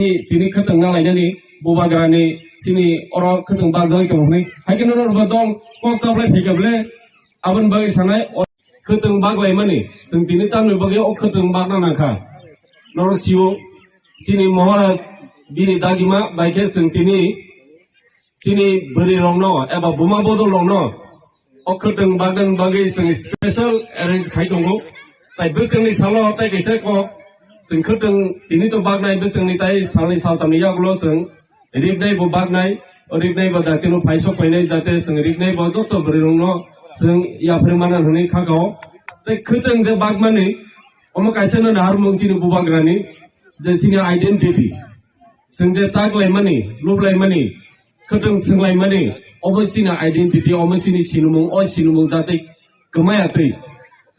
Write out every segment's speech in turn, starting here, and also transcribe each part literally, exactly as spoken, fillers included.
tini khwtwng nang lainani bubagrani chini oro khwtwng bak jagwi tong hwnwi. Hai kheno norokbo dol kok chaplai phaikha bwle aboni bagwi sanai o khwtwng bak laimani chwng tini tamni bagwi o khwtwng bakna nangkha. Norok sio chini Maharaj bini dagima bai khe chwng tini chini bwrwi rokno eba buma bodol rokno o khwtwng bagwi bagwi chwng special arrange khai tongo. Tai bwskangni salo tai kaisa kok chwng khwtwng tini to baknai bwskangni tai salni saltamni yagulo chwng riknai bo baknai, o riknai bo dakti no phaisok painai jate chwng riknai bo joto bwrwi rokno chwng yapharwi mana hwnwi khakao. Tai khwtwng je bakmani omo kaisa no naharmung chini bubagrani je chini identity. Chwng je tak laimani, lub laimani, khwtwng swng laimani, obo chini identity, omo chini sinimung, o sinimung jate kwmaya twi.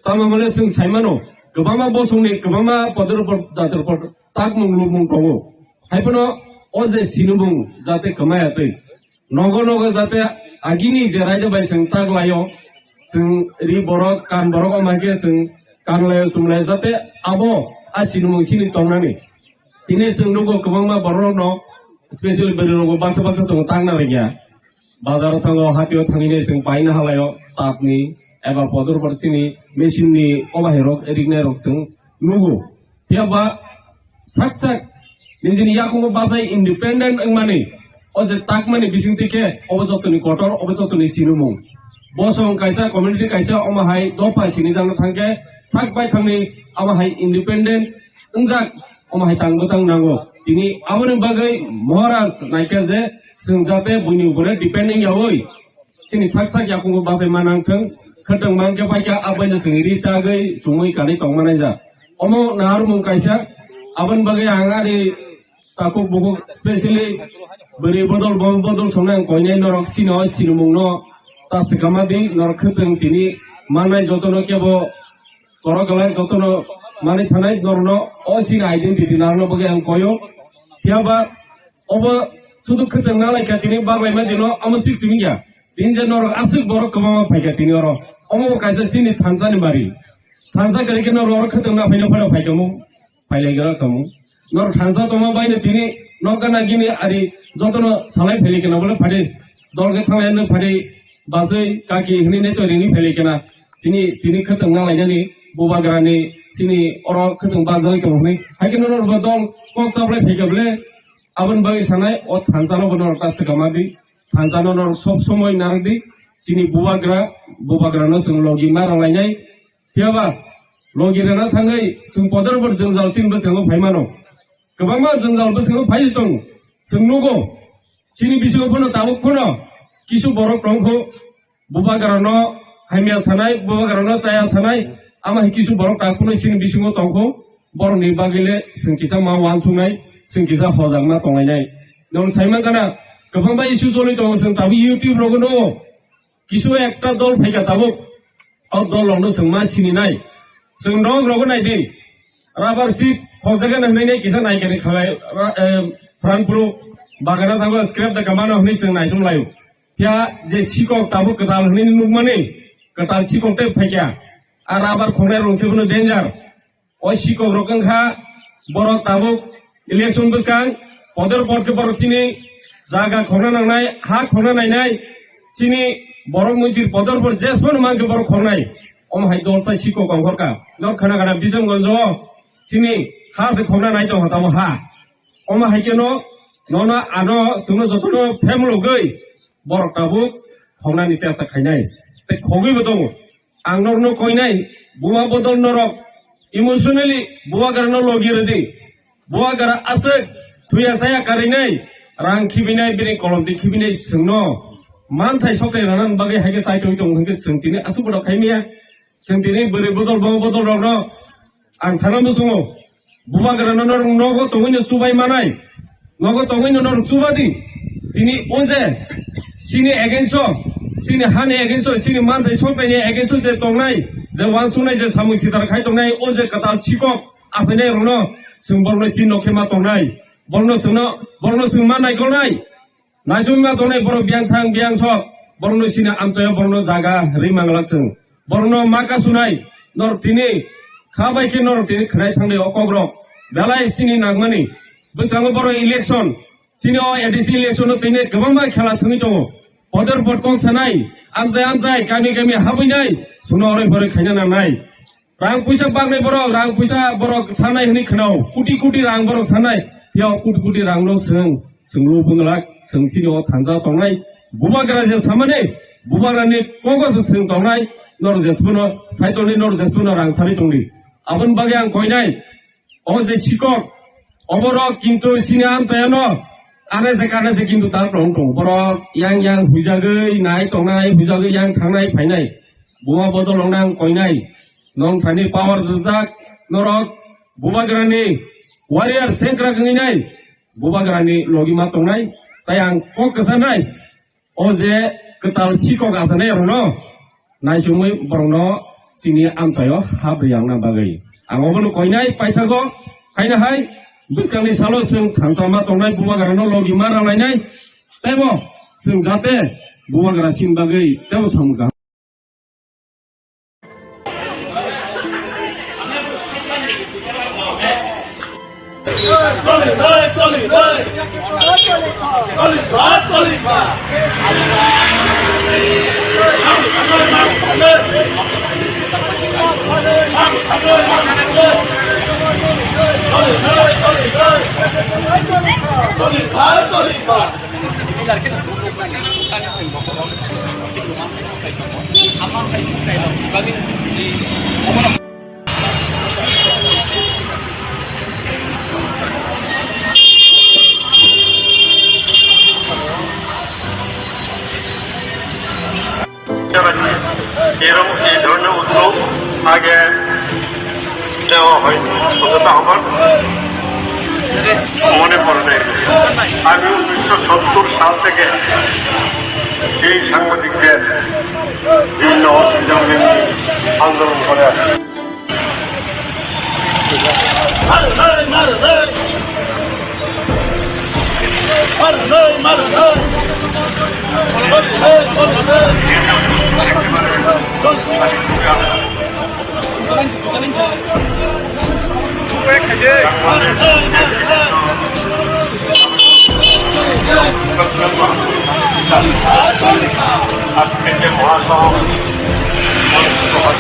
Tamo mane chwng saimano, kwbangma bosongni, kwbangma podor pod, jator pod, takmung lubmung tongo. Haiphano o je sinimung jate kwmaya twi. Nogo nogo jate agini je raida bai chwng tak laio, chwng ri borok, kan borok, omo hai khe chwng kan laio, chum laio, jate abo a sinimung chini tongnani. Tini chwng nugo kwbangma borok rokno, specially bwrwi rokbo baksa baksa tongo tangna rwngya. Bazaro thango, hatio thangwi chwng paina halaio, tapni eba podor por chini machine ni obahi rok riknai rok chwng nugo. Phiya ba sak sak nijini yakungo bachai independent wngmani, o je takmani bisingtwi khe obo jotoni kotor, obo jotoni sinimung. Bosong kaisa, community kaisa, omo hai dopha sini jagna thangkhe sak bai thangni omo hai independent wngjak, omo hai tang bwtang nango. Tini aboni bagwi Maharaj naikha je chwng jate buini upore depend wngyaui chini sak sak yakungo bachai ma nang thung, khwtwng mankhe paikha, abaino chwng ri tagwi chumui kanwi tongma naijak. Omo naharmung kaisa, aboni bagwi ang ani takhuk bukhuk specially bwrwi bodol bo bodol songnai ang koinai norok chini o sinimungno ta swkama di, norok khwtwng tini mannai jotono kebo korok kwlai jotono manwi thanai norokno o chini identity narwkna bagwi ang koio. Phiya ba obo sudu khwtwng nalaikha tini baglaima dino omo sik simi ya. Tini je norok aswk borok kwbangma phaikha tini oro. Omo bo kaisa chini thansa ni bari. Thansa kwrwi khe norok oro khwtwng na phaino phano phaikha mu. Phailai gra kamu. Nor thansa tongma bai no tini nok gana gini ari jotono salai phailai kana bole phade. Dol khe thanglai no phade. Bajai kaki hini ne to rini phailai kana. Sini tini khwtwng nang lainani bubagrani sini oro khwtwng bajai tong hini. Hai khe nor bo dol kok tablai phaikha bole. Abon bai sanai o thansa no bono ta swkama di. Thansa no nor sob somoi nardi. Sini bubagra, bubagra no sung logi ma rang lainai. Phiya ba, logi rana thangwi chwng podor bor jwngjal chini bwskango phai mano. Kwbangma jwngjal bwskango phai tongo. Chwng nugo, chini bisingo phano tabuk phano kisu borok tongkho, bubagrano hamya sanai, bubagrano chaya sanai, ama hai kisu borok tabuk phano chini bisingo tongkho, borokni bagwile chwng kisa ma uansuknai, chwng kisa hojakma tonglainai. Nwng sai mankha na, kwbangma issue choli tongo, chwng tabuk YouTube rogo nugo. Kisu ekta dol phaikha tabuk. O dol rokno chwng ma sininai. Chwng nok rogo nai di. Rubber sheet khokjagana hinwi nai kisa nai kani khalai, ra-, em, Pranpro bagana thango scrap da kamano hinwi chwng nai sum laio. Phiya je sikok tabuk kwtal hinwi nukmani, kwtal sikok tei phaikha. A rubber khoknai rung se bono danger. O sikok rok wngkha borok tabuk election bwskang podor pod khe borok chini jaga khorna nangnai, ha khorna nainai, chini borok mujir podor pod je sono mankhe borok khornai. Omo hai dol sai sikok kongkhorka. Nok khana khana Bisamgonjo chini ha se khorna nai tongkha tabuk ha. Omo hai kheno nono ano chwngno jotono phemlogwi borok tabuk khornani chesta khainai. Tei khogwibo tongo. Ang norokno koinai, buma bodol norok emotionally bubagrano logi rwdi. Bubagra aswk thuya saya karinai, rang khibinai, bini kolomti khibinai chwngno manthai sokai rwna bagwi hai khe chai tongwi tongo hwnkhe chwng tini aswk bono khaimaya. Chwng tini bwrwi bodol, buma bodol rokno ang sana muchungo. Bubagrano norok nogo tongwino chubai manai. Nogo tongwino norok chubadi. Chini o je, chini against o, chini hani against o, chini manthai sokaini against o je tongnai, je uansuknai, je samung sitar khai tongnai, o je kwtal sikok achainai rokno chwng borokno chini nokhe ma tongnai. Borokno chwngno, borokno chwng ma naikolnai. Naichomima tongnai borok biyang thang biyang sok, borokno sini amchaio borokno jaga ri manglak chwng. Borokno ma kasunai, norok tini kha bai khe norok tini khwnai thangnai o kokrok. Belai sini nangmani, Bwskango borok election, chini o A D C election o tini kwbangma khela thwngwi tongo. Podor pod kok sanai, amchai amchai, kami kami habwinai, chwngno oroi poroi khaina nangnai. Rang puisa baknai borok, rang puisa borok sanai hwnwi khwnao, koti koti rang borok sanai, phiya o koti koti rangno chwng, chwng lubung lak, chwng chini o thansa tongnai, bubagra je samani, bubagrani kogo se chwng tongnai, nor jesbono, saitorni nor jesbono rang sanai tongdi. Aboni bagwi ang koinai, o je sikok, oborok kintu chini amchayano, ane je kane je kintu tal tong tong. Borok yang yang huijagwi nai tongnai, huijagwi yang thangnai phainai. Buma bodol wngnang koinai. Nong thani power rwjak norok bubagrani warrior sengkrak wngwi nai. Bubagrani logi ma tongnai. Tai ang kok kwchanai. O je kwtal sikok asanai rokno naichomwi borokno chini amchaio hap riyangna bagwi. Ang obono koinai paithago, haino hai bwskangni salo chwng thansa ma tongnai bubagrano logi ma rwlainai, teibo chwng jate bubagra chini bagwi teibo samung kaham. এরকম এই ধরনের উদ্যোগ আগে নেওয়া হয়নি, অতটা আমার মনে পড়ে না। আমি উনিশশো সত্তর সাল থেকে এই সাংবাদিকদের বিভিন্ন অসুবিধা নিয়ে আন্দোলন করে আসছি। আজকে যে মহাসভা অনুষ্ঠিত হয়,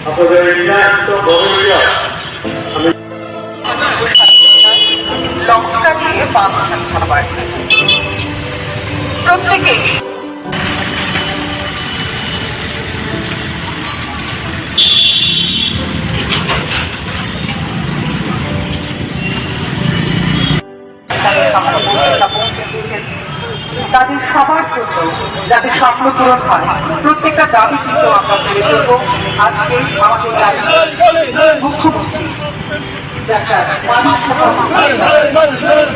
আপনাদের এই নির্বাচিত বড় এরিয়া আমি লক্ষ্যটা দিয়ে পাঁচ হাজার খাবার। প্রত্যেকে তাদের সবার জন্য যাতে স্বপ্ন পূরণ হয়, প্রত্যেকটা দাবি কিন্তু আমরা তুলে ধরবো। আজকে আমাদের রাজ্যের মুখ্যমন্ত্রী ডাক্তার মানিক সাহা আমাদের রাজ্যের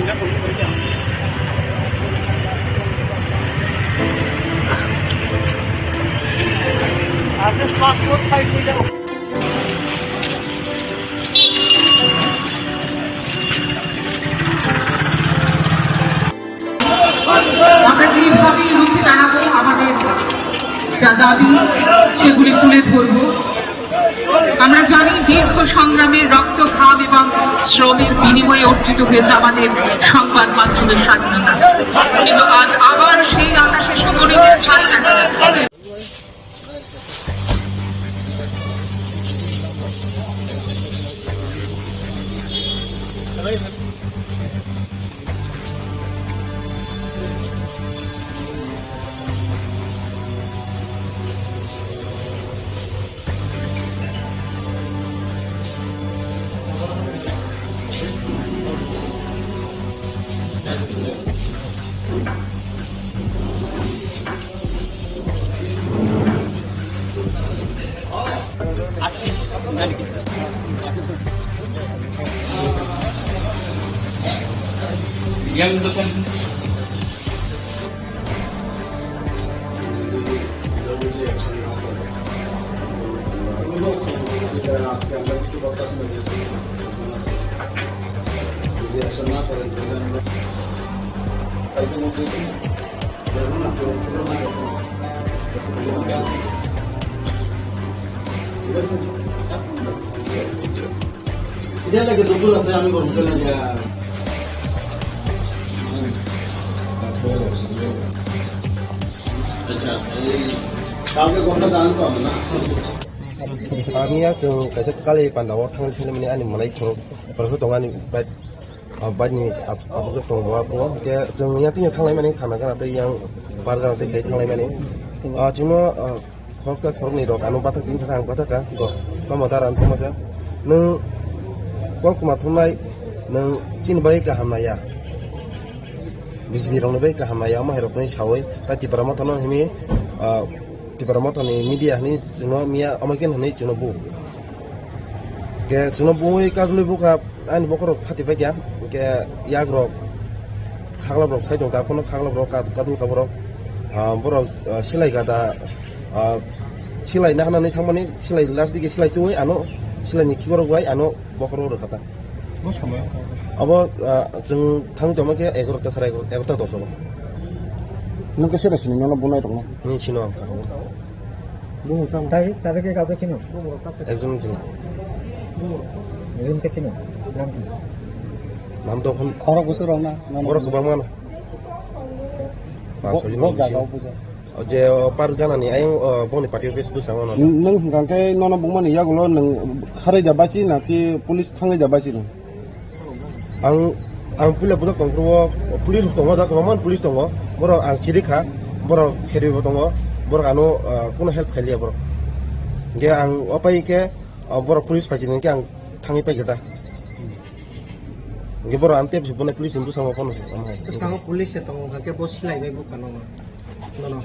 আমরা যেভাবেই রুখে দাঁড়াবো, আমাদের যা দাবি, সেগুলি তুলে ধরবো। আমরা জানি, দীর্ঘ সংগ্রামের রক্ত, ঘাম এবং শ্রমের বিনিময়ে অর্জিত হয়েছে আমাদের সংবাদ মাধ্যমের স্বাধীনতা, কিন্তু আজ আবার সেই আকাশে সুগণিতের ছায়া দেখা যাচ্ছে। Acha, ei, kaugwi gotna janan to amo na? Amiya chwng kaisa kali panda o thangwi thangmani ani mwlai khorok, khoroksa tongo ani bike, ah, bike ni ab-, abuk tongo bo, hwnkhe chwng yang tini thanglaimani khana gana tei yang bar gana tei thanglaimani. Ah, chwngno, ah, khoroksa khoroknwi rok ano bathak tini thang bathak ka, bo, tamo dara ang thangmasa. Nwng kok kwma thumnai, nwng chini bai kaham naiya. B J P rokni bai kaham naiya, omo hai rokni sawi, tai Tipra Motha no hini, ah, Tipra Motha ni media hini chwngno miya omo khe hwnwi chwngno bu. Ke chwngno buwi kajlwi bukha, ani bokhorok phati paikha, ke yak rok khaklap rok sai tong ta, kono khaklap rok ka-, kadul kaborok, ah, borok, ah, silai gada, ah, silai nahanani thangmani, silai last digi silai tuwi ano, silai ni khiborok bai ano bokhorok rwkha ta. Bo samaya? Abo, ah, chwng thang tongma khe egarota, sare egarota, egarota dos abo. Nwng khe sere sini nono bunai rokno? Nwng sino ang. Bo tamo? Tari, tari khe kaukhe sino? Ekjon sino. Ekjon khe sino? Nam ki? Nam to khon. Khorok bwswk rok na? Borok kwbangma no. Bo, bo jaga o puja. O je o par gana ni ayang, o boni party office bwskango no. Nwng hwnkha khe nono bumani yagulo nwng kharwi da bachi na ki police thangwi da bachi no? Ang, ang puila bujak tong phuru o police tongo, jak kwbangma police tongo. Borok ang chiri kha, borok chiribo tongo. Borok ano, ah, kuno help khailiya borok. Hingke ang o pai khe, ah, borok police phaisini hingke ang thangwi paikha da. Hingke borok ang tei bwskango phone. Bwskango police se tongo, hingke bo silai bai bukha nono. Nono.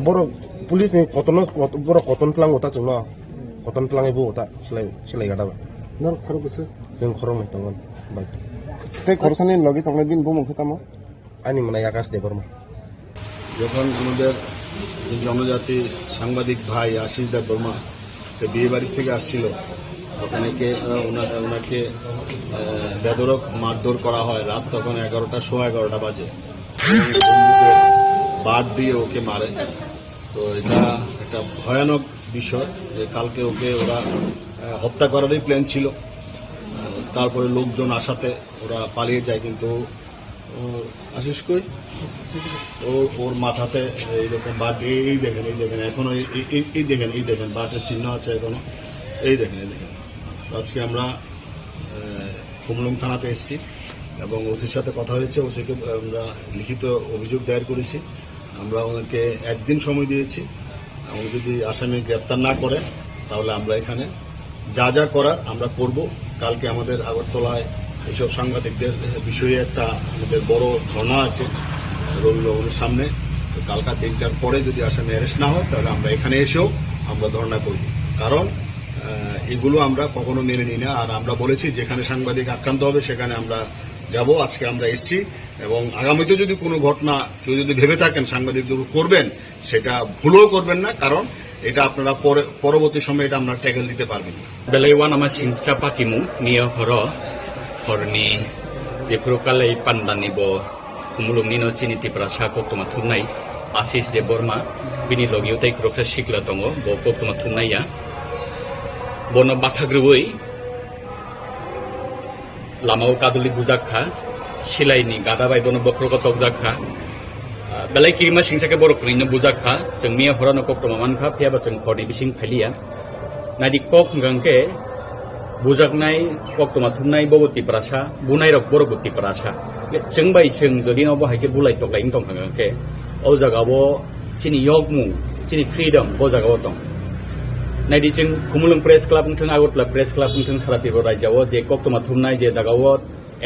Borok police ni kotorno, kot-, borok kotorno tlango ta chwngno. Kotorno tlangwi bo ta silai, silai gada ba. Norok khorok bwswk? Chwng khoroknwi tongo bai. Tei khoroksa ni logi tongnai bini bumung khe tamo? Ani mwnai Akash Debbarma. যখন আমাদের জনজাতি সাংবাদিক ভাই আশিস দেববর্মা, তো বিয়ে বাড়ি থেকে আসছিল, ওখানে কে, আহ, ওনা-, ওনাকে, আহ, বেধড়ক মারধর করা হয় রাত তখন এগারোটা, সোয়া এগারোটা বাজে। এবং বন্দুকের বাট দিয়ে ওকে মারে। তো এটা একটা ভয়ানক বিষয় যে কালকে ওকে ওরা, আহ, হত্যা করারই প্ল্যান ছিল। আহ, তারপরে লোকজন আসাতে ওরা পালিয়ে যায়, কিন্তু ও আশিস কই? ও, ওর মাথাতে এইরকম বাট, এই, এই দেখেন, এই দেখেন, এখনো এই, এই, এই, এই দেখেন, এই দেখেন, বাটের চিহ্ন আছে এখনো, এই দেখেন, এই দেখেন। তো আজকে আমরা, আহ, খুমলুং থানাতে এসেছি এবং ওসির সাথে কথা হয়েছে, ওসিকে আমরা লিখিত অভিযোগ দায়ের করেছি। আমরা ওনাকে একদিন সময় দিয়েছি, উনি যদি আসামি গ্রেপ্তার না করে, তাহলে আমরা এখানে যা যা করার আমরা করব। কালকে আমাদের আগরতলায় এইসব সাংবাদিকদের বিষয়ে একটা আমাদের বড় ধর্ণা আছে রবি ভবনের সামনে। তো কালকা তিনটার পরে যদি আসামি অ্যারেস্ট না হয়, তাহলে আমরা এখানে এসেও আমরা ধর্ণা করব। কারণ, আহ, এগুলো আমরা কখনো মেনে নিই না। আর আমরা বলেছি, যেখানে সাংবাদিক আক্রান্ত হবে, সেখানে আমরা যাব। আজকে আমরা এসেছি এবং আগামীতে যদি কোনো ঘটনা কেউ যদি ভেবে থাকেন সাংবাদিকদের উপর করবেন, সেটা ভুলও করবেন না, কারণ এটা আপনারা পরে, পরবর্তী সময়ে এটা আমরা ট্যাকল দিতে পারবেন না। Belai uanama singcha patimung miya horo horni jephuru kalai pandani bo khumulwng nino chini Tiprasa koktwma thumnai Ashish Debbarma, bini logio tei khoroksa sikla tongo, bo koktwma thumnai ya. Bono bathagrwi lamao kaduli bujak kha, silaini gada bai bono bokhrogo tokjak kha. Ah, belai kirima singsa khe borok kwrwino bujak kha, chwng miya horano koktwma man kha, phiya ba chwng horni bising phailiya. Naidi kok hwnkha hwnkhe bujaknai, koktwma thumnai bobo Tiprasa, bunairok borokbo Tiprasa. Chwng bai chwng jodi no bo hai khe bulai toklai wng tong kha hwnkhe, o jagao chini yokmung, chini freedom bo jagao tong. Naidi chwng Khumulwng Press Club wngthwng, Agartala Press Club wngthwng, sara Tripura rajyao je koktwma thumnai je jagao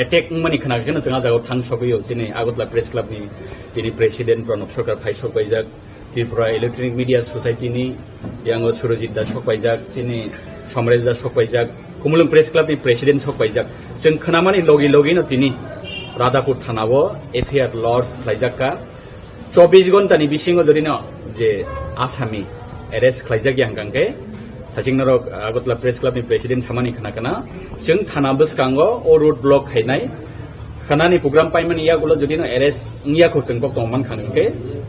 attack wngmani khna khe no chwng a jagao thang sogwi o. Chini Agartala Press Club ni tini President Pranab Sarkar phai sok paijak, Tripura Electronic Media Society ni yango Surojit Da sok paijak, chini Somresh Da sok paijak, Khumulwng Press Club ni President sok paijak. Chwng khnamani logi logi no tini Radhapur thana o F I R lodge khlaijak kha. Chobbish ghonta ni bisingo jodi no je asami arrest khlaijak ya hwnkha hwnkhe, haching norok Agartala Press Club ni President samani khna khna, chwng thana bwskango o road block khainai. Khanani program paimani yagulo jodi no arrest wngya kho chwng koktwma man kha hwnkhe,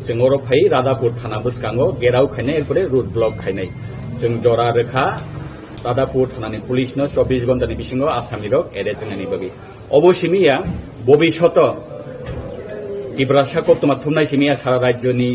chwng oro phai Radhapur thana bwskango gherao khainai, erpore road block khainai. Chwng jora rwkha Radhapur thanani police no chobbish ghonta ni bisingo asami rok arrest wngnani bagwi. Obo simi ya, bobishoto Tiprasa koktwma thumnai simi ya sara rajyo ni.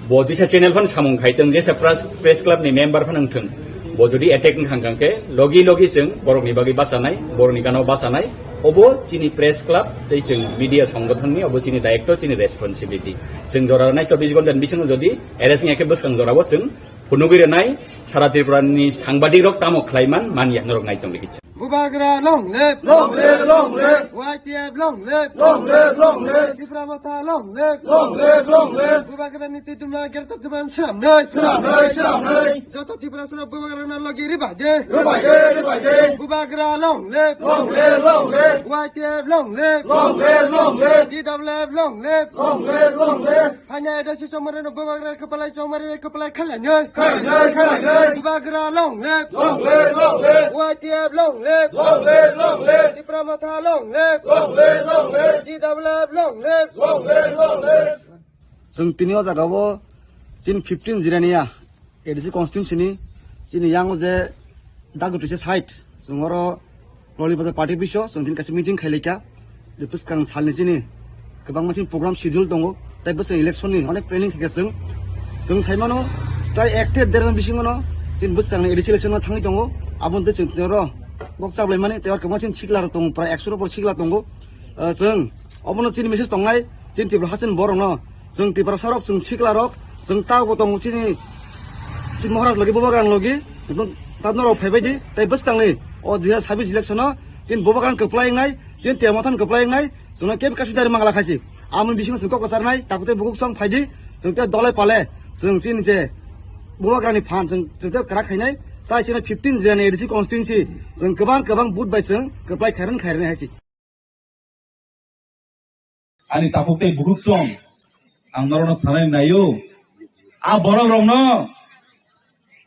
Bo jesa channel phan samung khai tong, jesa press, press club ni member phan wngthwng, bo jodi attack wngkha hwnkha khe logi logi chwng borok ni bagwi bachanai, borok ni gana o bachanai, obo chini press club tei chwng media songothon ni, obo chini daitto, chini responsibility. Chwng jora rwnai chobbish ghonta ni bisingo jodi arrest wngya khe bwskang jora o chwng phunugwi rwnai, sara Tripura ni sangbadik rok tamo khlai man, man ya norok nai tong di. Bubagra long live! Long live, long live! Y T F long live! Long live, long live! Tipra Motha long live! Long live, long live! Bubagra ni twi duma gerta duma sram noi! Sram noi, sram noi! Joto Tripura sra Bubagra na logi ribai de! Ribai de, ribai de! Bubagra long live! Long live, long live! Y T F long live! Long live, long live! T W F long live! Long live, long live! Hanya eda si chongmari no Bubagra khapalai chongmari khapalai khalai noi. Khalai noi, khalai noi. Bubagra long live. Long live, long live. Y T F long live. Long live, long live. Tipra Motha long live. Long live, long live. T W F long live. Long live, long live. Chwng tini o jaga o chini fifteen Jirania A D C constituency ni chini yang o je Dagu twisa side, chwng oro Loli Bazar party biso chwng tini kaisa meeting khailai kha. Je bwskang salni chini kwbangma chini program schedule tongo, tei bwskang election ni onek planning khaikha chwng. Chwng saimano tei ek te der bisingo no chini bwskangni A D C election no thangwi tongo. Aboni tei chwng tini oro kok chaplaimani tei oro kwbangma chini sikla rok tongo, prai ekso rok bo sikla tongo. Ah, chwng obono chini message tongnai, chini Tripura hasteni borokno, chwng Tiprasa rok, chwng sikla rok, chwng ta bo tongo chini, chini Maharaj logi, Bubagrang logi, chwng ta norok phaibai di, tei bwskangni o dui hazar sabbish election o chini Bubagrang kwplai wngnai, chini Tiamothan kwplai wngnai, chwngno kebo kaisa dari mangla khaisi. Amoni bisingo chwng kok kwcharnai, takhuk tei bukhuk song phaidi, chwng tei dole pale, chwng chini je Bubagrani phan chwng, chwng tei kwrak khainai, tai chini fifteen Jirania A D C constituency, chwng kwbang kwbang vote bai chwng kwplai khairang khairani haisi. Ani takhuk tei bukhuk song, ang norokno sanai naio. A borok rokno,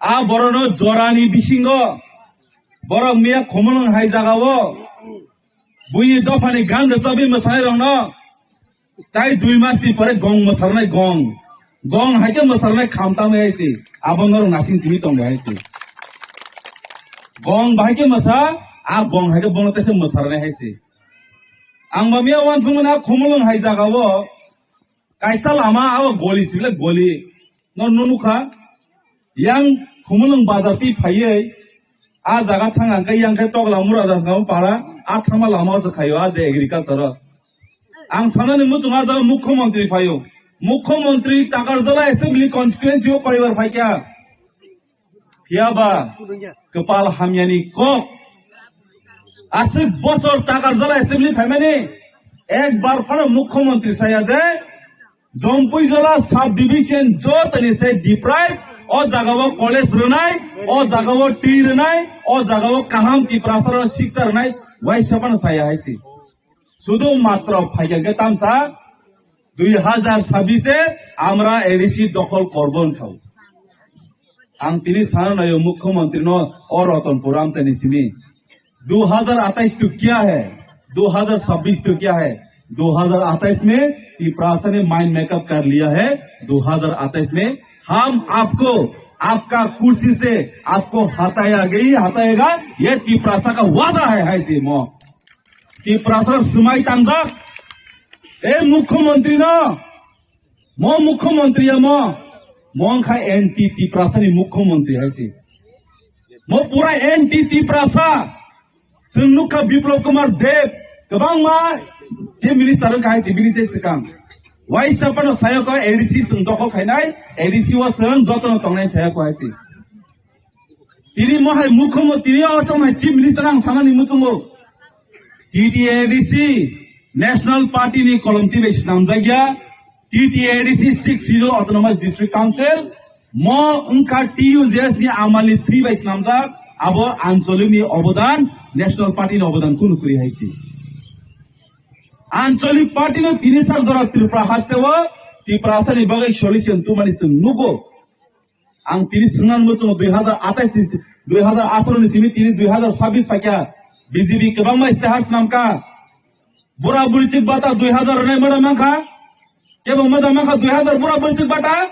a borokno jorani bisingo, borok miya Khumulwng hai jagao, buini dophani gan rwchapwi mwsanai rokno, tai dui mas ni pore gong mwsarnai gong, gong hai khe mwsarnai khamtam hai se, abo norok nasing tini tong hai se. Gong bahai khe mwsa, a gong hai khe bono teisa mwsarnai hai se. Ang ba miya uansukmani a Khumulwng hai jagao kaisa lama abo goli sibile goli. No, no nukha. Yang Khumulwng bazar twi phaiwi a jaga thang ang khe yang khe Tokla Mura jaga para a thangma lama o se khaio a je agriculture o. Ang sanani muchung a jaga Mukhyamantri phaio. Mukhyamantri Takarjala Assembly Constituency o kaibar phaikha. Phiya ba kwpal hamyani kok. Aswk bosor Takarjala Assembly phaimani ekbar phano Mukhyamantri saya je Jompuijala sub division jotoni se deprive, o jagao college rwnai, o jagao twi rwnai, o jagao kaham Tiprasarokno siksa rwnai, waisa phano saya hai se. Sudu matro phaikha khe tamsa dui hazar sabbish e amra A D C dokhol korbo hwn sao. Ang tini sana naio mukhyamantri no o Ratanpur Ramchani simi. दो हज़ार अट्ठाईस तो क्या है, दो हज़ार छब्बीस तो क्या है, दो हज़ार अट्ठाईस में तिपरासा ने माइंड मेकअप कर लिया है, दो हज़ार अट्ठाईस में हम आपको आपका कुर्सी से आपको हटाया गई, हटाएगा, ये तिपरासा का वादा है, है सी मो। तिपरासा सुमाई तंगक, ए मुख्यमंत्री ना, Mo mukhyamantri ya mo, mo wngkha anti Tiprasa ni mukhyamantri hai se. Mo pura anti Tiprasa. Chwng nukha Biplab Kumar Deb, kwbangma je minister wngkha hai se bini je swkang. Waisa phano sayo kha A D C chwng dokhol khainai, A D C o chwng jotono tongnai sayo kha hai se. Tini mohai mukhumu, tini o chongnai chief minister ang sanani muchungo. T T A D C, National Party ni kolomti bai swnamjakya. T T A D C six zero Autonomous District Council, mo wngkha T U J S ni amali three bai swnamjak, abo Ancholik ni obodan, National Party ni obodan kunu kwrwi hai se. Ancholik Party no tini sak jora Tripura haste o, Tiprasa ni bagwi solution tumani chwng nugo. Ang tini swngna muchungo dui hazar atais ni, dui hazar atharo ni simi tini dui hazar sabbish phaikha, B J P kwbangma istihar swnamkha. Bura buri chik bata dui hazar rwnai mada mankha. Kebo mada mankha dui hazar bura buri chik bata?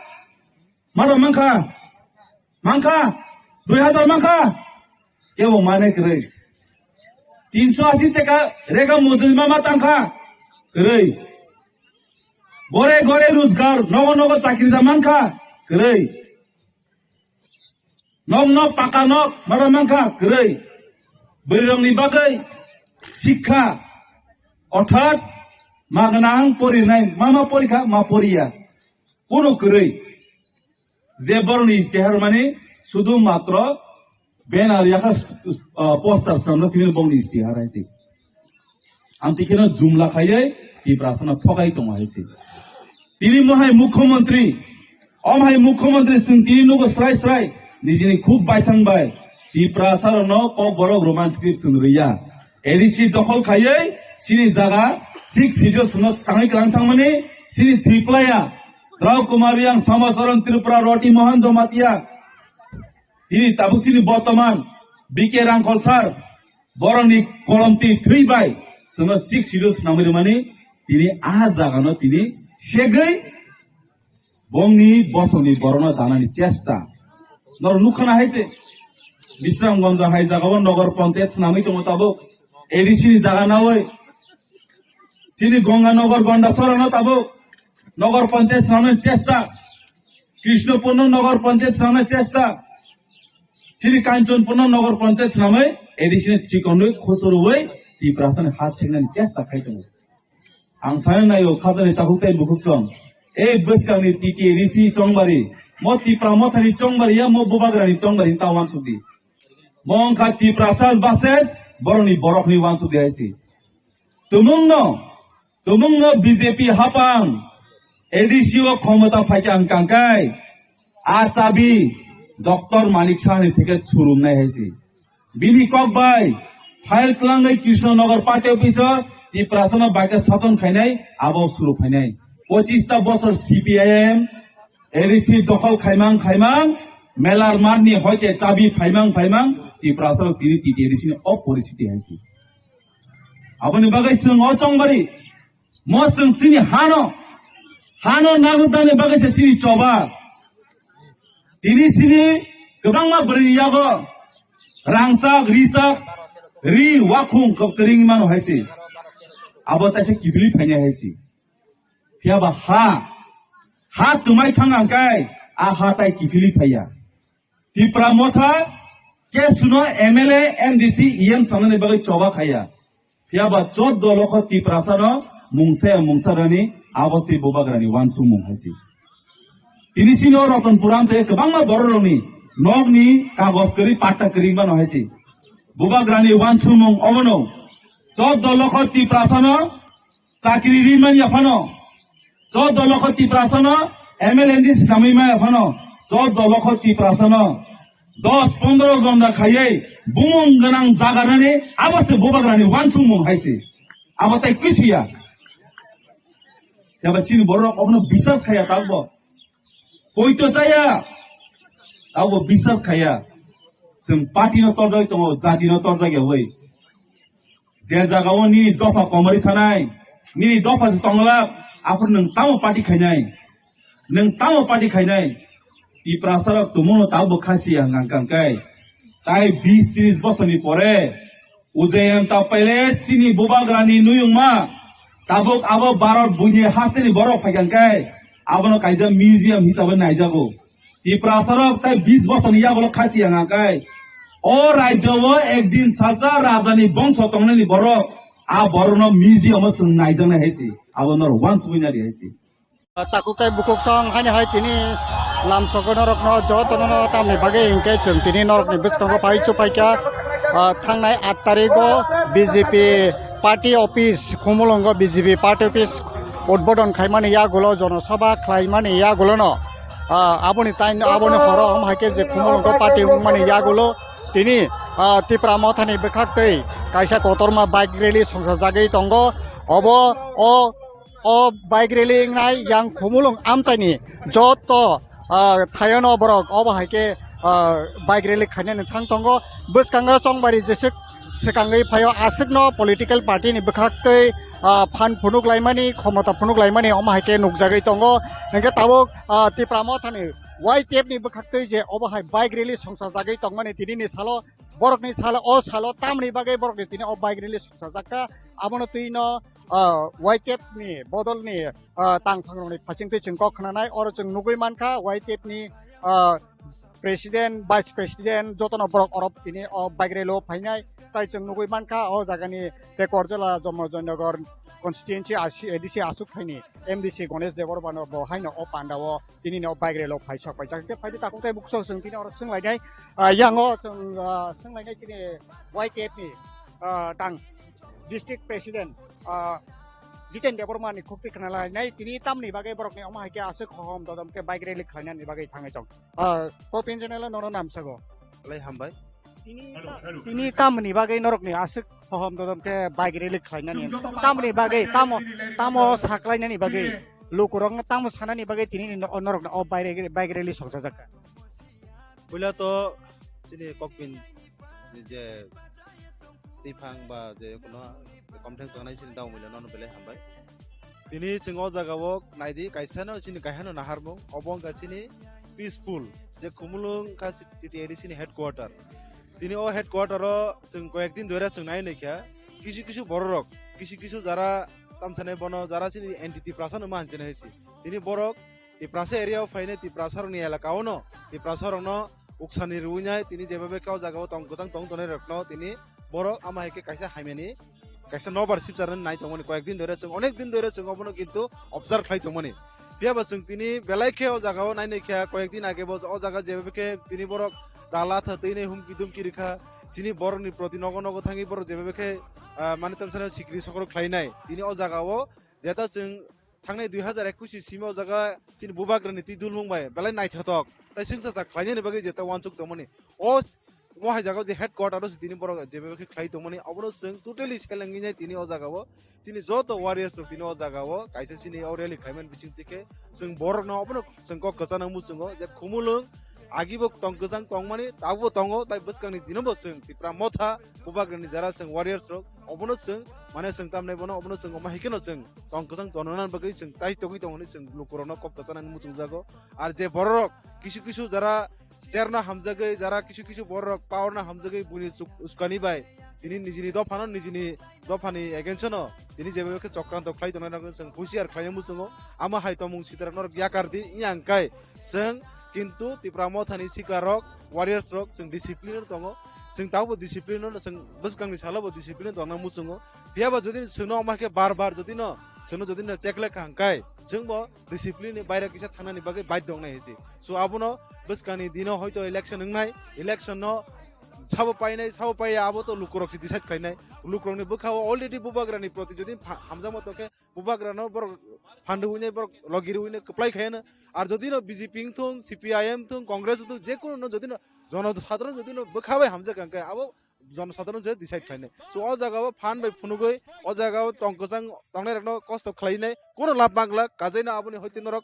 Mada mankha? Mankha? Dui hazar mankha? Kebo mane kwrwi. Tinso ashi teka rega mojuri mama tangkha? Kwrwi. Gore gore rojgar, nogo nogo chakri da mankha? Kwrwi. Nok nok paka nok mara mankha? Kwrwi. Bwrwirokni bagwi sikha, orthat ma gwnang porinai, ma ma porikha, ma poriya. Kunu kwrwi. Je borokni istihar mani sudu matro banner yakha, uh, poster swnamna simi bongni istihar hai se. Ang tikheno jumla khaiwi Tiprasano thogai tongo hai se. Tini mohai mukhyamantri, omhai mukhyamantri chwng tini nugo srai srai nijini khuk baithang bai Tiprasarokno Kokborok Roman script chwng rwya. A D C dokhol khaiwi chini jaga six schedule chwngno tangwi kwlang thangmani chini Tripura ya Drau Kumar Riang, Samacharan Tripura, Roti Mohan Jamatia. Tini tabuk chini bortoman B K Rangkhol sir, borokni kolomti thwi bai chwngno six schedule swnamwi rwmani, tini a jagano tini segwi bongni bosongni borokno danani chesta. Norok nukha na hai se, Bisramganj hai jagao nogor panchayat swnamwi tongo tabuk, A D C ni jaga nawi. Chini Ganganagar Gandachorano tabuk nogor panchayat swnamnani chesta, Krishnapurno nogor panchayat swnamnani chesta, chini Kanchanpurno nogor panchayat swnamwi A D C ni chikonwi khochorwi Tiprasani ha sengnani chesta khai tongo. Ang sana naio khajani takhuk tei bukhuk song, ei bwskangni T T A D C chongbari, mo Tipra mothani chongbari ya mo bubagrani chongbari ta wansukdi. Mo wngkha Tiprasa versus borokni borokni wansukdi hai se. Tumungno, tumungno B J P hapang A D C o khomota phaikha ang kangkai, a chabi Doctor Manik Saha ni theke churumnai hai se. Bini kok bai file twlangwi Krishnanagar party office o Tiprasano baikha sason khainai, abo suru phainai. Pochista bosor C P I M, A D C dokhol khaimang khaimang, melar marni hoite chabi phaimang phaimang, Tiprasarok tini T T A D C ni o poristhiti hai se. Aboni bagwi chwng o chongbari, mo chwng chini hano, hano narwknani bagwi se chini choba. Tini chini kwbangma bwrwi yago rangchak, richak, ri wakhung kwrwngwi mano hai se. Abo taisa kiphilwi phainai hai se. Phiya ba ha, ha twmai thang ang kai, a ha tai kiphilwi phaiya. Tipra motha kesuno M L A, M D C, E M sanani bagwi choba khaiya. Phiya ba choddo lokho Tiprasano mungsa ya mungsa rani abo se bubagrani wansukmung hai se. Tini chini o Ratanpur amchai kwbangma bororokni nokni kagoj kwrwi patta kwrwi mano hai se. Bubagrani wansukmung obono choddo lokho Tiprasano chakri ri man ya phano, choddo lokho Tiprasano M L A ni swnamwi man ya phano, choddo lokho Tiprasano dos pondro gonda khaiwi bumung gwnang jaga rani abo se bubagrani wansukmung hai se. Abo tai kisiya. Khe ba chini borok obono biswas khaya tabok. Poito chaya. Tabok biswas khaya. Chwng party no torjagwi tongo, jati no torjak ya bai. Je jaga o nini dopha komari thanai, nini dopha se tonglak, aphuru nwng tamo party khainai? Nwng tamo party khainai? Tiprasa rok tumung no tabok khasi ang ang kang kai. Tai bis tris bosor ni pore, Ujayanta Palace chini bubagra ni nuyungma, tabok abo Bharat buini hasteni borok phaikang kai, abono kaisa museum hisabe naijago. Tiprasa rok tai bis bosor ni yagulo khasi ang ang kai. O rajyo o ekdin salsa raja ni bongso tongnani borok, a borok no museum o chwng naijaknai hai si, abo norok wansugwi nari hai si. Takuk tai bukhuk song haini hai tini lamsogo norokno jotono no tamni bagwi hinkhe chwng tini norokni bwskango phai chupaikha, ah, thangnai aat tarigo B J P party office, Khumulwngo B J P party office udbodon khaimani yagulo jonosabha khlaimani yagulono, ah, aboni tai, aboni horo omo hai khe je Khumulwngo party wngmani yagulo tini, ah, Tipra Mothani bwkhaktwi kaisa kotorma bike rally songsajagwi tongo. Obo o o bike rally wngnai yang Khumulwng amchaini joto, ah, thayono borok obo hai khe, ah, bike rally khainani thang tongo. Bwskango chongbari jeswk swkangwi phaio, aswkno political party ni bwkhaktwi, ah, phan phunuk laimani, khomota phunuk laimani omo hai khe nukjagwi tongo. Hinkhe tabuk, ah, Tipra Mothani Y T F ni bwkhaktwi je obo hai bike rally songsajagwi tongmani tinini salo, borokni salo, o salo tamni bagwi borokni tini o bike rally songsajakha, abono twino ah, Y T F ni bodol ni, ah, tang phang rok ni phasing twi chwng kok khna nai, oro chwng nugwi mankha Y T F ni, ah, president, vice president jotono borok oro tini o bike rally o phainai, tai chwng nugwi mankha o jaga ni Tekorjala Jomojoynagar constituency A C, A D C aswk thaini M D C Ganesh Debbarma no bo haino o panda o tini no bike rally o phai sok paijak. Hingke phaidi takhuk tai bukhuk chwng tini oro swng lainai, ah, yang o chwng, ah, swng lainai chini Y T F ni, ah, tang district president, ah, Jiten Debbarma ni khukti khna lainai, tini tamni bagwi borok ni omo hai khe aswk hohom dodom khe bike rally khlainani bagwi thangwi tong. Ah, Kopin channel o nono namsago. Lai hambai. Tini ta-, tini tamni bagwi norok ni aswk hohom dodom khe bike rally khlainani. Tamni bagwi, tamo, tamo saklainani bagwi. Lukurokno tamo sanani bagwi tini ni no-, norokno o bike, bike rally songsajak kha? Puila to chini kokpin je twiphang ba je kono komtheng tongnai chini daumila nono belai hambai. Tini chwng o jaga o naidi kaisa no chini kaisa no naharmung obo wngkha chini peaceful je Khumulwng wngkha chini A D C ni headquarter. Tini o headquarter o chwng koyek din doira chwng nai naikha, kisu kisu bororok, kisu kisu jara tamsanai bono, jara chini anti Tiprasa no ma hinwi nai si. Tini borok Tiprasa area o phainai Tiprasa rokni elaka o no Tiprasa rokno uksani rwinai tini jebebe khe o jaga o tong kwchang tong tongnai rokno tini borok ama hai khe kaisa hamyani kaisa nobar sipcharnani nai tongmani, koyek din doira chwng, onek din doira chwng obono kintu observe khlai tongmani. Phiya ba chwng tini belai khe o jaga o nai nai khe koyek din age bo o jaga jebebe khe tini borok dala tha twi nai humki dumki rikha, chini borokni proti nogo nogo thangwi borok jebebe khe, ah, mane tamsano sikri sokrok khlainai. Tini o jaga o jeta chwng thangnai dui hazar ekush ni simi o jaga chini bubagrani twi dulmung bai belai naithotok tai swngchajak khlainani bagwi jeta uansuk tongmani. O Omo hai jaga o je headquarter o se tini borok jebe khe khlai tongmani, obono chwng totally selengwi nai tini o jaga o. Chini joto warriors rok tini o jaga o kaisa chini o rally khlaimani bising twi khe chwng borok no obono chwng kok kwchangno muchungo je Khumulwng agi bo tong kwchang tongmani, tabuk bo tongo, tai bwskang ni dino bo chwng Tipra Motha bubagrani jara chwng warriors rok obono chwng mane chwng tamnai bono obono chwng omo hai kheno chwng tong kwchang tongnani bagwi chwng tai tongwi tongmani chwng lukurokno kok kwchanani muchungjago. Ar je borok rok kisu kisu jara cherno hamjagwi, jara kisu kisu borok power no hamjagwi buini chuk-, uskani bai tini nijini dophano, nijini dophani against no tini jebe khe chokranto khlai tongnai rokno chwng husiar khlaina muchungo. Ama hai tongmung sitara norok yakar di, wngya hwnkhe chwng kintu Tipra Mothani sikla rok, warriors rok chwng discipline no tongo. Chwng tabukbo discipline no, chwng bwskangni salo bo discipline no tongna muchungo. Phiya ba jodi chwngno ama khe bar bar jodi no, chwngno jodi no check lekha hwnkhe chwngbo discipline ni baire kisa thangnani bagwi baidhyo wngnai hinsi. So abono bwskangni dino hoito election wngnai, election no sabo painai, sabo paiya abo to lukurok se decide khlainai. Lukurokni bwkha o already bubagrani proti jodi pha-, hamjakma tongkhe bubagrano borok phandu hwnwi borok logi rwino kwplai khaiyano. Ar jodi no B J P wngthung, C P I M wngthung, Congress wngthung, jekunu no jodi no jono sadharon jodi no bwkha bai hamjak hwnkhe abo jonosadharon se decide khlainai. So o jaga o phan bai phunugwi o jaga o tong kwchang tongnai rokno kosto khlainai kuno lab manglak, kajaino aboni hoite norok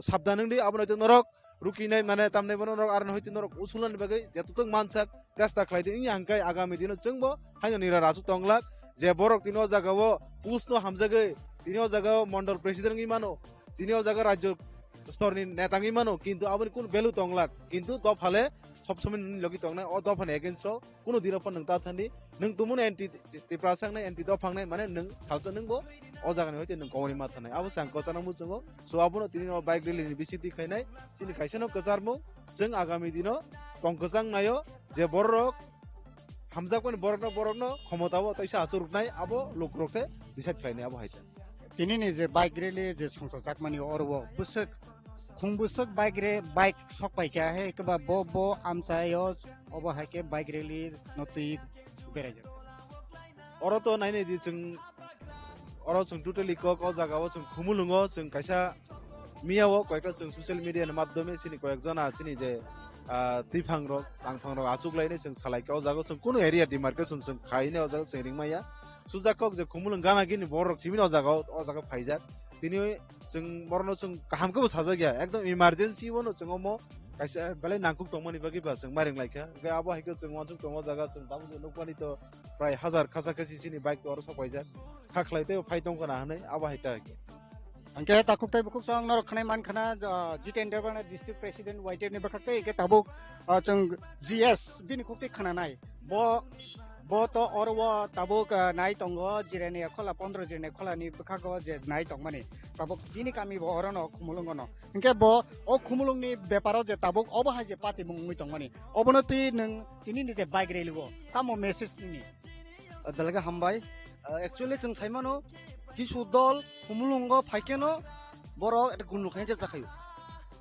sabdan wngdi, aboni hoite norok rukinai mane tamnai bono norok aroni hoite norok usulani bagwi jetutuk mansak chesta khlaidi wngya hwnkhe agami dino chwngbo haino nira rasu tonglak je borok tini o jaga o post no hamjagwi tini o jaga o mondol president wngwi mano, tini o jaga rajyo storni neta wngwi mano, kintu aboni kunu value tonglak, kintu dophale sob somoi nini logi tongnai o dophani against o kunu dino phano nwng ta thani, nwng tumuni anti Tiprasa wngnai, anti dopha wngnai, mane nwng salsa nwngbo o jagani hoite nwng kongni ma thanai. Abo se ang kwchangno muchungo. So abono tini o bike rally ni bisingtwi khainai, chini kaisano kwcharmung, chwng agami dino tong kwchang naio je bororok hamjakmani borokno, borokno khomotao taisa achuk rwknai, abo lukurok se decide khlainai abo hai se. Tinini je bike rally je songchakjakmani oro o bwswk, khung bwswk bike re-, bike sok paikha he, keba bo, bo amchaio obo hai khe bike rally no twi beraijak. Oro to nainai di chwng, oro chwng totally kok o jaga o chwng Khumulwngo chwng kaisa miya o koyekta chwng social media ni madhyome chini koyek jona chini je, ah, twiphang rok, tangphang rok achuk lainai chwng salai kha o jaga o chwng kunu area demarcation chwng khainai o jaga o chwng ringmaya. Sujak kok je Khumulwng gana gini borok simi o jaga o, o jaga phaijak. Tini chwng borokno chwng kaham khe bo sajak ya, ekdom emergency bono chwng omo kaisa belai nangkuk tongmani bagwi ba chwng mairing lai kha. Hwnkhe abo hai khe chwng uansuk tongo o jaga chwng tabuk nukmani to prai hazar khasa khasi chini bike to oro sok paijak. Kha khlai tei phai tong khna hwnwi abo hai ta hai khe. Hwnkhe takhuk tei bukhuk chwng norok khwnai man khna, ah, Jiten Derbana District President Y T F ni bwkhak tei hwnkhe tabuk, ah, chwng G S bini khuk tei khna nai. Bo, bo to oro o tabuk, ah, nai tongo Jirania Khola, pondro Jirania Khola ni bwkhago je nai tongmani. Tabuk bini kami bo orono Khumulwngono. Hwnkhe bo o Khumulwngni beparo je tabuk obo hai je patimung wngwi tongmani. Obono twi nwng tini ni je bike rally o tamo message nini? Belai khe hambai. Ah, actually chwng saimano kisu dol Khumulwngo phaikeno borok eta gundul khaina chesta khaio.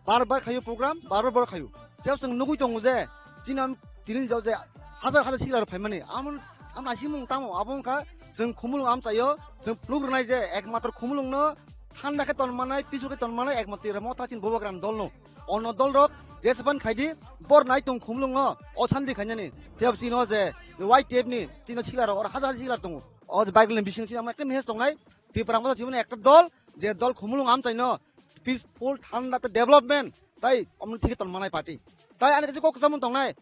Bar bar khaio program, bar bar borok khaio. Phiya chwng nugwi tongo je, chini am tini jao je hajar hajar sikla rok phaimani. Amon, am nasimung tamo, abo wngkha chwng Khumulwng amchaio, chwng phunuk rwnai je, ekmatro Khumulwngno thanda khe ton manai, pisu khe ton manai, ekmatro Motha chini Bubagra ni dol no. Ono dol rok, jesaban khaidi, bor nai tong Khumulwngo, o sandi khainani. Phiya chini o je, Y T F ni, chini sikla rok, oro hajar hajar sikla tongo. O je bike lane bising chini, ama ekta message tongnai, Tipra Motha chini ekta dol, je dol Khumulwng amchaino, peaceful, thanda tei development tai omni thike ton manai party. Tai ani kaisa kok kwchangmung tongnai.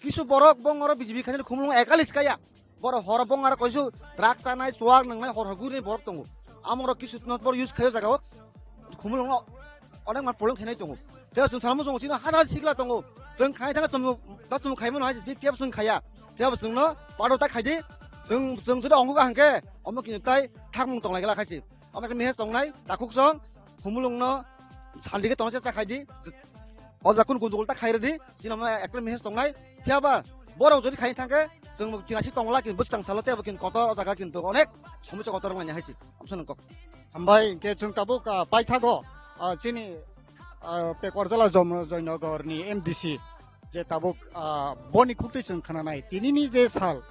Kisu borok bong oro B J P khaina Khumulwng ekali skaya. Borok horo bong aro koisu drugs chanai, chuak nangnai, hor hor guri borok tongo. Amorok kisu not bor use khayo jaga o. Khumulwng o onek mar problem khainai tongo. Tei chwng salmo chwng chino hana sikla tongo. Chwng khai thang chwng da chwng khaimano hai B P F chwng khaya. Tei chwngno pado ta khaidi. Chwng, chwng jodi ongo ka hangke omo kini tai thakmung tonglai gala khaisi. Omo ekta message tongnai, takhuk song, Khumulwngno sandi khe tongna chesta khaidi, o jaga kunu gundugul ta khairwdi, chini omo ekta message tongnai, phiya ba, borok jodi khai thangkhe, chwng kinasi tongla, kintu bwskang salo tei abo kintu kotor, o jaga kintu onek somosya kotor wnglainai hai se, amsano kok. Hambai, hwnkhe chwng tabuk, ah, paithago, ah, chini, ah, Pekorjala Jom-, Joynagar ni M D C, je tabuk, ah, boni khuktwi chwng khnanai. Tinini je sal,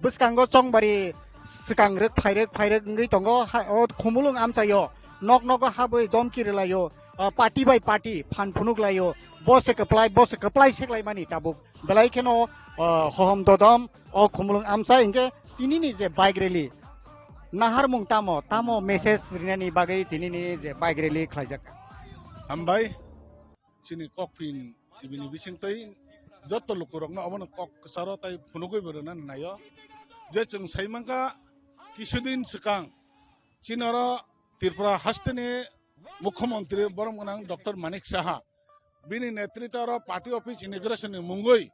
bwskango chongbari swkang rwk phairwk phairwk wngwi tongo. Ha, o Khumulwng amchaio, nok nogo habwi domki rwlaio, ah, party bai party phan phunuk laio, bo se kwplai, bo se kwplai seklaimani tabuk. Belai kheno, ah, hohom dodom o Khumulwng amchai hwnkhe tinini je bike rally naharmung tamo, tamo message rinani bagwi tinini je bike rally khlaijak. Hambai. Chini Kokpin T V ni bisingtwi joto lukurokno obono kok kwcharo tai phunugwi bo rwna naio. Je chwng sai mankha kisudin swkang chini oro Tripura hasteni Mukhyamantri borom gwnang Doctor Manik Saha bini netritwa oro party office inauguration ni mungwi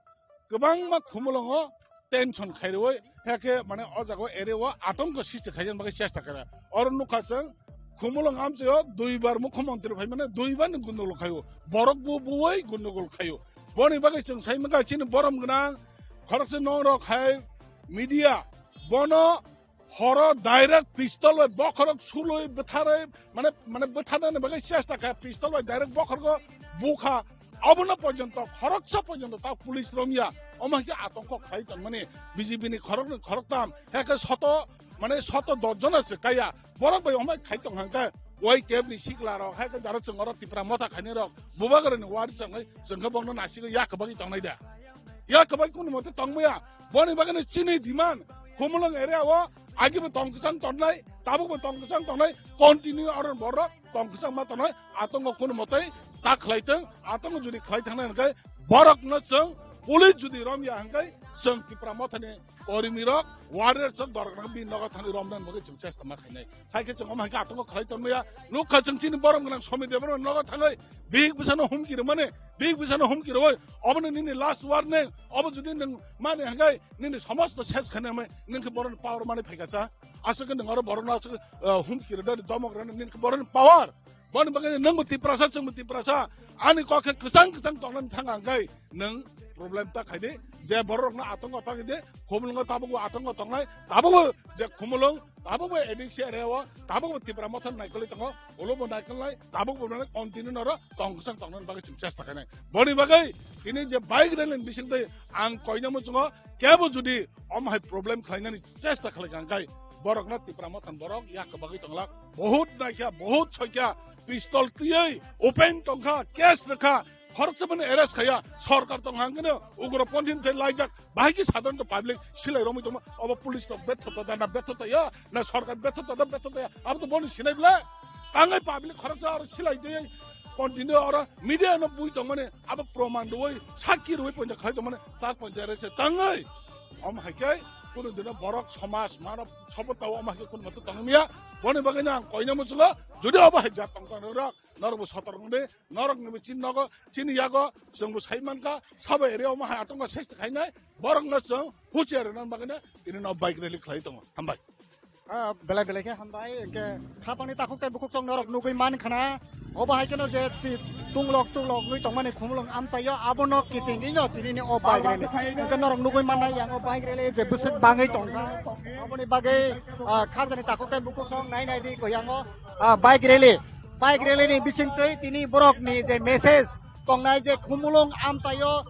kwbangma Khumulwngo tension khairwi, hakhe mane o jaga o area o atongko sristi khaina bagwi chesta khaijak. Oro nukha chwng Khumulwng amchaio duibar mukhyamantri phai mane duibar ni gundogol khaio. Borok bo buwi gundogol khaio. Boni bagwi chwng sai mankha chini borom gwnang khoroksa norok hai media bono horo direct pistol bai bokhorok sulwi bwtharwi, mane, mane bwtharnani bagwi chesta kha, pistol bai direct bokhorgo bukha. Obono porjonto khoroksa porjonto ta police romya. Omo hai khe atongko khai tongmani B J P ni khoroknwi khoroktam, hai khe soto, mane soto dos jona se kaya. Borok bai omo hai khai tong hang khe Y T F ni sikla rok, hai khe jaro chwng oro Tipra Motha khainai rok, Bubagra ni wari chwng, chwng khe bongno nasigwi yak bagwi tongnai da. Ya kwbai kunu mote tongmaya. Boni bagwi no chini demand Khumulwng area o agibo tong kwchang tongnai, tabukbo tong kwchang tongnai, continue oro borok tong kwchang ma tongnai, atongo kunu mote ta khlai tong, atongo jodi khlai thangnai hwnkhe borokno chwng police jodi romya hwnkhe chwng Tipra Mothani Orimni rok, warrior chok dorok rok bini nogo thani romna bagwi chwng chesta ma khainai. Hai khe chwng omo hai khe atongo khlai tongmaya. Nukha chwng chini borom gwnang Somi Debbarma nogo thangwi bihik bwsano humki rwmani, bihik bwsano humki rwui obono nini last warning. Obo jodi nwng mani hwnkhe nini somosto ses khainai hwnwi nwng khe boroni power mani phaikha cha. Aswk khe nwng oro borokno aswk, eh, humki rwdani domok rwna nini khe boroni power. Boni bagwi nwngbo Tiprasa, chwngbo Tiprasa. Ani kok khe kwchang kwchang tongnani thang ang khe nwng problem ta khai di. Je borok rokno atongo ta khai di. Khumulwngo tabukbo atongo tongnai. Tabukbo je Khumulwng, tabukbo A D C area o, tabukbo Tipra Motha naikolwi tongo. Ulobo naikolnai, tabukbo nai continue noro tong kwchang tongnani bagwi chwng chesta khainai. Boni bagwi tini je bike rally ni bisingtwi ang koina muchungo kebo jodi omo hai problem khlainani chesta khlai kha hwnkhe borokno Tipra Motha ni borok yak bagwi tonglak. Bohut naikha, bohut soikha, pistol twiwi open tongkha, case rwkha, khoroksa mani arrest khaya, sorkar tong hangkhe no ugroponthi se laijak, bahai khe sadharanto public silai romwi tongma, obo police rok betho ta da na betho ta ya, na sorkar betho ta da betho ta ya, abo to boni sinai bwle, tangwi public khoroksa aro silai twiwi continue oro media no bui tongmani, abo proman rwui, sakki rwui ponja khlai tongmani, tak ponja rese tangwi. Omo hai khe kunu dino borok somaj mano sobo tao omo hai khe kunu matu tongmia. Boni bagwi no ang koina muchungo, jodi obo hai jat tong tong rok, norok bo sotor wngdi, norok ni bo chini nogo, chini yago, chwng bo sai mankha, sabo area omo hai atongo sesta khainai, borok no chwng huchiya rwna bagwi no tini no bike rally khlai tongo. Hambai. Ah, belai belai khe hambai, hwnkhe khapangni takhuk tei bukhuk chwng norok nugwi man khana. Obo hai kheno je ti-, tunglok tunglok wngwi tongmani Khumulwng amchaio, abono kitingino tinini o bike rally. Hwnkhe norok nugwi mannai yang o bike rally je bwswk bangwi tongkha. Aboni bagwi, ah, khajani takhuk tei bukhuk chwng nai nai di koi yango, ah, bike rally. Bike rally ni bisingtwi tini borokni je message, tongnai je Khumulwng amchaio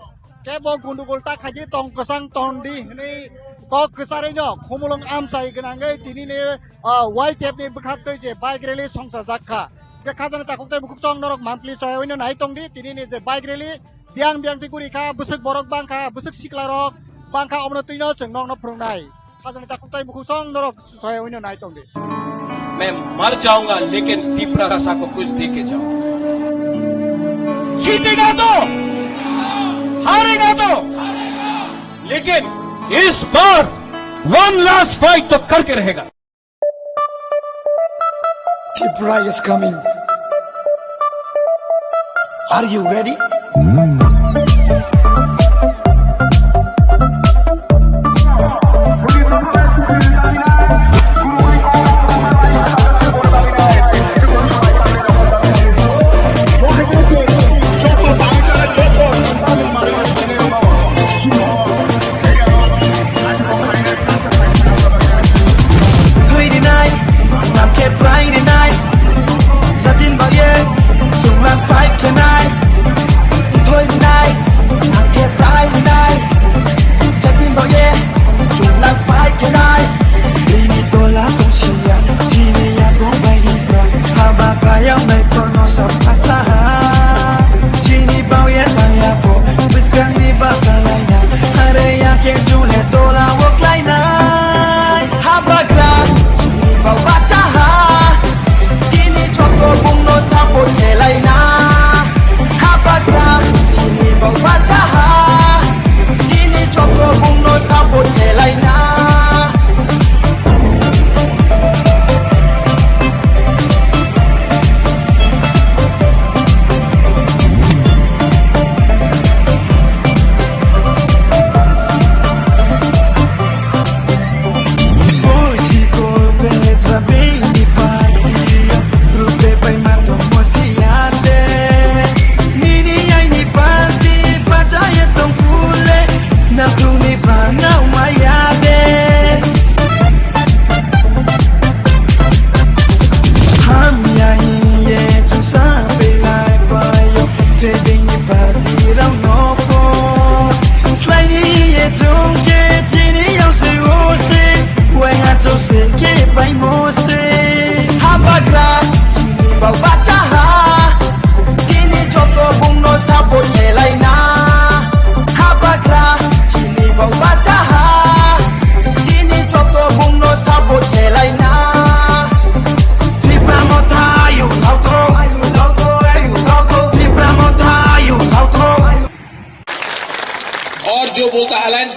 kebo gundugul ta khaidi tong kwchang tondi hwnwi kok kwcharwi no Khumulwng amchai gwnangwi tinini, ah, Y T F ni bwkhaktwi je bike rally songsajak kha. Khe khajani takhuk tei bukhuk chwng norok mampli choyawi no nai tongdi tinini je bike rally biyang biyang twi guri kha, bwswk borok bang kha, bwswk sikla rok bang kha, omono twi no chwng nokno phwrwngnai. Khajani takhuk tei bukhuk chwng norok soya wino nai tongdi. मैं मर जाऊंगा लेकिन तिपरा भाषा को कुछ दे के जाऊंगा। जीतेगा तो, हारेगा तो, लेकिन इस बार वन लास्ट फाइट तो करके रहेगा। Tripura is coming. Are you ready?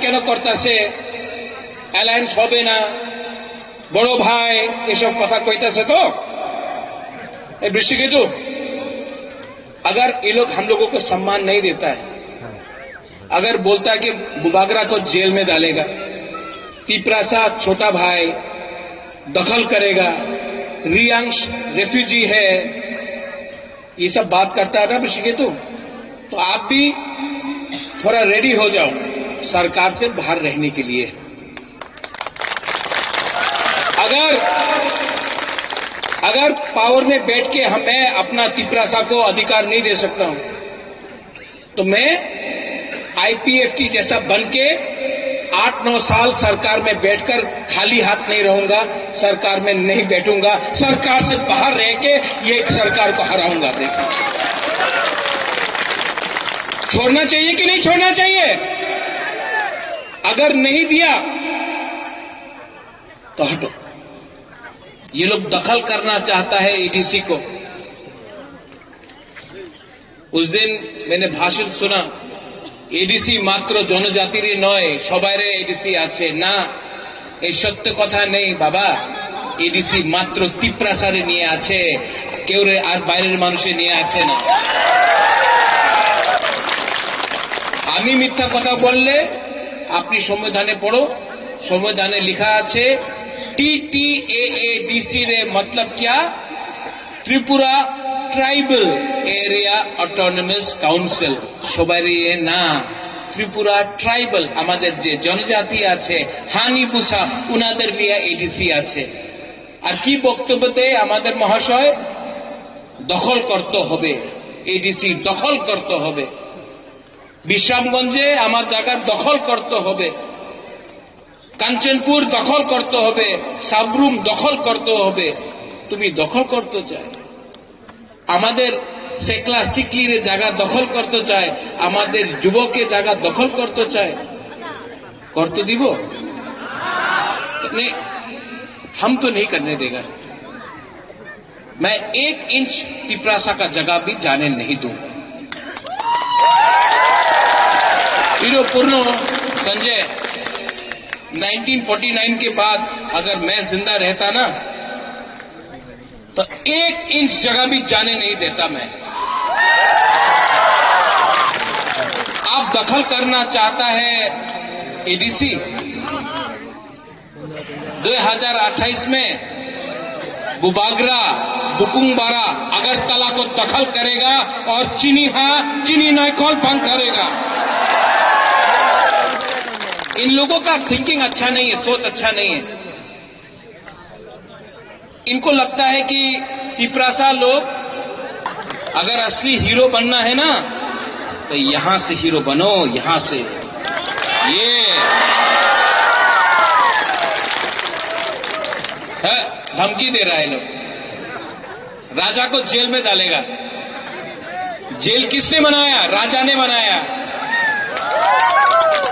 কেন করতেছে, অ্যালায়েন্স হবে না, বড় ভাই, এসব কথা কইতেছে তো। এই বৃষ্টিকেতু, अगर ये लोग हम लोगों को सम्मान नहीं देता है, अगर बोलता है कि बुबागरा को जेल में डालेगा, तिपरासा छोटा भाई दखल करेगा, रियांश रेफ्यूजी है, ये सब बात करता है ना ऋषिकेतु, तो आप भी थोड़ा रेडी हो जाओ सरकार से बाहर रहने के लिए। अगर अगर पावर में बैठ के हम मैं अपना तिपरासा को अधिकार नहीं दे सकता हूं, तो मैं आईपीएफ की जैसा बन के आठ नौ साल सरकार में बैठकर खाली हाथ नहीं रहूंगा, सरकार में नहीं बैठूंगा, सरकार से बाहर रह के ये सरकार को हराऊंगा। देखो, छोड़ना चाहिए कि नहीं छोड़ना चाहिए? अगर नहीं दिया तो हटो। ये लोग दखल करना चाहता है एडीसी को। उस दिन मैंने भाषण सुना, এডিসি মাত্র জনজাতিরই নয়, সবাইরে এডিসি আছে। না, এই সত্য কথা নেই বাবা। এডিসি মাত্র তিপ্রাসারে নিয়ে আছে, কেউরে আর বাইরের মানুষে নিয়ে আছে না। আমি মিথ্যা কথা বললে আপনি সংবিধানে পড়ো, সংবিধানে লেখা আছে টিটিএএডিসি রে মতলব কিয়া? Tripura tribal area autonomous council, সবারই এ না। ত্রিপুরা ট্রাইবাল, আমাদের যে জনজাতি আছে, হানি পুসা, উনাদের লিয়া এডিসি আছে। আর কি বক্তব্য দেয় আমাদের মহাশয়? দখল করতে হবে, এডিসি দখল করতে হবে, বিশ্রামগঞ্জে আমার জায়গা দখল করতে হবে। কাঞ্চনপুর দখল করতে হবে, সাবরুম দখল করতে হবে। তুমি দখল করতে চায়, আমাদের সেকলা সিকলিরে জায়গা দখল করতে চায়, আমাদের যুবকে জায়গা দখল করতে চায়, করতে দিব? नहीं, हम तो नहीं करने देगा। मैं एक इंच तिपरासा का जगह भी जाने नहीं दूं। Hero Purno, Sanjay, nineteen forty nine के बाद अगर मैं जिंदा रहता ना, तो एक इंच जगह भी जाने नहीं देता मैं। आप दखल करना चाहता है एडीसी, दो हज़ार अट्ठाईस में बुबागरा, बुकुंगबारा, अगरतला को दखल करेगा और चीनी हाँ, चीनी नाइकॉल बंद करेगा। इन लोगों का थिंकिंग अच्छा नहीं है, सोच अच्छा नहीं है। इनको लगता है कि तिपरासा लोग अगर असली हीरो बनना है ना, तो यहां से हीरो बनो, यहां से। ये है, धमकी दे रहा है लोग। राजा को जेल में डालेगा। जेल किसने बनाया? राजा ने बनाया।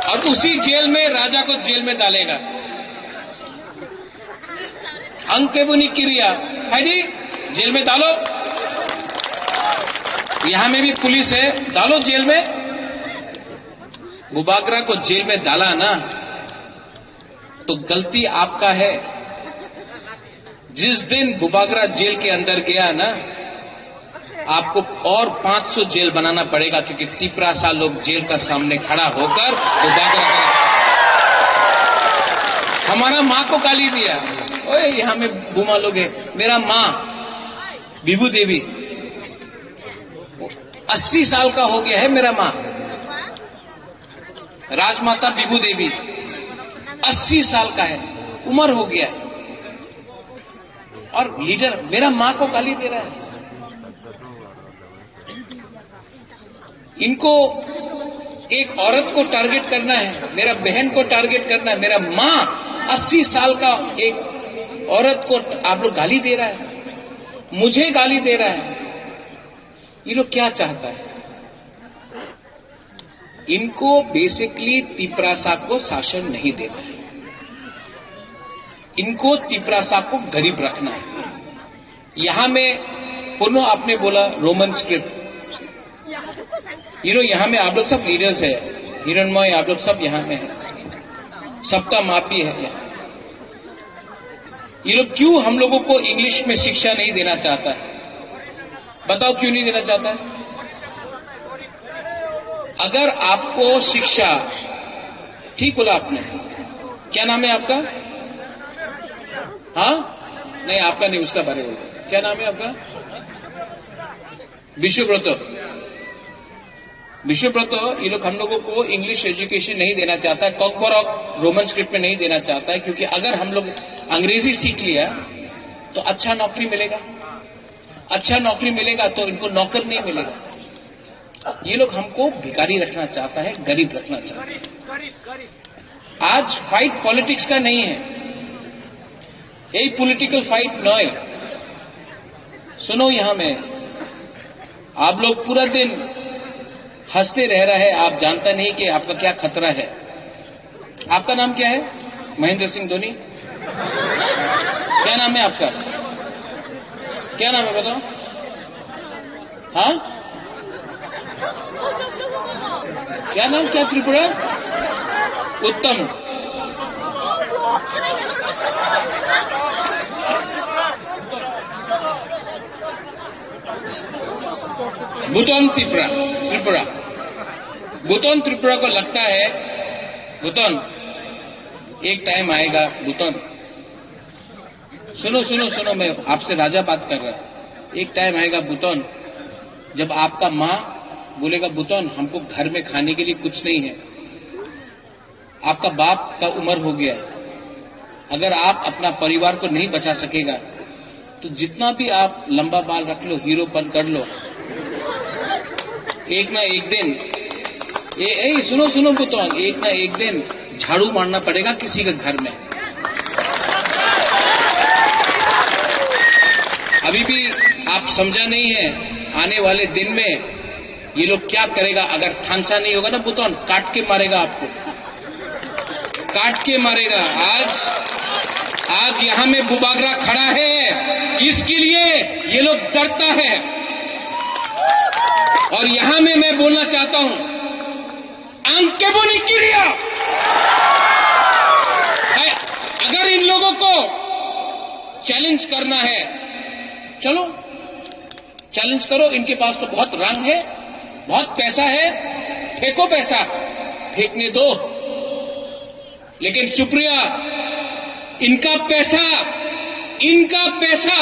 और उसी जेल में राजा को जेल में डालेगा। अंक बुनी किरिया, है जी, जेल में डालो। यहाँ में भी पुलिस है, डालो जेल में। बुबागरा को जेल में डाला ना, तो गलती आपका है। जिस दिन बुबागरा जेल के अंदर गया ना, आपको और पाँच सौ जेल बनाना पड़ेगा, क्योंकि तिपरासा लोग जेल का सामने खड़ा होकर बुबागरा का, हमारा माँ को गाली दिया। ओए, यहाँ में बुमा लोग है, मेरा माँ विभू देवी, अस्सी साल का हो गया है मेरा माँ। राजमाता विभू देवी अस्सी साल का है, उम्र हो गया है, और लीडर मेरा माँ को गाली दे रहा है। इनको एक औरत को टारगेट करना है, मेरा बहन को टारगेट करना है, मेरा माँ अस्सी साल का एक औरत को आप लोग गाली दे रहा है, मुझे गाली दे रहा है। ये लोग क्या चाहता है? इनको बेसिकली तिपरासा को शासन नहीं देना है, इनको तिपरासा को गरीब रखना है। यहाँ में पुनः आपने बोला रोमन स्क्रिप्ट, यू नो, यहाँ में आप लोग सब लीडर्स है, हिरणमय, आप लोग सब यहाँ में है। सबका माँ भी है यहाँ। ये लोग क्यों हम लोगों को इंग्लिश में शिक्षा नहीं देना चाहता है? बताओ, क्यों नहीं देना चाहता है? अगर आपको शिक्षा, ठीक बोला आपने, क्या नाम है आपका? हाँ, नहीं, आपका नहीं, उसका बारे में बोलो। क्या नाम है आपका? विश्वव्रत। विश्वव्रत, ये लोग हम लोगों को इंग्लिश एजुकेशन नहीं देना चाहता है। कॉकबरॉक रोमन स्क्रिप्ट में नहीं देना चाहता है, क्योंकि अगर हम लोग अंग्रेजी सीख लिया तो अच्छा नौकरी मिलेगा, अच्छा नौकरी मिलेगा तो इनको नौकर नहीं मिलेगा। ये लोग हमको भिखारी रखना चाहता है, गरीब रखना चाहता है। आज फाइट पॉलिटिक्स का नहीं है, यही पॉलिटिकल फाइट नहीं। सुनो, यहाँ में आप लोग पूरा दिन हंसते रह रहे हैं, आप जानता नहीं कि आपका क्या खतरा है। आपका नाम क्या है? महेंद्र सिंह धोनी। क्या नाम है आपका? क्या नाम है, बताओ। हाँ, क्या नाम, क्या त्रिपुरा? उत्तम। बुतन त्रिपुरा, त्रिपुरा। बुतन त्रिपुरा को लगता है, बुतन, एक टाइम आएगा, बुतन। सुनो, सुनो, सुनो, मैं आपसे राजा बात कर रहा हूँ। एक टाइम आएगा, बुतन, जब आपका माँ बोलेगा, "बुतन, हमको घर में खाने के लिए कुछ नहीं है।" आपका बाप का उम्र हो गया है, अगर आप अपना परिवार को नहीं बचा सकेगा, तो जितना भी आप लंबा बाल रख लो, हीरोपन कर लो, एक ना एक दिन, ए, ए, सुनो, सुनो, बुतन, एक ना एक दिन झाड़ू मारना पड़ेगा किसी के घर में। अभी भी आप समझा नहीं है, आने वाले दिन में ये लोग क्या करेगा। अगर थानसा नहीं होगा ना, बुतन काट के मारेगा आपको, काट के मारेगा। आज, आज यहाँ में बुबागरा खड़ा है, इसके लिए ये लोग डरता है। और यहाँ में मैं बोलना चाहता हूँ, Ang keboni kiria। है, अगर इन लोगों को चैलेंज करना है, चलो, चैलेंज करो। इनके पास तो बहुत रंग है, बहुत पैसा है, फेंको पैसा, फेंकने दो। लेकिन सुप्रिया, इनका पैसा, इनका पैसा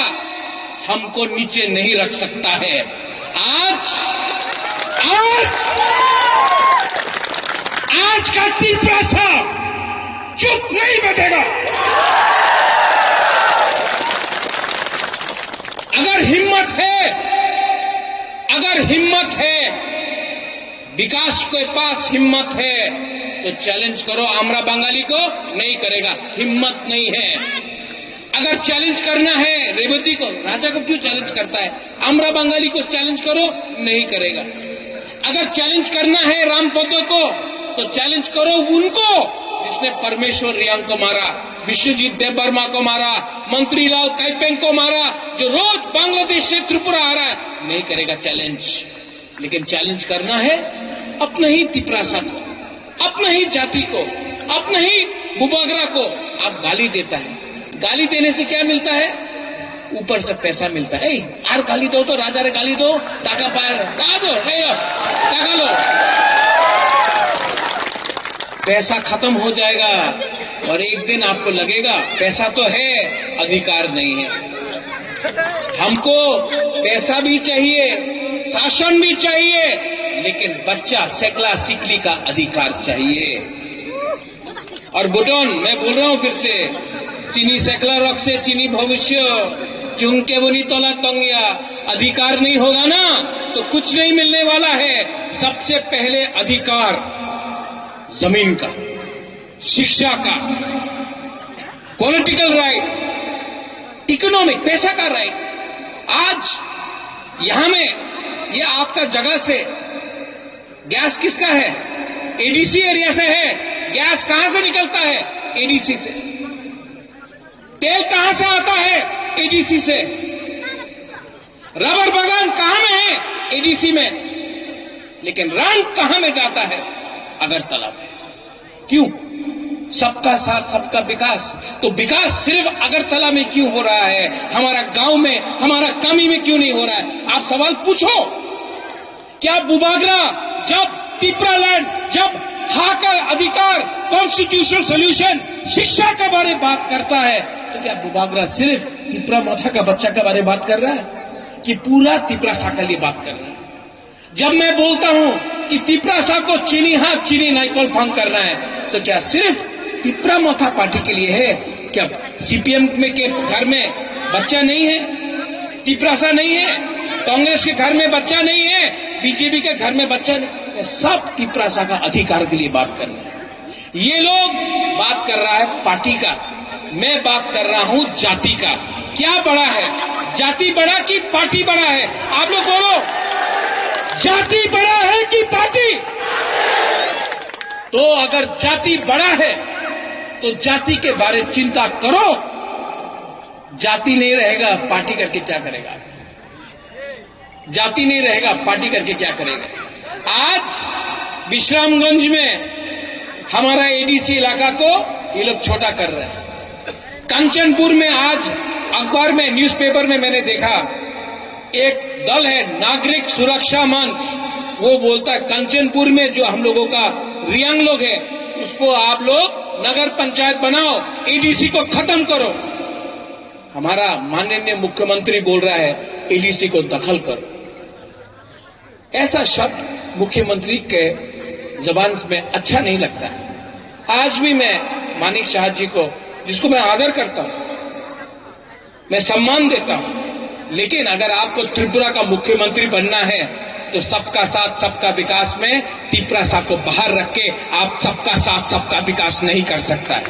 हमको नीचे नहीं रख सकता है। आज, आज, आज का तिपरासा चुप नहीं बैठेगा। अगर हिम्मत है, अगर हिम्मत है, विकास के पास हिम्मत है तो चैलेंज करो, आमरा बंगाली को नहीं करेगा, हिम्मत नहीं है। अगर चैलेंज करना है रेवती को, राजा को क्यों चैलेंज करता है? आमरा बंगाली को चैलेंज करो, नहीं करेगा। अगर चैलेंज करना है राम पद्दो को, तो चैलेंज करो उनको जिसने परमेश्वर रियांग को मारा, विश्वजीत देबबर्मा को मारा, मंत्री लाल काइपेंग को मारा, जो रोज बांग्लादेश से त्रिपुरा आ रहा है, नहीं करेगा चैलेंज। लेकिन चैलेंज करना है अपने ही तिपरासा को, अपने ही जाति को, अपने ही बुबागरा को। आप गाली देता है, गाली देने से क्या मिलता है? ऊपर से पैसा मिलता है। ए, आर गाली दो तो, राजा रे गाली दो, टाका पाए, टाका दो, ए, टाका लो। पैसा खत्म हो जाएगा और एक दिन आपको लगेगा, पैसा तो है, अधिकार नहीं है। हमको पैसा भी चाहिए, शासन भी चाहिए, लेकिन बच्चा सेकला सिकली का अधिकार चाहिए। और बुटन, मैं बोल रहा हूँ फिर से, chini sekla rok se chini bhobishyot, chwng keboni tola tongya, अधिकार नहीं होगा ना, तो कुछ नहीं मिलने वाला है। सबसे पहले अधिकार जमीन का, शिक्षा का, पॉलिटिकल राइट, इकोनॉमिक, पैसा का राइट। आज यहाँ में, ये आपका जगह से गैस किसका है? एडीसी एरिया से है। गैस कहाँ से निकलता है? एडीसी से। तेल कहाँ से आता है? एडीसी से। रबर बागान कहाँ में है? एडीसी में। लेकिन रंग कहाँ में जाता है? अगरतला में। क्यों? सबका साथ, सबका विकास। तो विकास सिर्फ अगरतला में क्यों हो रहा है, हमारा गांव में, हमारा कमी में क्यों नहीं हो रहा है? आप सवाल पूछो। क्या बुबागरा जब तिपरा लैंड, जब हाका अधिकार, कॉन्स्टिट्यूशनल सॉल्यूशन, शिक्षा के बारे में बात करता है, तो क्या बुबागरा सिर्फ तिपरा मोथा का बच्चा के बारे में बात कर रहा है कि पूरा तिपरा सा के लिए बात कर रहा है? जब मैं बोलता हूं कि तिपरा सा को चीनी हाथ, चीनी नाइकोल फांग करना है, तो क्या सिर्फ तिपरा मोथा पार्टी के लिए है? क्या सीपीएम में के घर में बच्चा नहीं है, तिपरासा नहीं है, कांग्रेस के घर में बच्चा नहीं है, बीजेपी के घर में बच्चा नहीं है? सब तिपरासा का अधिकार के लिए बात कर रहे हैं। ये लोग बात कर रहा है पार्टी का, मैं बात कर रहा हूं जाति का। क्या बड़ा है, जाति बड़ा कि पार्टी बड़ा है? आप लोग बोलो, जाति बड़ा है कि पार्टी? तो अगर जाति बड़ा है तो जाति के बारे चिंता करो। जाति नहीं रहेगा, पार्टी करके क्या करेगा? जाति नहीं रहेगा, पार्टी करके क्या करेगा? आज विश्रामगंज में हमारा एडीसी इलाका को ये लोग छोटा कर रहे हैं। कंचनपुर में आज अखबार में, न्यूज़पेपर में मैंने देखा, एक दल है नागरिक सुरक्षा मंच, वो बोलता है कंचनपुर में जो हम लोगों का रियांग लोग है, उसको आप लोग नगर पंचायत बनाओ, एडीसी को खत्म करो। हमारा माननीय मुख्यमंत्री बोल रहा है एडीसी को दखल करो। ऐसा शब्द मुख्यमंत्री के जबान में अच्छा नहीं लगता है। आज भी मैं मानिक साहा जी को, जिसको मैं आदर करता हूं, मैं सम्मान देता हूं, लेकिन अगर आपको त्रिपुरा का मुख्यमंत्री बनना है तो सबका साथ सबका विकास में तिपरासा को बाहर रख के आप सबका साथ सबका विकास नहीं कर सकता है।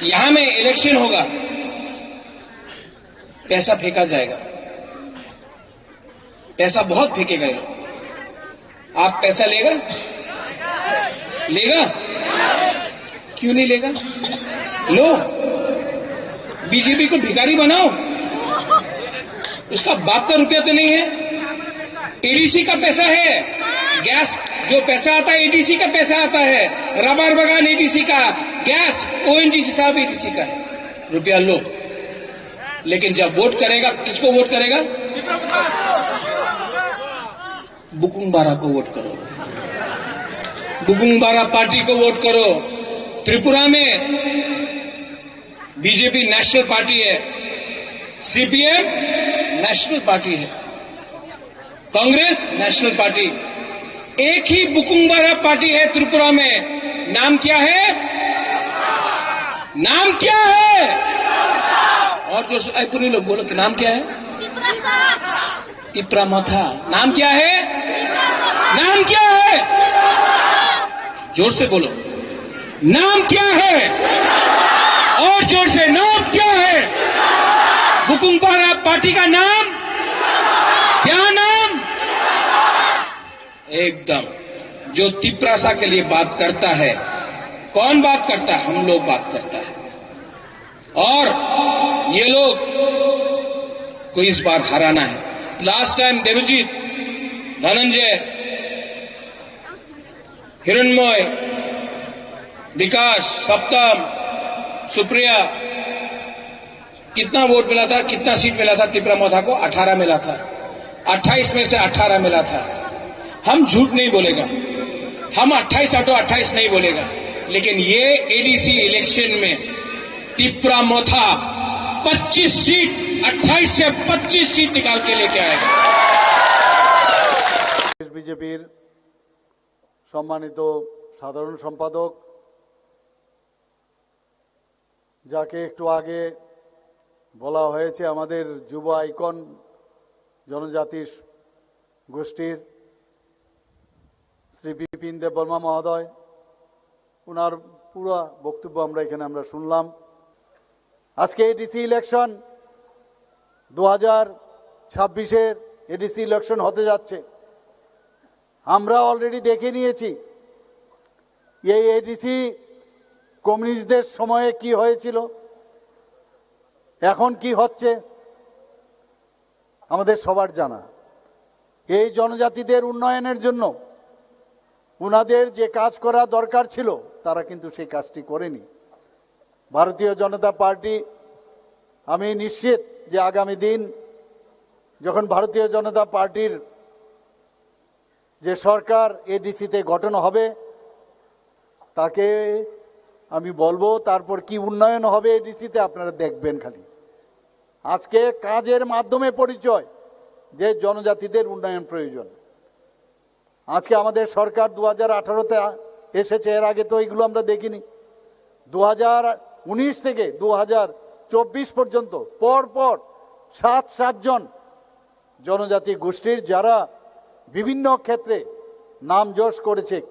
यहां में इलेक्शन होगा, पैसा फेंका जाएगा, पैसा बहुत फेंकेगा ये लोग। आप पैसा लेगा? लेगा? क्यों नहीं लेगा? लो, बीजेपी को भिखारी बनाओ। उसका बाप का रुपया तो नहीं है, एडीसी का पैसा है। गैस जो पैसा आता है, एडीसी का पैसा आता है। रबर बागान एडीसी का, गैस, ओएनजीसी साहब एडीसी का है। रुपया लो, लेकिन जब वोट करेगा, किसको वोट करेगा? बुकुंग बारा को वोट करो, बुकुंग बारा पार्टी को वोट करो। त्रिपुरा में बीजेपी नेशनल पार्टी है, सीपीएम नेशनल पार्टी है, कांग्रेस नेशनल पार्टी, एक ही बुकुंग बारा पार्टी है त्रिपुरा में। नाम क्या है? नाम क्या है? और जो सुनाई पूरी लोग बोलो कि नाम क्या है? तिपरा मोथा। नाम क्या है? नाम क्या है? जोर से बोलो। नाम क्या है? और जोर से, नाम क्या है? बुकुंग बारा पार्टी का नाम क्या? नाम एकदम, जो तिपरासा के लिए बात करता है। कौन बात करता है? हम लोग बात करता है। और ये लोग को इस बार हराना है। लास्ट टाइम देवजीत, धनंजय, हिरणमय, विकास, सप्तम, सुप्रिया, कितना वोट मिला था, कितना सीट मिला था तिपरा मोथा को? अठारह मिला था। अट्ठाईस में से अठारह मिला था। हम झूठ नहीं बोलेगा, हम अट्ठाईस आठों अट्ठाईस नहीं बोलेगा, लेकिन ये एडीसी इलेक्शन में तिपरा मोथा पच्चीस सीट, अट्ठाईस से पच्चीस सीट निकाल के लेके आएगा। বিজেপির সম্মানিত সাধারণ সম্পাদক, যাকে একটু আগে বলা হয়েছে আমাদের যুব আইকন জনজাতি গোষ্ঠীর শ্রী বিপিন দেববর্মা মহোদয়, ওনার পুরো বক্তব্য আমরা এখানে আমরা শুনলাম। আজকে এডিসি ইলেকশন, দু হাজার ছাব্বিশের এডিসি ইলেকশন হতে যাচ্ছে। আমরা অলরেডি দেখে নিয়েছি এই এডিসি কমিউনিস্টদের সময়ে কি হয়েছিল, এখন কি হচ্ছে, আমাদের সবার জানা। এই জনজাতিদের উন্নয়নের জন্য ওনাদের যে কাজ করা দরকার ছিল, তারা কিন্তু সেই কাজটি করেনি। ভারতীয় জনতা পার্টি, আমি নিশ্চিত যে আগামী দিন যখন ভারতীয় জনতা পার্টির যে সরকার এডিসিতে গঠন হবে, তাকে আমি বলবো তারপর কি উন্নয়ন হবে এডিসিতে, আপনারা দেখবেন খালি। আজকে কাজের মাধ্যমে পরিচয় যে জনজাতিদের উন্নয়ন প্রয়োজন। আজকে আমাদের সরকার দু হাজার আঠারোতে এসেছে, এর আগে তো এগুলো আমরা দেখিনি। দু হাজার উনিশ থেকে দু হাজার চব্বিশ পর্যন্ত পর পর সাত সাতজন জনজাতি গোষ্ঠীর, যারা বিভিন্ন ক্ষেত্রে নাম যশ করেছে,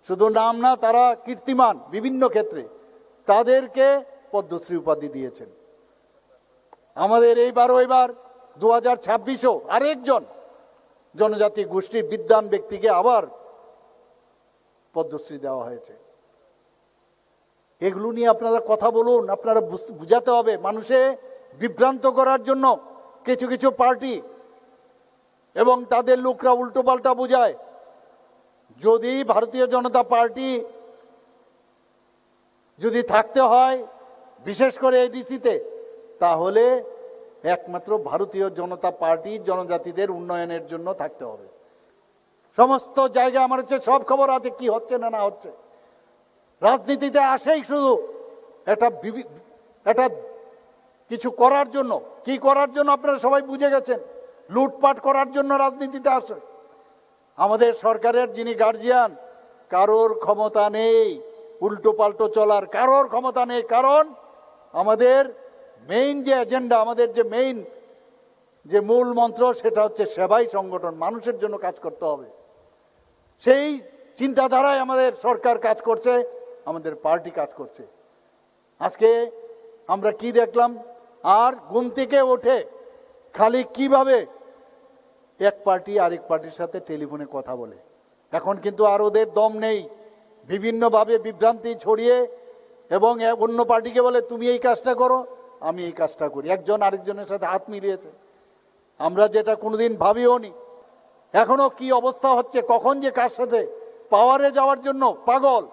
শুধু নাম না, তারা কীর্তিমান বিভিন্ন ক্ষেত্রে, তাদেরকে পদ্মশ্রী উপাধি দিয়েছেন। আমাদের এইবারও, এবার দু হাজার ছাব্বিশেও আরেকজন জনজাতি গোষ্ঠীর বিদ্বান ব্যক্তিকে আবার পদ্মশ্রী দেওয়া হয়েছে। এগুলো নিয়ে আপনারা কথা বলুন, আপনারা বুঝ- বুঝাতে হবে। মানুষে বিভ্রান্ত করার জন্য কিছু কিছু পার্টি এবং তাদের লোকরা উল্টোপাল্টা বুঝায়। যদি ভারতীয় জনতা পার্টি যদি থাকতে হয়, বিশেষ করে এডিসিতে, তাহলে একমাত্র ভারতীয় জনতা পার্টি জনজাতিদের উন্নয়নের জন্য থাকতে হবে। সমস্ত জায়গায় আমার হচ্ছে সব খবর আছে, কি হচ্ছে না না হচ্ছে। রাজনীতিতে আসেই শুধু একটা বিভি- একটা কিছু করার জন্য। কি করার জন্য আপনারা সবাই বুঝে গেছেন, লুটপাট করার জন্য রাজনীতিতে আসে। আমাদের সরকারের যিনি গার্জিয়ান, কারোর ক্ষমতা নেই উল্টো পাল্টো চলার, কারোর ক্ষমতা নেই। কারণ আমাদের মেইন যে এজেন্ডা, আমাদের যে মেইন যে মূল মন্ত্র, সেটা হচ্ছে সেবাই সংগঠন, মানুষের জন্য কাজ করতে হবে। সেই চিন্তাধারায় আমাদের সরকার কাজ করছে, আমাদের পার্টি কাজ করছে। আজকে আমরা কি দেখলাম? আর ঘুম থেকে উঠে খালি কিভাবে এক পার্টি আরেক পার্টির সাথে টেলিফোনে কথা বলে। এখন কিন্তু আর ওদের দম নেই, বিভিন্নভাবে বিভ্রান্তি ছড়িয়ে এবং এ- অন্য পার্টিকে বলে, "তুমি এই কাজটা করো, আমি এই কাজটা করি।" একজন আরেকজনের সাথে হাত মিলিয়েছে। আমরা যেটা কোনোদিন ভাবিও নি। এখনো কি অবস্থা হচ্ছে, কখন যে কার সাথে পাওয়ারে যাওয়ার জন্য পাগল,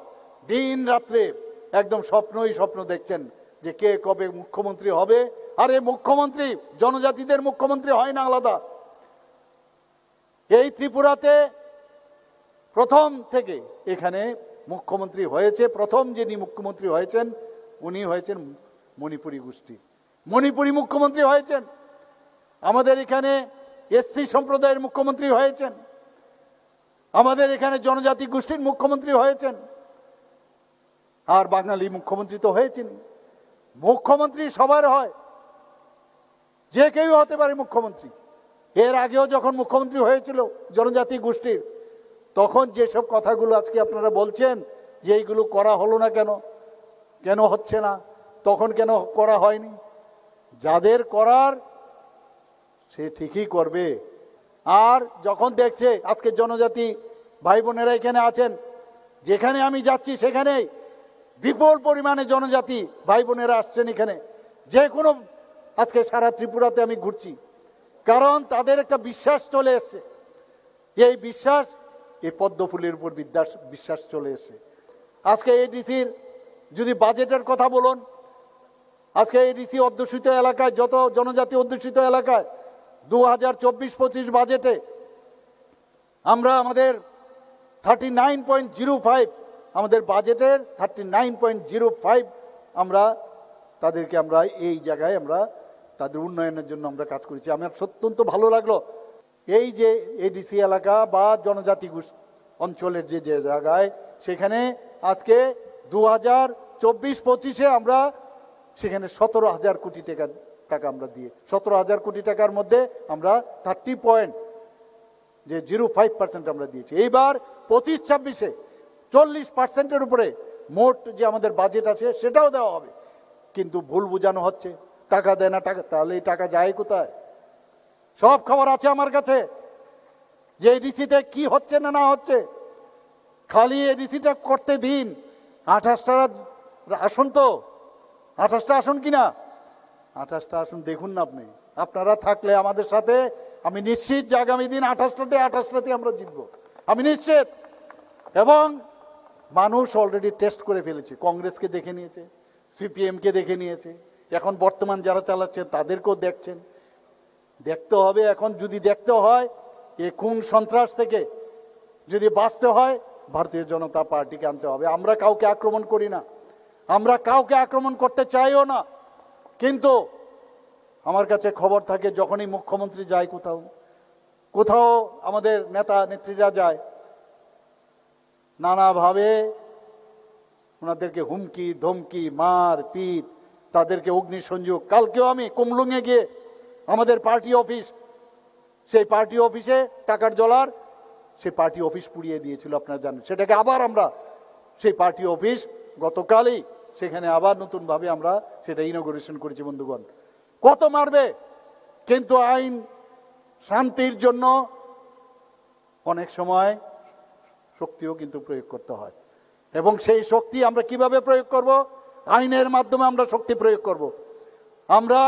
দিন রাত্রে একদম স্বপ্নই স্বপ্ন দেখছেন যে কে কবে মুখ্যমন্ত্রী হবে। আরে মুখ্যমন্ত্রী জনজাতিদের মুখ্যমন্ত্রী হয় না আলাদা? এই ত্রিপুরাতে প্রথম থেকে এখানে মুখ্যমন্ত্রী হয়েছে, প্রথম যিনি মুখ্যমন্ত্রী হয়েছেন, উনি হয়েছেন মণিপুরী গোষ্ঠী, মণিপুরী মুখ্যমন্ত্রী হয়েছেন। আমাদের এখানে এসসি সম্প্রদায়ের মুখ্যমন্ত্রী হয়েছেন, আমাদের এখানে জনজাতি গোষ্ঠীর মুখ্যমন্ত্রী হয়েছেন, আর বাঙালি মুখ্যমন্ত্রী তো হয়েছেন। মুখ্যমন্ত্রী সবার হয়, যে কেউ হতে পারে মুখ্যমন্ত্রী। এর আগেও যখন মুখ্যমন্ত্রী হয়েছিল জনজাতি গোষ্ঠীর, তখন যেসব কথাগুলো আজকে আপনারা বলছেন যে এইগুলো করা হলো না কেন, কেন হচ্ছে না, তখন কেন করা হয়নি, যাদের করার সে ঠিকই করবে। আর যখন দেখছে আজকে জনজাতি ভাই বোনেরা এখানে আছেন, যেখানে আমি যাচ্ছি সেখানেই বিপুল পরিমাণে জনজাতি ভাই বোনেরা আসছেন এখানে। যে কোনো, আজকে সারা ত্রিপুরাতে আমি ঘুরছি, কারণ তাদের একটা বিশ্বাস চলে এসছে। এই বিশ্বাস, এই পদ্মফুলের উপর বিদ্যাস- বিশ্বাস চলে এসছে। আজকে এডিসির যদি বাজেটের কথা বলুন, আজকে এডিসি অধ্যুষিত এলাকায়, যত জনজাতি অধ্যুষিত এলাকায় দু হাজার চব্বিশ পঁচিশ বাজেটে আমরা আমাদের thirty nine point zero five, আমাদের বাজেটের thirty nine point zero five আমরা তাদেরকে, আমরা এই জায়গায় আমরা তাদের উন্নয়নের জন্য আমরা কাজ করেছি। আমার অত্যন্ত ভালো লাগলো। এই যে এডিসি এলাকা বা জনজাতি গোষ্- অঞ্চলের যে যে জায়গায়, সেখানে আজকে দু হাজার চব্বিশ পঁচিশে আমরা সেখানে সতেরো হাজার কোটি টাকা, টাকা আমরা দিয়ে, সতেরো হাজার কোটি টাকার মধ্যে আমরা থার্টি পয়েন্ট, যে জিরো ফাইভ পার্সেন্ট আমরা দিয়েছি। এইবার পঁচিশ ছাব্বিশে চল্লিশ পার্সেন্টের উপরে মোট যে আমাদের বাজেট আছে, সেটাও দেওয়া হবে। কিন্তু ভুল বোঝানো হচ্ছে, টাকা দেয় না, টাকা, তাহলে এই টাকা যায় কোথায়? সব খবর আছে আমার কাছে, যে এডিসিতে কি হচ্ছে না না হচ্ছে। খালি এডিসিটা করতে দিন, আঠাশটা আসন তো, আঠাশটা আসন কিনা, আঠাশটা আসন দেখুন না আপনি। আপনারা থাকলে আমাদের সাথে, আমি নিশ্চিত যে আগামী দিন আঠাশটাতে আঠাশটাতে আমরা জিতবো, আমি নিশ্চিত। এবং মানুষ অলরেডি টেস্ট করে ফেলেছে, কংগ্রেসকে দেখে নিয়েছে, সিপিএমকে দেখে নিয়েছে, এখন বর্তমান যারা চালাচ্ছে তাদেরকেও দেখছেন। দেখতে হবে, এখন যদি দেখতে হয়, এ খুন সন্ত্রাস থেকে যদি বাঁচতে হয়, ভারতীয় জনতা পার্টিকে আনতে হবে। আমরা কাউকে আক্রমণ করি না, আমরা কাউকে আক্রমণ করতে চাইও না। কিন্তু আমার কাছে খবর থাকে, যখনই মুখ্যমন্ত্রী যায় কোথাও, কোথাও আমাদের নেতা নেত্রীরা যায়, নানাভাবে ওনাদেরকে হুমকি ধমকি, মার পিট, তাদেরকে অগ্নিসংযোগ। কালকেও আমি কুমলুঙে গিয়ে আমাদের পার্টি অফিস, সেই পার্টি অফিসে টাকার জলার, সেই পার্টি অফিস পুড়িয়ে দিয়েছিল, আপনারা জানেন। সেটাকে আবার আমরা, সেই পার্টি অফিস গতকালই সেখানে আবার নতুনভাবে আমরা সেটা ইনোগুরেশন করেছি, বন্ধুগণ। কত মারবে, কিন্তু আইন শান্তির জন্য অনেক সময় শক্তিও কিন্তু প্রয়োগ করতে হয়। এবং সেই শক্তি আমরা কিভাবে প্রয়োগ করব? আইনের মাধ্যমে আমরা শক্তি প্রয়োগ করব। আমরা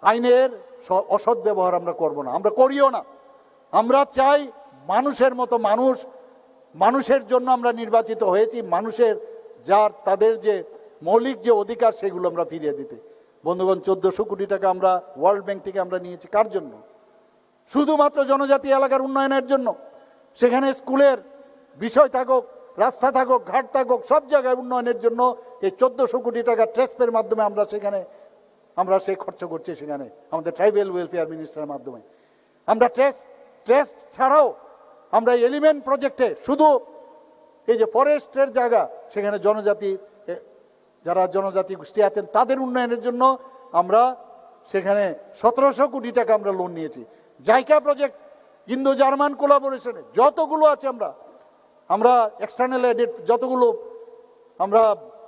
আইনের স-, অসৎ ব্যবহার আমরা করব না, আমরা করিও না। আমরা চাই মানুষের মতো মানুষ, মানুষের জন্য আমরা নির্বাচিত হয়েছি, মানুষের যার, তাদের যে মৌলিক যে অধিকার, সেগুলো আমরা ফিরিয়ে দিতে। বন্ধুগণ, চোদ্দশো কোটি টাকা আমরা ওয়ার্ল্ড ব্যাংক থেকে আমরা নিয়েছি। কার জন্য? শুধুমাত্র জনজাতি এলাকার উন্নয়নের জন্য। সেখানে স্কুলের বিষয় থাকুক, রাস্তা থাকুক, ঘাট থাকুক, সব জায়গায় উন্নয়নের জন্য এই চোদ্দশো কোটি টাকা ট্রেস্পের মাধ্যমে আমরা সেখানে, আমরা সেই খরচ করছি সেখানে আমাদের ট্রাইবাল ওয়েলফেয়ার মিনিস্টারের মাধ্যমে। আমরা ট্রেস্ট, ট্রেস্ট ছাড়াও আমরা এলিমেন্ট প্রজেক্টে শুধু এই যে ফরেস্টের জায়গা, সেখানে জনজাতি, এ, যারা জনজাতি গোষ্ঠী আছেন, তাদের উন্নয়নের জন্য আমরা সেখানে সতেরোশো কোটি টাকা আমরা লোন নিয়েছি। জাইকা প্রজেক্ট, ইন্দো জার্মান কোলাবোরেশনে যতগুলো আছে আমরা, আমরা এক্সটার্নাল এডেড যতগুলো আমরা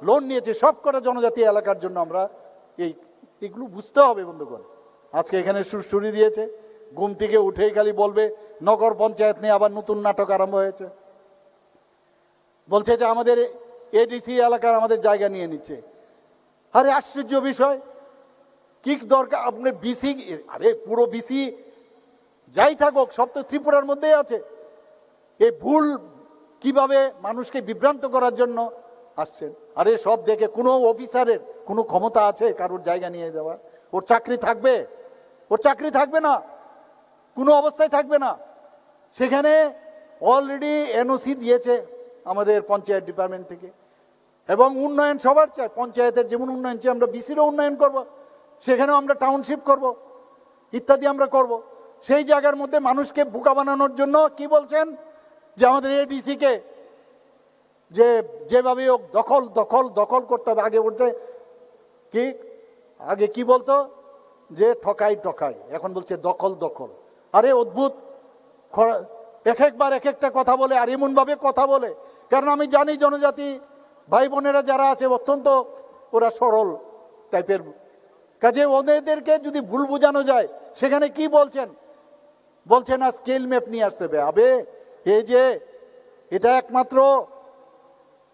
লোন নিয়েছি, সব কটা জনজাতি এলাকার জন্য আমরা এই, এগুলো বুঝতে হবে, বন্ধুগণ। আজকে এখানে সুরসুরি দিয়েছে, ঘুম থেকে উঠেই খালি বলবে, নগর পঞ্চায়েত নিয়ে আবার নতুন নাটক আরম্ভ হয়েছে। বলছে যে আমাদের এডিসি এলাকার আমাদের জায়গা নিয়ে নিচ্ছে। আরে, আশ্চর্য বিষয়, কি দরকার আপনি বিসি, আরে, পুরো বিসি যাই থাকুক, সব তো ত্রিপুরার মধ্যেই আছে। এই ভুল কিভাবে মানুষকে বিভ্রান্ত করার জন্য আসছেন? আরে, সব দেখে কোনো অফিসারের কোনো ক্ষমতা আছে কারোর জায়গা নিয়ে দেওয়া? ওর চাকরি থাকবে? ওর চাকরি থাকবে না, কোনো অবস্থায় থাকবে না। সেখানে অলরেডি এনওসি দিয়েছে আমাদের পঞ্চায়েত ডিপার্টমেন্ট থেকে। এবং উন্নয়ন সবার চাই, পঞ্চায়েতের যেমন উন্নয়ন চাই, আমরা বিসিরও উন্নয়ন করব, সেখানেও আমরা টাউনশিপ করব, ইত্যাদি আমরা করব। সেই জায়গার মধ্যে মানুষকে বোকা বানানোর জন্য কি বলছেন যে আমাদের এডিসি কে যে যেভাবে হোক দখল, দখল, দখল করতে হবে। আগে বলছে কি, আগে কি বলতো যে ঠকাই, ঠকাই, এখন বলছে দখল, দখল। আরে অদ্ভুত, খ-, এক একবার এক একটা কথা বলে, আর এমন ভাবে কথা বলে, কারণ আমি জানি জনজাতি ভাই বোনেরা যারা আছে অত্যন্ত ওরা সরল টাইপের। কাজে ওদেরকে যদি ভুল বোঝানো যায়, সেখানে কি বলছেন? বলছে না, স্কেল ম্যাপ নিয়ে আসতে হবে। আবে, এই যে এটা একমাত্র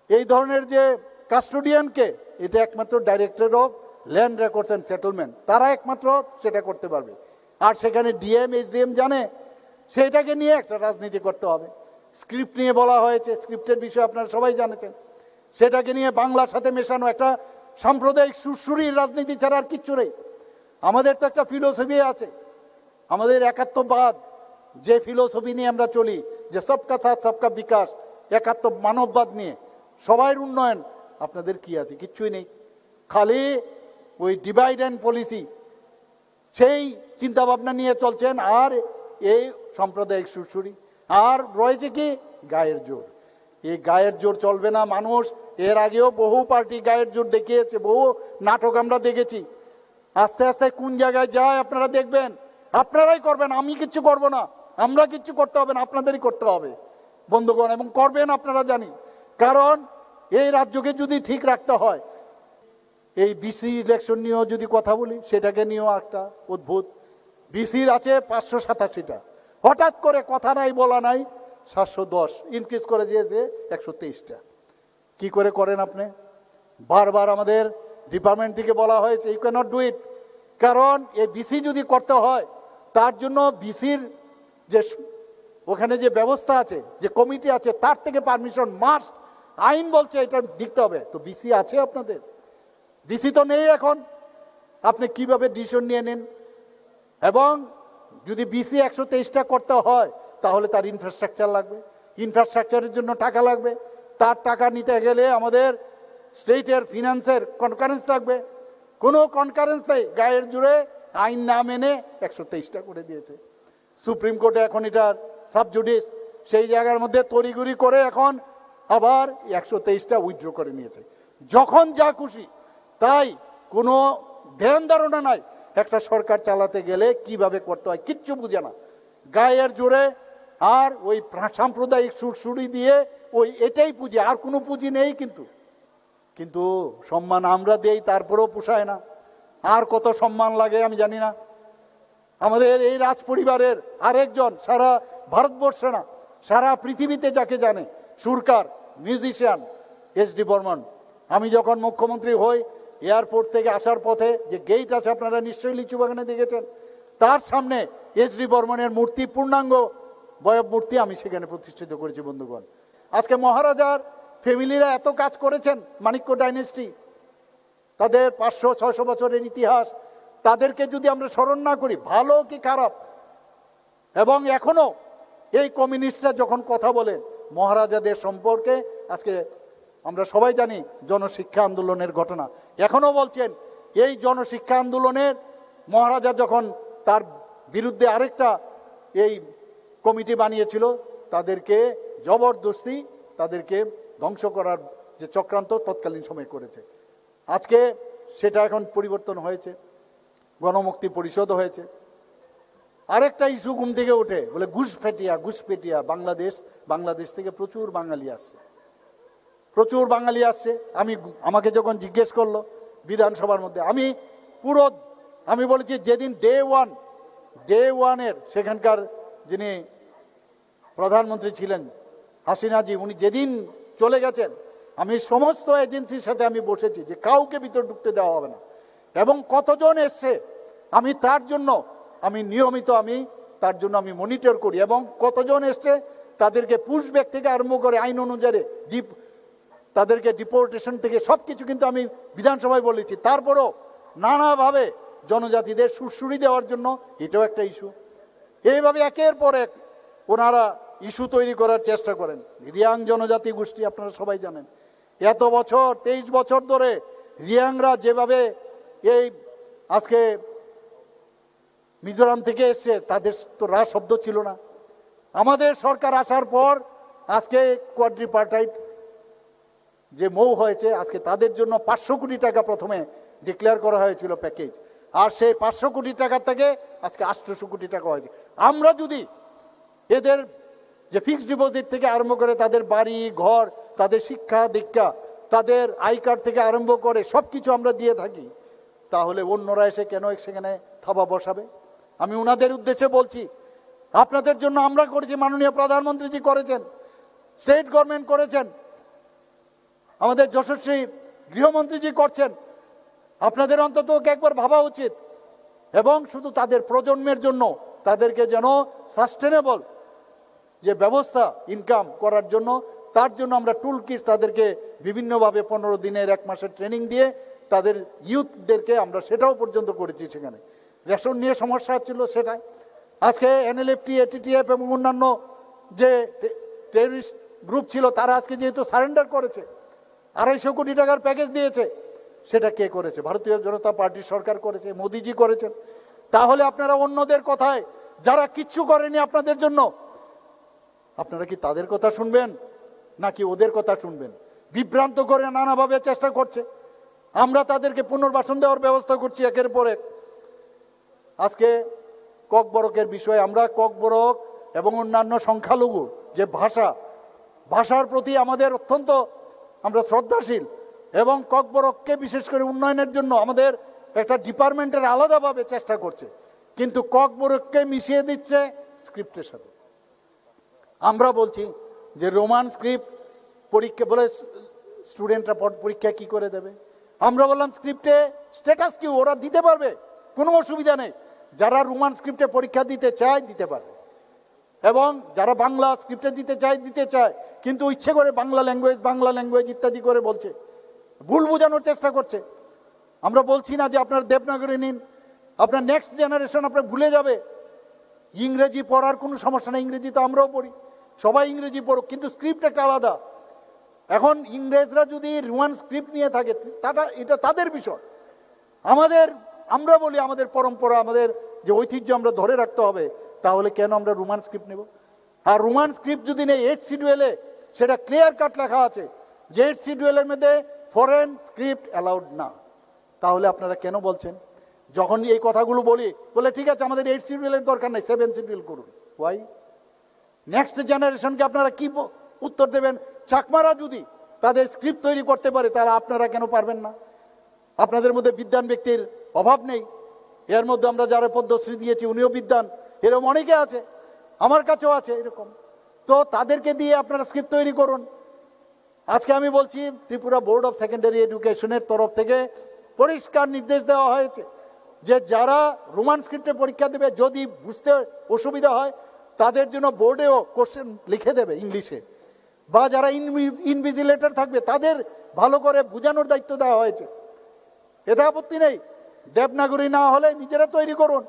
এই ধরনের যে কাস্টোডিয়ানকে, এটা একমাত্র directorate of land records and settlement, তারা একমাত্র সেটা করতে পারবে। আর সেখানে ডিএম, এইচডিএম জানে, সেটাকে নিয়ে একটা রাজনীতি করতে হবে। স্ক্রিপ্ট নিয়ে বলা হয়েছে, স্ক্রিপ্টের বিষয়ে আপনারা সবাই জানেছেন। সেটাকে নিয়ে বাংলার সাথে মেশানো একটা সাম্প্রদায়িক সুরসুরির রাজনীতি ছাড়া আর কিচ্ছু নেই। আমাদের তো একটা ফিলোসফি আছে, আমাদের একাত্মবাদ, যে ফিলোসফি নিয়ে আমরা চলি, যে সবকা সাথ সবকা বিকাশ, একাত্ম মানববাদ নিয়ে সবাইর উন্নয়ন, আপনাদের কি আছে? কিচ্ছুই নেই। খালি ওই ডিভাইড অ্যান্ড পলিসি, সেই চিন্তা ভাবনা নিয়ে চলছেন। আর এই সাম্প্রদায়িক সুরসুরি, আর রয়েছে কি গায়ের জোর। এই গায়ের জোর চলবে না। মানুষ, এর আগেও বহু পার্টি গায়ের জোর দেখিয়েছে, বহু নাটক আমরা দেখেছি। আস্তে আস্তে কোন জায়গায় যায় আপনারা দেখবেন, আপনারাই করবেন, আমি কিচ্ছু করব না, আমরা কিচ্ছু করতে হবে না, আপনাদেরই করতে হবে বন্ধুগণ, এবং করবেন আপনারা জানি। কারণ এই রাজ্যকে যদি ঠিক রাখতে হয়, এই বিসি ইলেকশন নিয়েও যদি কথা বলি, সেটাকে নিয়েও একটা অদ্ভুত। বিসির আছে পাঁচশো সাতাশিটা, হঠাৎ করে কথা নাই বলা নাই সাতশো দশ ইনক্রিজ করে দিয়েছে একশো তেইশটা। কি করে করেন আপনি? বারবার আমাদের ডিপার্টমেন্ট থেকে বলা হয়েছে, ইউ ক্যানট ডু ইট। কারণ এই বিসি যদি করতে হয়, তার জন্য বিসির যে স-, ওখানে যে ব্যবস্থা আছে, যে কমিটি আছে, তার থেকে পারমিশন মাস্ট, আইন বলছে এটা নিতে হবে। তো ভিসি আছে আপনাদের? ভিসি তো নেই এখন, আপনি কিভাবে ডিসিশন নিয়ে নেন? এবং যদি ভিসি একশো তেইশটা করতে হয়, তাহলে তার ইনফ্রাস্ট্রাকচার লাগবে, ইনফ্রাস্ট্রাকচারের জন্য টাকা লাগবে। তার টাকা নিতে গেলে আমাদের স্টেটের ফিনান্সের কনকারেন্স লাগবে। কোনো কনকারেন্স নেই, গায়ের জোরে আইন না মেনে একশো তেইশটা করে দিয়েছে। সুপ্রিম কোর্টে এখন এটার সাবজুডিস, সেই জায়গার মধ্যে তড়িঘড়ি করে এখন আবার একশো তেইশটা উইথড্র করে নিয়েছে। যখন যা খুশি তাই, কোনো ধ্যান ধারণা নাই। একটা সরকার চালাতে গেলে কিভাবে করতে হয় কিচ্ছু বুঝে না, গায়ের জোরে। আর ওই প্রা- সাম্প্রদায়িক সুরসুরি দিয়ে ওই এটাই পুঁজি, আর কোনো পুঁজি নেই। কিন্তু কিন্তু সম্মান আমরা দেই, তারপরেও পোষায় না। আর কত সম্মান লাগে আমি জানি না। আমাদের এই রাজ পরিবারের আরেকজন, সারা ভারতবর্ষে না, সারা পৃথিবীতে যাকে জানে, সুরকার, মিউজিশিয়ান, এস ডি বর্মন। আমি যখন মুখ্যমন্ত্রী হই, এয়ারপোর্ট থেকে আসার পথে যে গেট আছে, আপনারা নিশ্চয়ই লিচু বাগানে দেখেছেন, তার সামনে এস ডি বর্মনের মূর্তি, পূর্ণাঙ্গ বয়ব মূর্তি আমি সেখানে প্রতিষ্ঠিত করেছি, বন্ধুগণ। আজকে মহারাজার ফ্যামিলিরা এত কাজ করেছেন, মাণিক্য ডাইনেস্টি, তাদের পাঁচশো ছয়শো বছরের ইতিহাস, তাদেরকে যদি আমরা স্মরণ না করি, ভালো কি খারাপ, এবং এখনো এই কমিউনিস্টরা যখন কথা বলেন মহারাজাদের সম্পর্কে, আজকে আমরা সবাই জানি জনশিক্ষা আন্দোলনের ঘটনা, এখনো বলছেন এই জনশিক্ষা আন্দোলনের মহারাজা যখন তার বিরুদ্ধে আরেকটা এই কমিটি বানিয়েছিল, তাদেরকে জবরদস্তি তাদেরকে ধ্বংস করার যে চক্রান্ত তৎকালীন সময় করেছে। আজকে সেটা এখন পরিবর্তন হয়েছে, গণমুক্তি পরিষদ হয়েছে। আরেকটা ইস্যু ঘুম থেকে ওঠে, বলে ঘুষপেটিয়া, ঘুষপেটিয়া। বাংলাদেশ, বাংলাদেশ থেকে প্রচুর বাঙালি আসছে, প্রচুর বাঙালি আসছে। আমি, আমাকে যখন জিজ্ঞেস করলো বিধানসভার মধ্যে, আমি পুরো, আমি বলেছি, যেদিন ডে ওয়ান, ডে ওয়ানের সেখানকার যিনি প্রধানমন্ত্রী ছিলেন হাসিনাজি, উনি যেদিন চলে গেছেন, আমি সমস্ত এজেন্সির সাথে আমি বসেছি যে কাউকে ভিতরে ঢুকতে দেওয়া হবে না। এবং কতজন এসছে, আমি তার জন্য, আমি নিয়মিত, আমি তার জন্য আমি মনিটর করি। এবং কতজন এসছে, তাদেরকে পুশব্যাক থেকে আরম্ভ করে আইন অনুযায়ী ডিপ তাদেরকে ডিপোর্টেশন থেকে সবকিছু কিন্তু আমি বিধানসভায় বলেছি। তারপরেও নানাভাবে জনজাতিদের সুরসুরি দেওয়ার জন্য এটাও একটা ইস্যু। এইভাবে একের পর এক ওনারা ইস্যু তৈরি করার চেষ্টা করেন। রিয়াং জনজাতি গোষ্ঠী, আপনারা সবাই জানেন, এত বছর, তেইশ বছর ধরে রিয়াংরা যেভাবে এই আজকে মিজোরাম থেকে এসছে, তাদের তো রা শব্দ ছিল না। আমাদের সরকার আসার পর আজকে কোয়াড্রিপার্টাইট যে মৌ হয়েছে, আজকে তাদের জন্য পাঁচশো কোটি টাকা প্রথমে ডিক্লেয়ার করা হয়েছিল প্যাকেজ, আর সেই পাঁচশো কোটি টাকা থেকে আজকে আটশোশো কোটি টাকা হয়েছে। আমরা যদি এদের যে ফিক্সড ডিপোজিট থেকে আরম্ভ করে তাদের বাড়ি ঘর, তাদের শিক্ষা দীক্ষা, তাদের আই কার্ড থেকে আরম্ভ করে সবকিছু আমরা দিয়ে থাকি, তাহলে অন্যরা এসে কেন সেখানে থাবা বসাবে? আমি ওনাদের উদ্দেশ্যে বলছি, আপনাদের জন্য আমরা করেছি, মাননীয় প্রধানমন্ত্রীজি করেছেন, স্টেট গভর্নমেন্ট করেছেন, আমাদের যশস্বী গৃহমন্ত্রীজি করছেন। আপনাদের অন্তত একবার ভাবা উচিত। এবং শুধু তাদের প্রজন্মের জন্য, তাদেরকে যেন সাস্টেনেবল যে ব্যবস্থা ইনকাম করার জন্য, তার জন্য আমরা টুল কিটস তাদেরকে বিভিন্নভাবে পনেরো দিনের, এক মাসের ট্রেনিং দিয়ে তাদের ইউথদেরকে আমরা সেটাও পর্যন্ত করেছি সেখানে। রেশন নিয়ে সমস্যা ছিল সেটাই। আজকে এনএলএফটি, এটিটিএফ এবং অন্যান্য যে টেররিস্ট গ্রুপ ছিল, তারা আজকে যেহেতু সারেন্ডার করেছে, আড়াইশো কোটি টাকার প্যাকেজ দিয়েছে, সেটা কে করেছে? ভারতীয় জনতা পার্টির সরকার করেছে, মোদিজি করেছেন। তাহলে আপনারা অন্যদের কথায়, যারা কিচ্ছু করেনি আপনাদের জন্য, আপনারা কি তাদের কথা শুনবেন নাকি ওদের কথা শুনবেন? বিভ্রান্ত করে নানাভাবে চেষ্টা করছে। আমরা তাদেরকে পুনর্বাসন দেওয়ার ব্যবস্থা করছি একের পর এক। আজকে ককবরকের বিষয়ে আমরা ককবরক এবং অন্যান্য সংখ্যালঘু যে ভাষা, ভাষার প্রতি আমাদের অত্যন্ত আমরা শ্রদ্ধাশীল এবং ককবরককে বিশেষ করে উন্নয়নের জন্য আমাদের একটা ডিপার্টমেন্টের আলাদাভাবে চেষ্টা করছে, কিন্তু ককবরককে মিশিয়ে দিচ্ছে স্ক্রিপ্টের সাথে। আমরা বলছি যে রোমান স্ক্রিপ্ট পরীক্ষা বলে স্টুডেন্টরা পরীক্ষা কি করে দেবে? আমরা বললাম স্ক্রিপ্টে স্ট্যাটাস কি ওরা দিতে পারবে, কোনো অসুবিধা নেই। যারা রোমান স্ক্রিপ্টে পরীক্ষা দিতে চায় দিতে পারবে। এবং যারা বাংলা স্ক্রিপ্টে দিতে চায়, দিতে চায়, কিন্তু ইচ্ছে করে বাংলা ল্যাঙ্গুয়েজ, বাংলা ল্যাঙ্গুয়েজ ইত্যাদি করে বলছে, ভুল বোঝানোর চেষ্টা করছে। আমরা বলছি না যে আপনারা দেবনাগরী নিন, আপনার নেক্সট জেনারেশন আপনার ভুলে যাবে। ইংরেজি পড়ার কোনো সমস্যা নেই, ইংরেজি তো আমরাও পড়ি, সবাই ইংরেজি পড়ুক, কিন্তু স্ক্রিপ্ট একটা আলাদা। এখন ইংরেজরা যদি রোমান স্ক্রিপ্ট নিয়ে থাকে, তাটা, এটা তাদের বিষয়। আমাদের, আমরা বলি আমাদের পরম্পরা, আমাদের যে ঐতিহ্য আমরা ধরে রাখতে হবে, তাহলে কেন আমরা রোমান স্ক্রিপ্ট নেব? আর রোমান স্ক্রিপ্ট যদি নেই, এইট শিডিউলে সেটা ক্লিয়ার কাট লেখা আছে যে এইট শিডিউলের মধ্যে ফরেন স্ক্রিপ্ট অ্যালাউড না। তাহলে আপনারা কেন বলছেন? যখন এই কথাগুলো বলি, বলে, "ঠিক আছে, আমাদের এইট শিডিউলের দরকার নেই, সেভেন শিডিউল করুন।" ওয়াই? নেক্সট জেনারেশনকে আপনারা কি ব-, উত্তর দেবেন? চাকমারা যদি তাদের স্ক্রিপ্ট তৈরি করতে পারে, তাহলে আপনারা কেন পারবেন না? আপনাদের মধ্যে বিদ্বান ব্যক্তির অভাব নেই। এর মধ্যে আমরা যারা পদ্মশ্রী দিয়েছি, উনিও বিদ্বান, এরকম অনেকে আছে, আমার কাছেও আছে এরকম। তো তাদেরকে দিয়ে আপনারা স্ক্রিপ্ট তৈরি করুন। আজকে আমি বলছি, ত্রিপুরা বোর্ড অফ সেকেন্ডারি এডুকেশনের তরফ থেকে পরিষ্কার নির্দেশ দেওয়া হয়েছে যে যারা রোমান স্ক্রিপ্টে পরীক্ষা দেবে, যদি বুঝতে অসুবিধা হয়, তাদের জন্য বোর্ডেও কোশ্চেন লিখে দেবে ইংলিশে, বা যারা ইনভি-, ইনভিজিলেটর থাকবে, তাদের ভালো করে বোঝানোর দায়িত্ব দেওয়া হয়েছে। এতে আপত্তি নেই। দেবনাগরী না হলে নিজেরা তৈরি করুন,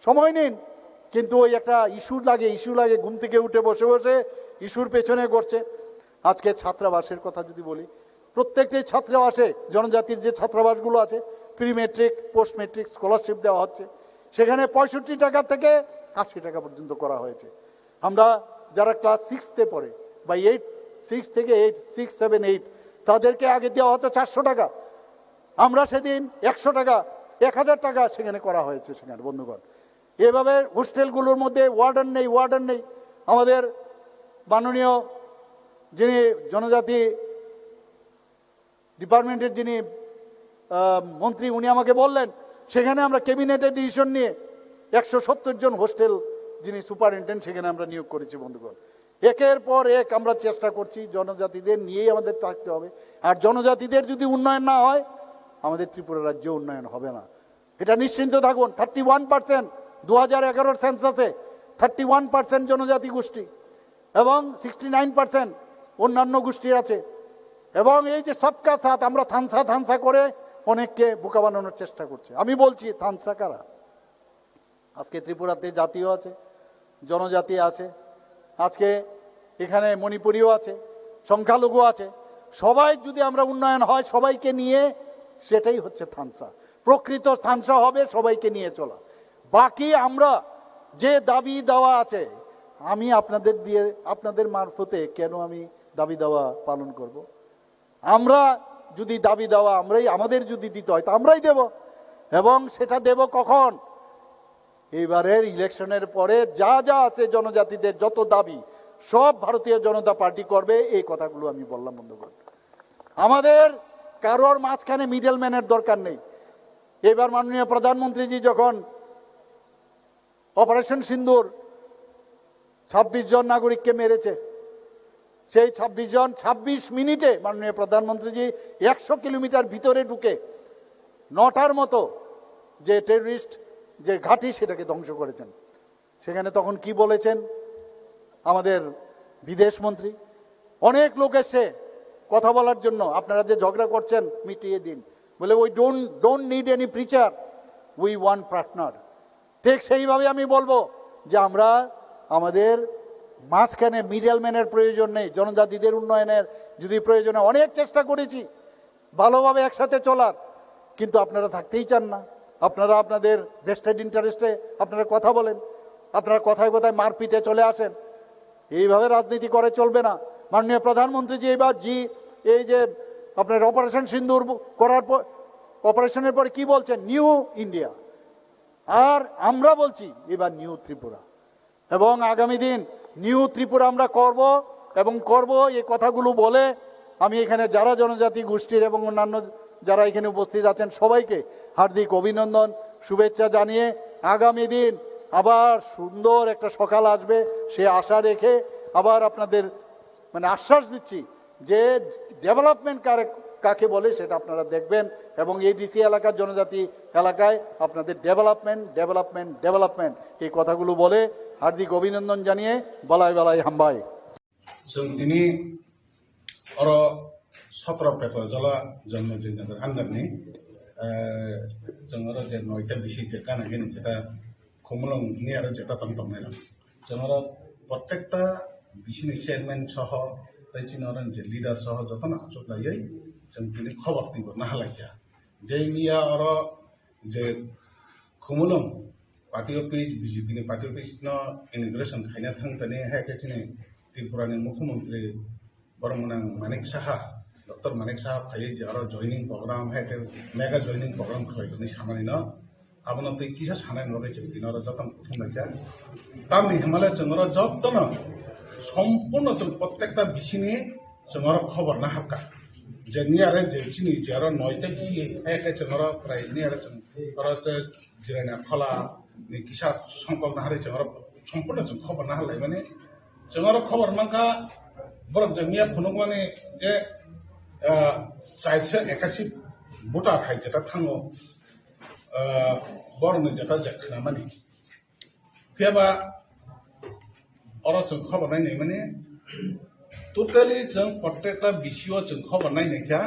সময় নিন। কিন্তু ওই একটা ইস্যু লাগে, ইস্যু লাগে, ঘুম থেকে উঠে বসে বসে ইস্যুর পেছনে ঘুরছে। আজকে ছাত্রাবাসের কথা যদি বলি, প্রত্যেকটি ছাত্রাবাসে, জনজাতির যে ছাত্রাবাসগুলো আছে, pre metric, post metric scholarship দেওয়া হচ্ছে, সেখানে পঁয়ষট্টি টাকা থেকে আশি টাকা পর্যন্ত করা হয়েছে। আমরা যারা ক্লাস সিক্সতে পড়ে বা এইট, সিক্স থেকে এইট, সিক্স সেভেন এইট, তাদেরকে আগে দেওয়া হতো চারশো টাকা, আমরা সেদিন একশো টাকা, এক হাজার টাকা সেখানে করা হয়েছে সেখানে, বন্ধুগণ। এভাবে হোস্টেলগুলোর মধ্যে ওয়ার্ডেন নেই, ওয়ার্ডেন নেই। আমাদের মাননীয় যিনি জনজাতি ডিপার্টমেন্টের যিনি, আহ, মন্ত্রী, উনি আমাকে বললেন, সেখানে আমরা ক্যাবিনেটের ডিসিশন নিয়ে একশো সত্তর জন হোস্টেল যিনি সুপারিনটেন্ডেন্ট, সেখানে আমরা নিয়োগ করেছি, বন্ধুগণ। একের পর এক আমরা চেষ্টা করছি, জনজাতিদের নিয়েই আমাদের থাকতে হবে। আর জনজাতিদের যদি উন্নয়ন না হয়, আমাদের ত্রিপুরা রাজ্য উন্নয়ন হবে না, এটা নিশ্চিন্ত থাকুন। থার্টি ওয়ান পার্সেন্ট, দু হাজার এগারোর সেন্সাসে থার্টি ওয়ান পার্সেন্ট জনজাতি গোষ্ঠী এবং সিক্সটি নাইন পার্সেন্ট অন্যান্য গোষ্ঠী আছে। এবং এই যে সবকা সাথ, আমরা থানসা থানসা করে অনেককে বোকা বানানোর চেষ্টা করছে। আমি বলছি, থানসা কারা? আজকে ত্রিপুরাতে জাতিও আছে, জনজাতি আছে, আজকে এখানে মণিপুরিও আছে, সংখ্যালঘু আছে। সবাই যদি আমরা উন্নয়ন হয় সবাইকে নিয়ে, সেটাই হচ্ছে থানসা। প্রকৃত থানসা হবে সবাইকে নিয়ে চলা। বাকি আমরা যে দাবি দাওয়া আছে, আমি আপনাদের দিয়ে, আপনাদের মারফতে কেন আমি দাবি দাওয়া পালন করব? আমরা যদি দাবি দাওয়া আমরাই, আমাদের যদি দিতে হয়, তো আমরাই দেব, এবং সেটা দেব কখন? এইবারের ইলেকশনের পরে যা যা আছে জনজাতিদের যত দাবি, সব ভারতীয় জনতা পার্টি করবে। এই কথাগুলো আমি বললাম, বন্ধুগণ। আমাদের কারোর মাঝখানে মিডলম্যানের দরকার নেই। এবার মাননীয় প্রধানমন্ত্রীজি যখন অপারেশন সিন্দুর ছাব্বিশ জন নাগরিককে মেরেছে, সেই ছাব্বিশ জন, ছাব্বিশ মিনিটে মাননীয় প্রধানমন্ত্রীজি একশো কিলোমিটার ভিতরে ঢুকে নটার মতো যে টেররিস্ট যে ঘাঁটি, সেটাকে ধ্বংস করেছেন। সেখানে তখন কি বলেছেন আমাদের বিদেশ মন্ত্রী? অনেক লোক এসে কথা বলার জন্য, "আপনারা যে ঝগড়া করছেন, মিটিয়ে দিন।" বলে, "We don't, don't need any preacher, we want partner।" ঠিক সেইভাবে আমি বলবো যে আমরা আমাদের মাঝখানে মিডলম্যানের প্রয়োজন নেই। জনজাতিদের উন্নয়নের যদি প্রয়োজনে অনেক চেষ্টা করেছি ভালোভাবে একসাথে চলার, কিন্তু আপনারা থাকতেই চান না। আপনারা আপনাদের ভেস্টেড ইন্টারেস্টে আপনারা কথা বলেন, আপনারা কথায় কথায় মারপিটে চলে আসেন। এইভাবে রাজনীতি করে চলবে না। মাননীয় প্রধানমন্ত্রী যে এবার জি, এই যে আপনার অপারেশন সিন্দুর করার পর, অপারেশনের পরে কি বলছেন? New India. আর আমরা বলছি এবার নিউ ত্রিপুরা। এবং আগামী দিন নিউ ত্রিপুরা আমরা করব এবং করব, এই কথাগুলো বলে আমি এখানে যারা জনজাতি গোষ্ঠীর এবং অন্যান্য যারা এখানে উপস্থিত আছেন সবাইকে হার্দিক অভিনন্দন, শুভেচ্ছা জানিয়ে আগামী দিন আবার সুন্দর একটা সকাল আসবে, সে আশা রেখে আবার আপনাদের মানে আশ্বাস দিচ্ছি যে ডেভেলপমেন্ট কারে-, কাকে বলে সেটা আপনারা দেখবেন। এবং এডিসি এলাকার জনজাতি এলাকায় আপনাদের ডেভেলপমেন্ট, ডেভেলপমেন্ট, ডেভেলপমেন্ট, এই কথাগুলো বলে হার্দিক অভিনন্দন জানিয়ে বালাই বালাই হামবাই। Chwng tini oro sotro Pekojola Janmajoi Nagar under ni, eh, chwng oro je noita bisi je kana gini jeta Khumulwng ni aro jeta tong tong nai rok. Chwng oro prottekta bisi ni chairman soho tei chini oro je leader soho jotono achuk laiwi chwng tini khobor twi bo naha lai kha. Je miya oro je Khumulwng party office, B J P ni party office no inauguration khaina thang tani hai khe chini Tripura ni Mukhyamantri borok mwnang Manik Saha, Doctor Manik Saha phaiwi je aro joining program hai khe mega joining program khlai tongwi samani no abono twi kisa sanai no bagwi chwng tini oro jotono kuthum lai kha. Tamni hwnmale chwng oro jotono sompurno chwng prottekta bisini chwng oro khobor na habkha. Je niyare je chini je aro noita bisi hai khe chwng oro prai niyare chwng oro je Jirania Khola ni kisa songkok naharwi chwng oro sompurno chwng khobor naharlaimani. Chwng oro khobor mankha borok je miya phunukmani je, ah, chairsa ekasi voter hai jeta thango, ah, borokni jeta je khnamani. Phiya ba oro chwng khobor nai naimani, totally chwng prottekta bisio chwng khobor nai naikha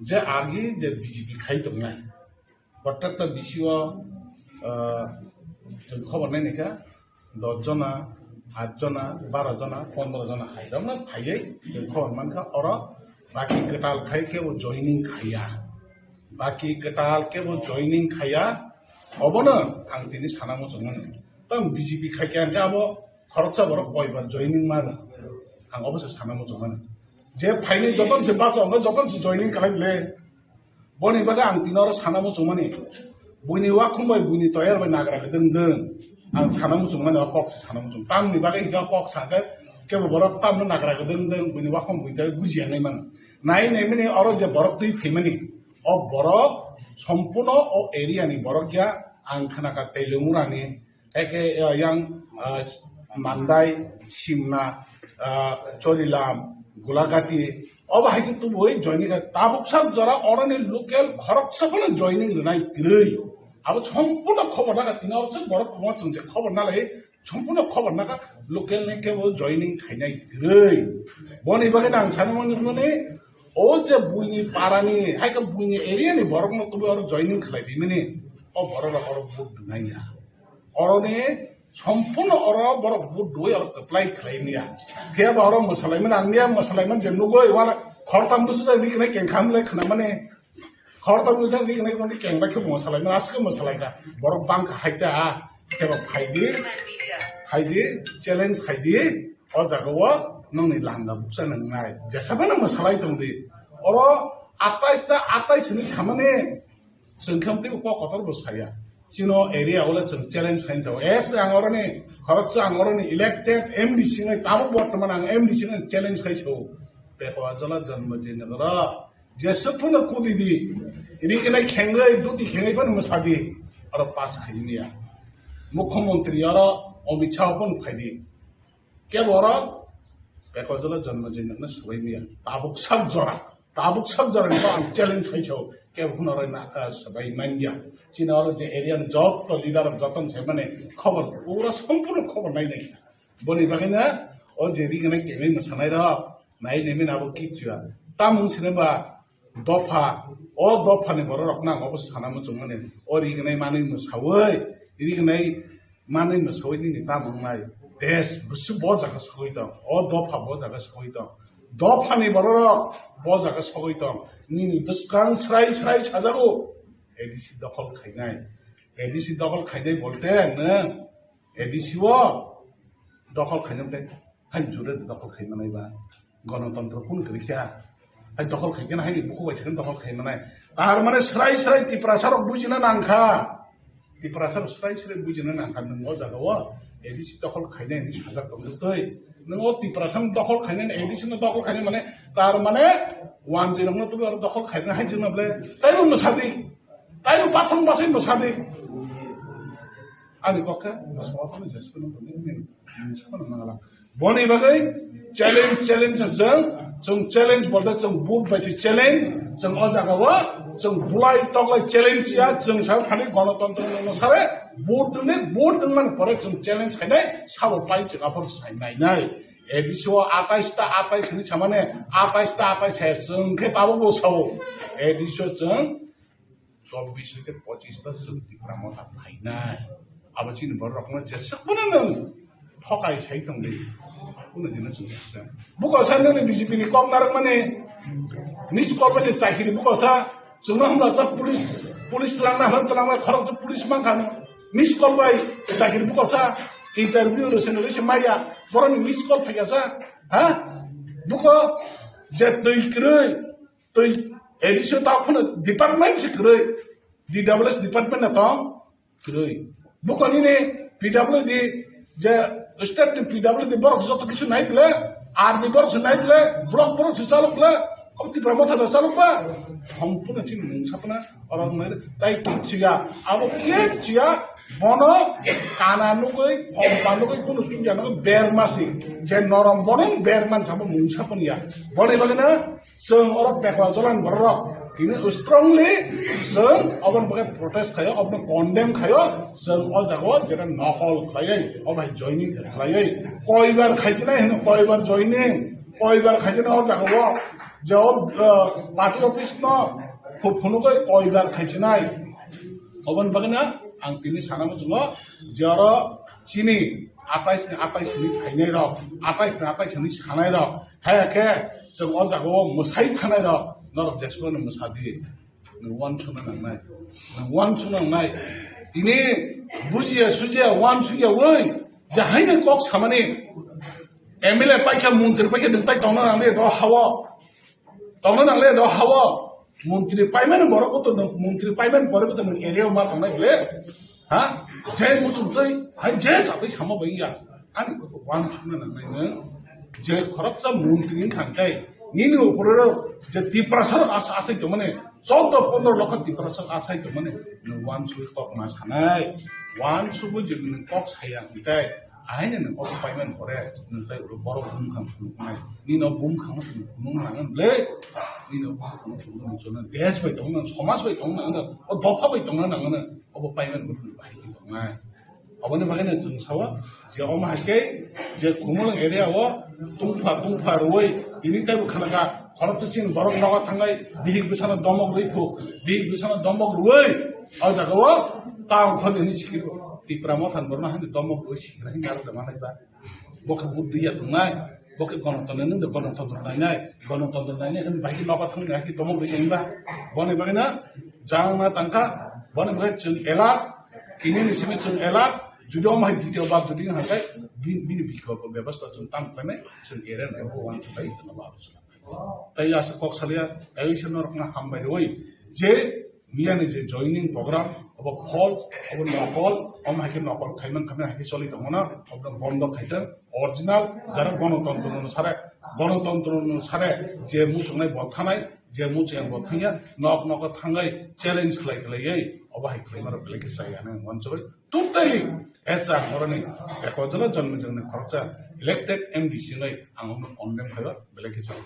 je agi je B J P khai tongnai. Prottekta bisio, ah, chwng khobor nai naikha dos jona, aat jona, baro jona, pondro jona hai rokno phaiwi chwng khobor mankha oro baki kwtal khai kebo joining khaiya. Baki kwtal kebo joining khaiya. Obono ang tini sana muchungmani. Tamo B J P khai khe ang khe abo khoroksa borok koibar joining mano. Ang obo se sana muchungmani. Je phaini joton se bacha, omo joton se joining khlai le. Boni bagwi ang tini oro sana muchungmani. Buini wakhum bai, buini toyar bai nagra khe dwng dwng. Ang sana muchungmani, o kok se sana muchung. Tamni bagwi hika kok sa khe kebo borok tamno nagra khe dwng dwng, buini wakhum buini toyar bujiya nai mano. Nai nai mani oro je borok twi phaimani. O borok sompurno o area ni borok ya, ang khna kha Telimura ni, eke, ah, yang, ah, Mandai, Simna, ah, Chorilam, Gulagati, obo hai khe tubui joining kha tabuk sak jora oroni local khoroksa phano joining rwnai kwrwi. Abo sompurno khobor naka tini oro se borok khobor chwng je khobor nalai, sompurno khobor naka local ni kebo joining khainai kwrwi. Boni bagwi ang sani mani mani, o je buini parani, hai khe buini area ni borokno tubui oro joining khlai bimani, o borok rok oro vote rwnai ya. Oroni sompurno oro borok vote rwui oro apply khlai maya. Phiya ba oro mwsalaimani ang maya mwsalaimani je nugui wala khortam bwswk ri khnai kengkham le khnamani. Khoroktham ni jang ri nai mani keng bai khe mwsalaimani, aswk mwsalaikha. Borok bangkha hai ta, kebo phaidi, phaidi, challenge khaidi, o jaga o nongni langa bukcha nangnai. Jesa phano mwsalai tongdi. Oro atais ta atais hinwi samani, chwng khe teibo kok kotor bo saya. Chino area o le chwng challenge khai sao. Es ang oroni, khoroksa ang oroni elected M D C nai, tabuk bortoman ang M D C nai challenge khai sao. Pekojola Janmajoi Nagar o Jeswk phano kudi di, ri gwnai khengwi, duti khengwi phano mwsa di, oro pass khaimani ya. Mukhyamantri oro Amit Shah phano phai di. Kebo oro Pekojola Janmajoi Nagar no swbai maya. Tabuk sak jora, tabuk sak jora ni ang challenge khai sao. Kebo phano oro na, ah, swbai man ya. Chini oro je area ni joto leader joto sai mani khobor, pura sompurno khobor nai nai. Boni bagwi na o je ri gwnai khengwi mwsanai rok. Nai nai mani abo kichwa. Tamung sini ba dopha, o dopha ni borok rok nang obo sana muchung mani. O ri gwnai manwi mwsawi, ri gwnai manwi mwsawi nini tamo wngnai. Des busu bo jaga sogwi tong. O dopha bo jaga sogwi tong. Dopha ni borok rok bo jaga sogwi tong. Nini bwskang srai srai sajago. A D C dokhol khainai. A D C dokhol khainai bolte nwng A D C o dokhol khainai bolte. Hai jure dokhol khai manai ba. Ganatantro kun kwrwi kha. Hai dokhol khai khe hai bukhuk bai sakhe dokhol khai manai. Tar mane srai srai Tiprasa rok bujina nang kha. Tiprasa rok srai srai bujina nang kha. Nwng o jaga o A D C dokhol khainai hinwi sajak tong twi. Nwng o Tiprasa no dokhol khainai, A D C no dokhol khainai mane tar mane wanjwi rok no twi aro dokhol khainai hai jwk na ble. Tai bo mwsadi. Tai bo pathor basai mwsadi. Ani kok khe, bwskango tongwi jesphano tongwi nini, nini saphano nangala. Boni bagwi challenge, challenge chwng, chwng challenge bolte chwng vote bai se challenge, chwng o jaga o chwng bulai toklai challenge ya, chwng sa thani gonotontro no sare vote ni, vote wngmani pore chwng challenge khainai, sabo pai chwng aphor sai nai nai. A D C o atais ta atais hwnwi samani, atais ta atais hai chwng khe tabukbo sao. A D C o chwng chobbish hoite pochis ta chwng Tipra Motha phainai. Abo chini borok rokno jeswk bono nwng thokai sai tongdi. Bono jino chwng jeswk. Buko sa nini B J P ni kok narwkmani miss call mani chakiri buko sa chwngno hamla sa police, police twlangna hwn twlangna khorok police mankha no. Miss call bai chakiri buko sa interview rwsani rwse maya boroni miss call phaikha sa. Ha? Buko je twi kwrwi, twi A D C o tao phano department se kwrwi, D W S department na tong kwrwi. Buko nini P W D je state ni P W D borok joto kichu nai ble, R D borok se nai ble, block borok se chalok ble, o Tipra Motha da chalok ba, thong phano chini mung sapna. Oro nai tai kichiya, abo kichiya, bono kana nugui, hompa nugui, kunu chukya nugui, ber masi, je norom bono ber man sabo mungsa pon ya. Boni bagwi na, chwng oro pekla jolan borok, tini strongly, chwng obon bagwi protest khayo, obno condemn khayo, chwng o jago jeta nokol khlaiwi, obai joining khlaiwi, koibar khaichinai hino, koibar joining, koibar khaichinai o jago, je o, uh, party office no, Khub phunugwi koibar khaisinai. Oboni bagwino ang tini sana muchungo je oro chini atais ni atais ni phainai rok, atais ni atais ni sanai rok, haya khe chwng o jaga o mwsai thanai rok, norok jeswkno mwsa di. Nwng uansukna nangnai, nwng uansukna nangnai. Tini bujiya sujiya uansukya wi je haino kok samani M L A paikha, montri paikha, nwng tai tongna nangli do hao. Tongna nangle do hao. Montri paimani borok bo to nwng, montri paimani borok bo to nwng area o ma tongnai bole. Ha? Je muchung twi, hai je satwi sama bai ya. Ani bo to uansukna nangnai nwng. Je khoroksa montri wng thangkai. Nini upore ro je Tiprasa rok asa asai tongmani. Chaudo pondro lokho Tiprasa rok asai tongmani. Nwng uansugwi kok ma sanai. Uansugwi je nwng kok saya hwnkhe. Ahaino nwng obo paimani pore, nwng tei oro borok bumkhang phunuknai. Nini o bumkhangno phunuk phunuk nang le, nini o bumkhangno phunuk phunuk chwngno desh bai tongna, somaj bai tongna, o dopha bai tongna nang, obo paimani pore bahai khe tongnai. Oboni bagwi no chwng sao, je omo hai khe, je Khumulwng area o tungpha tungpha rwui, tini tei bo khanaka, khoroksa chini borok nogo thangwi, bihik bwsano domok rwi phu, bihik bwsano domok rwui, o jaga o town khon hwnwi sikiro. Tipra Motha ni borokno haino domok rwui sikira hwnwi narwk da manai ba. Bo khe buddhi ya tongnai, bo khe gonotontro nung de gonotontro nainai, gonotontro nainai hwnwi bai khe nogo thangwi hai khe domok rwui hwnba. Boni bagwi na jang na tangkha, boni bagwi chwng elak, tini ni simi chwng elak, judi omo hai ditio bar judi hwnkhai, bi-, bini bikhopo bebostha chwng tam khlainai, chwng ere nai bo uansuk lai chwng abo abo chwng. Tei aswk kok salia, tei Isor norokno hambai rwui, je miyani je joining program, obo false, obo nokol, omo hai khe nokol khaimang khaimang hai khe choli tongmano, obo bondo khaitwng, original, jara gonotontro no sare, gonotontro no sare, je muchungnai bo thanai, je muchung bo thangya, nok nok thangwi challenge khlai khlaiwi, obo hai khlaima rok belai khe chaya hinwi uansugwi, totally, as a horoni, ekojolo jonmi jonmi khoroksa, elected M D C nai, ang omo condemn khaio, belai khe chaya.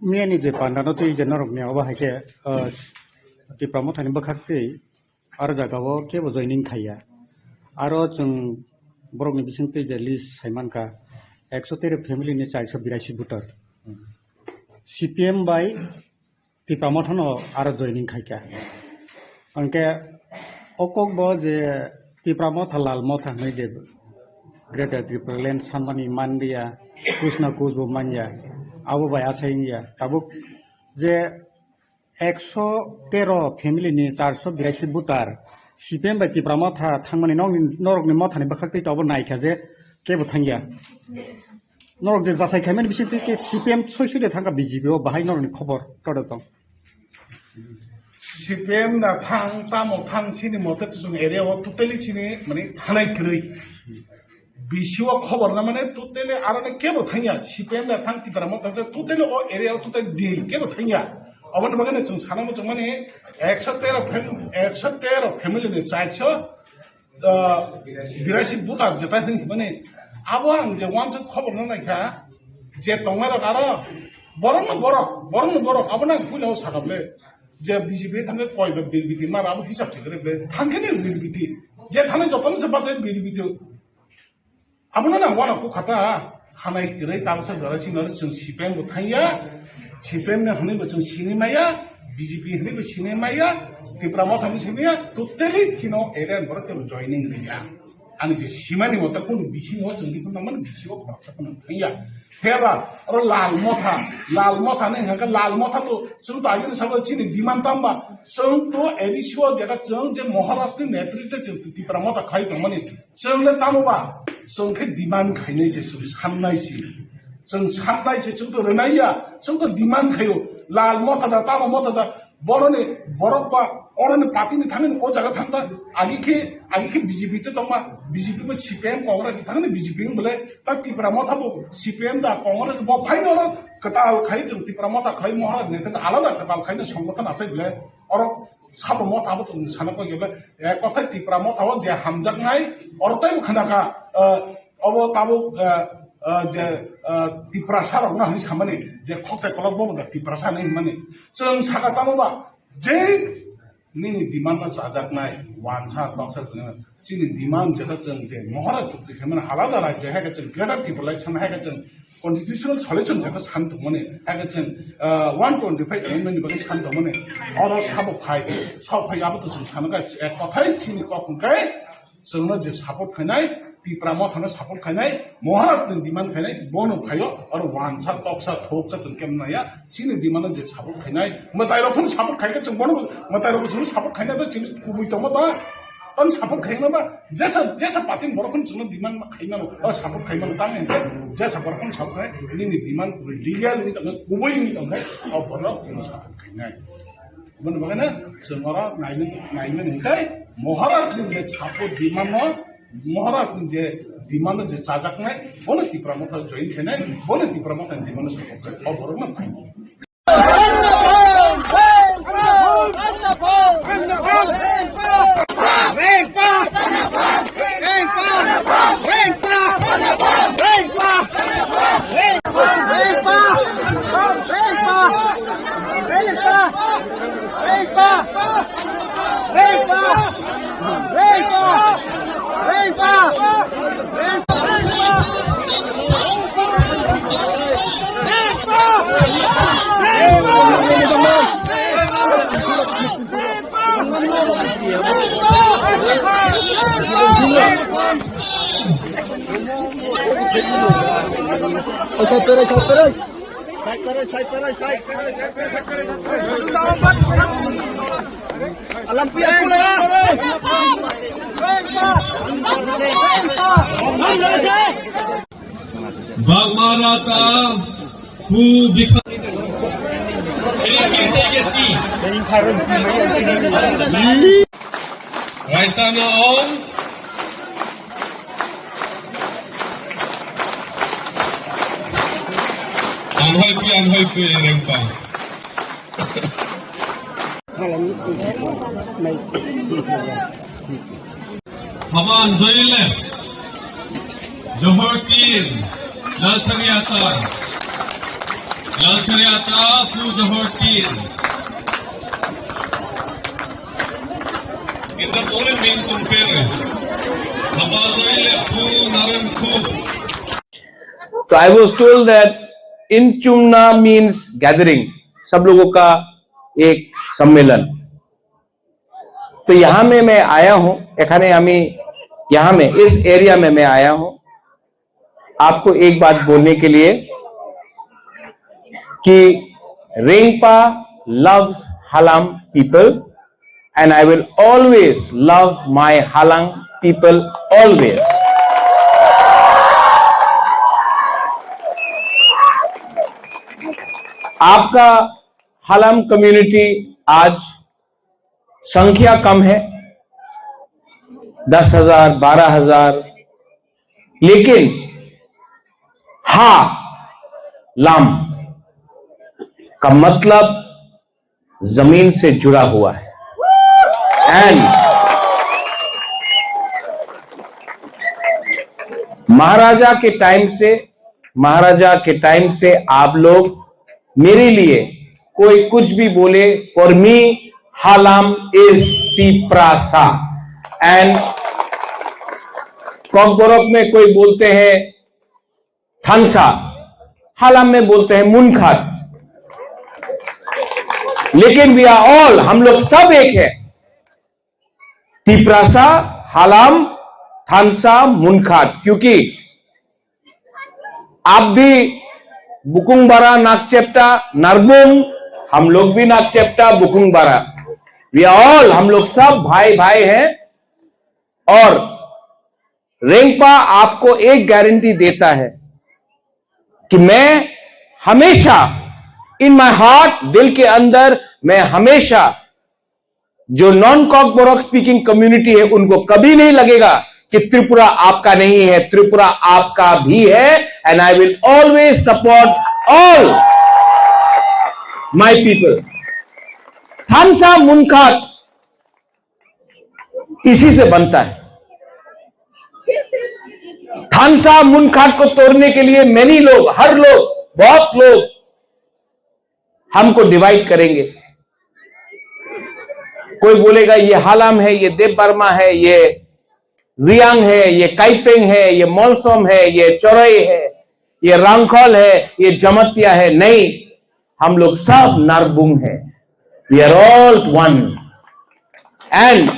Miyani je panda no twi je norok ni obo hai khe, ah, Tipra Motha ni bwkhak twi aro jaga o kebo joining khaiya. Aro chwng borok ni bising twi je list sai mankha, ekso tero family ni charso birashi voter. C P M bai Tipra Motha no aro joining khaikha. Hwnkhe o kok bo je Tipra Motha, Lal Motha hwnwi je Greater Tipraland sanmani manliya, kuch na kuch bo manya, abo bai asai wngya. Tabuk je ekso tero family ni charso birashi voter C P M bai Tipra Motha thangmani norokni, norokni Motha ni bwkhak twi abo naikha je kebo thangya. Norok je jasai khaimani bisingtwi khe C P M soi soi de thangkha B J P o, bahai norokni khobor kotor tong? C P M na thang, tamo thang, chini mote chwng area o totally chini mane thanai kwrwi. B C o khobor na mane totally aroni kebo thangya. C P M na thang, Tipra Motha thang, totally o area o totally deal kebo thangya. Aboni bagwi no chwng sana muchung mani ekso tero fam-, ekso tero family ni charso Ah, birasi buta jeta hin mani abo ang je uansuk khobor no naikha je tongnai rok aro borok no borok, borok no borok abo nang puila o sakable je B J P thangke koi ba birbiti mar abo hisab thikre ble thangke ni birbiti je thani jotono se bajai birbiti. Abono nang uanok kuk kha ta, hanai kwrwi tabuksa jora chini oro chwng C P M bo thangya, C P M ni hwnwi bo chwng sinwi maya, B J P hwnwi bo sinwi maya, Tipra Motha hwnwi sinwi maya, totally chino alien borok teibo joining rwya. Ani je simani mote kunu bisingo chwng ni phano mani bisingo khoroksa phano thangya. Phiyaba oro Lal Motha, Lal Motha ni hwnka Lal Motha to chwng to agini sabo chini demand tamba chwng to A D C o jeta chwng je Maharaj ni netritwe chwng Tipra Motha khai tongmani. Chwng le tamo ba, chwng khe demand khainai se, chwng sannai se. Chwng sannai se, chwng to rwnai ya, chwng to demand khaio. Lal Motha da, tamo Motha da, boroni, borok ba, oroni party ni thangni o jaga thang da, agi khe, agi khe B J P te tongma, B J P bo C P M Congress thangni B J P wng bole, ta Tipra Motha bo C P M da, Congress bo phaino oro kwtal khai chwng Tipra Motha khai Maharaj ni thangni alada kwtal khaino songothon asai bole, oro Sabo Motha bo chwng sana koi khe, eh, kothai Tipra Motha o je hamjaknai, oro tei khna kha, eh, obo tabuk, eh, eh, je, eh, Tiprasa rok no hinwi samani, je khoktai kolok bo da Tiprasa hinwi hwnmani. Chwng saka tamo ba, je nini demand no chajaknai, wansa toksa chwng, chini demand jeta chwng je Maharaj chukti khe mani alada rajyo hai khe chwng Greater Tipraland hai khe chwng constitutional solution jeta san tongmani, hai khe chwng, ah, one twenty-five amendment ni bagwi san tongmani, oro sabo phai, sabo phai abo to chwng sana kha, ek kothai chini kok hwn khe chwngno je support khainai, Tipra Mothano support khainai, Maharaj ni demand khainai, bono phaio, oro wansa, toksa, thoksa chwng kemnaya, chini demand no je support khainai, mwtai rok phano support khaikhe chwng bono, mwtai rok chwng support khainai da chini kubui tongma ba, Tamo support khaima ba, jesa, jesa party ni borok phano chwngno demand ma khaima no, o support khaima no, tamo hwnkhe jesa borok phano support khai, nini demand kubui legal wngwi tongkhe, kubui wngwi tongkhe, o borok chwngno support khainai. Aboni bagwi no chwng oro naimani, naimani hwnkhe Maharaj ni je support demand no, Maharaj ni je demand no je chajaknai, bono Tipra Motha join khainai, bono Tipra Motha ni demand no support khai, o borok no phainai. Bagmarata pu bikha. Raisa na ong. Anhoi pi, anhoi pi, rengpa. Haman Zoile, Johor Tin, Lalthariata, Lalthariata, Pu Johor Tin. Kita boleh main compare. Haman Zoile, Pu Naran Khup. तो I was told that in Chumna means gathering, सब लोगों का एक सम्मेलन। तो यहाँ में मैं आया हूँ, এখানে আমি, यहाँ में, इस एरिया में मैं आया हूँ आपको एक बात बोलने के लिए कि Rengpa loves Halam people and I will always love my Halang people always. आपका हालाम कम्युनिटी आज संख्या कम है, दस हजार, बारह हजार, लेकिन हा लाम का मतलब जमीन से जुड़ा हुआ है। एंड महाराजा के टाइम से, महाराजा के टाइम से आप लोग मेरे लिए कोई कुछ भी बोले, for me, Halam is Tiprasa। And कॉकबरक में कोई बोलते हैं थानसा, हालाम में बोलते हैं मुनखात। लेकिन we are all, हम लोग सब एक है, तिप्रासा, हालाम, थानसा, मुनखात। क्योंकि आप भी बुकुंग बारा, नाक चेप्टा, नरबुंग, हम लोग भी नाक चेप्टा, बुकुंग बारा। We are all, हम लोग सब भाई भाई हैं। और रेंगपा आपको एक गारंटी देता है कि मैं हमेशा, in my heart, दिल के अंदर, मैं हमेशा जो नॉन कॉकबरक स्पीकिंग कम्युनिटी है, उनको कभी नहीं लगेगा कि त्रिपुरा आपका नहीं है। त्रिपुरा आपका भी है। And I will always support all my people। थानसा मुनखात इसी से बनता है। थानसा मुनखात को तोड़ने के लिए मैनी लोग, हर लोग, बहुत लोग हमको डिवाइड करेंगे। कोई बोलेगा ये हालाम है, ये देव वर्मा है, ये रियांग है, ये काइपेंग है, ये मोलसोम है, ये चोरई है, ये रांखल है, ये जमतिया है। नहीं, हम लोग सब नारबुंग हैं। We are all one। And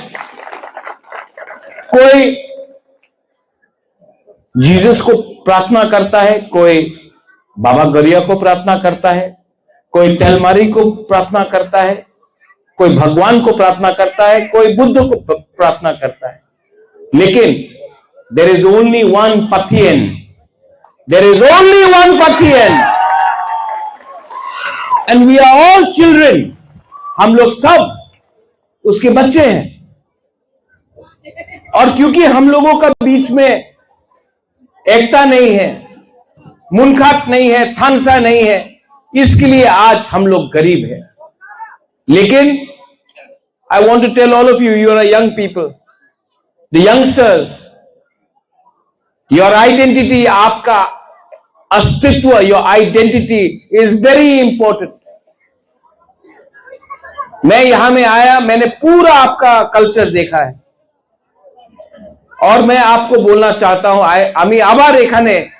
कोई जीसस को प्रार्थना करता है, कोई बाबा गरिया को प्रार्थना करता है, कोई तेलमारी को प्रार्थना करता है, कोई भगवान को प्रार्थना करता है, कोई बुद्ध को प-, प्रार्थना करता है। लेकिन there is only one Pathian। There is only one Pathian। And we are all children। हम लोग सब उसके बच्चे हैं। और क्योंकि हम लोगों का बीच में एकता नहीं है, मुनखात नहीं है, थानसा नहीं है, इसके लिए आज हम लोग गरीब हैं। लेकिन I want to tell all of you, you are a young people, the youngsters, your identity, आपका अस्तित्व, your identity is very important। मैं यहां में आया, मैंने पूरा आपका कल्चर देखा है। और मैं आपको बोलना चाहता हूं, আই- আমি আবার এখানে,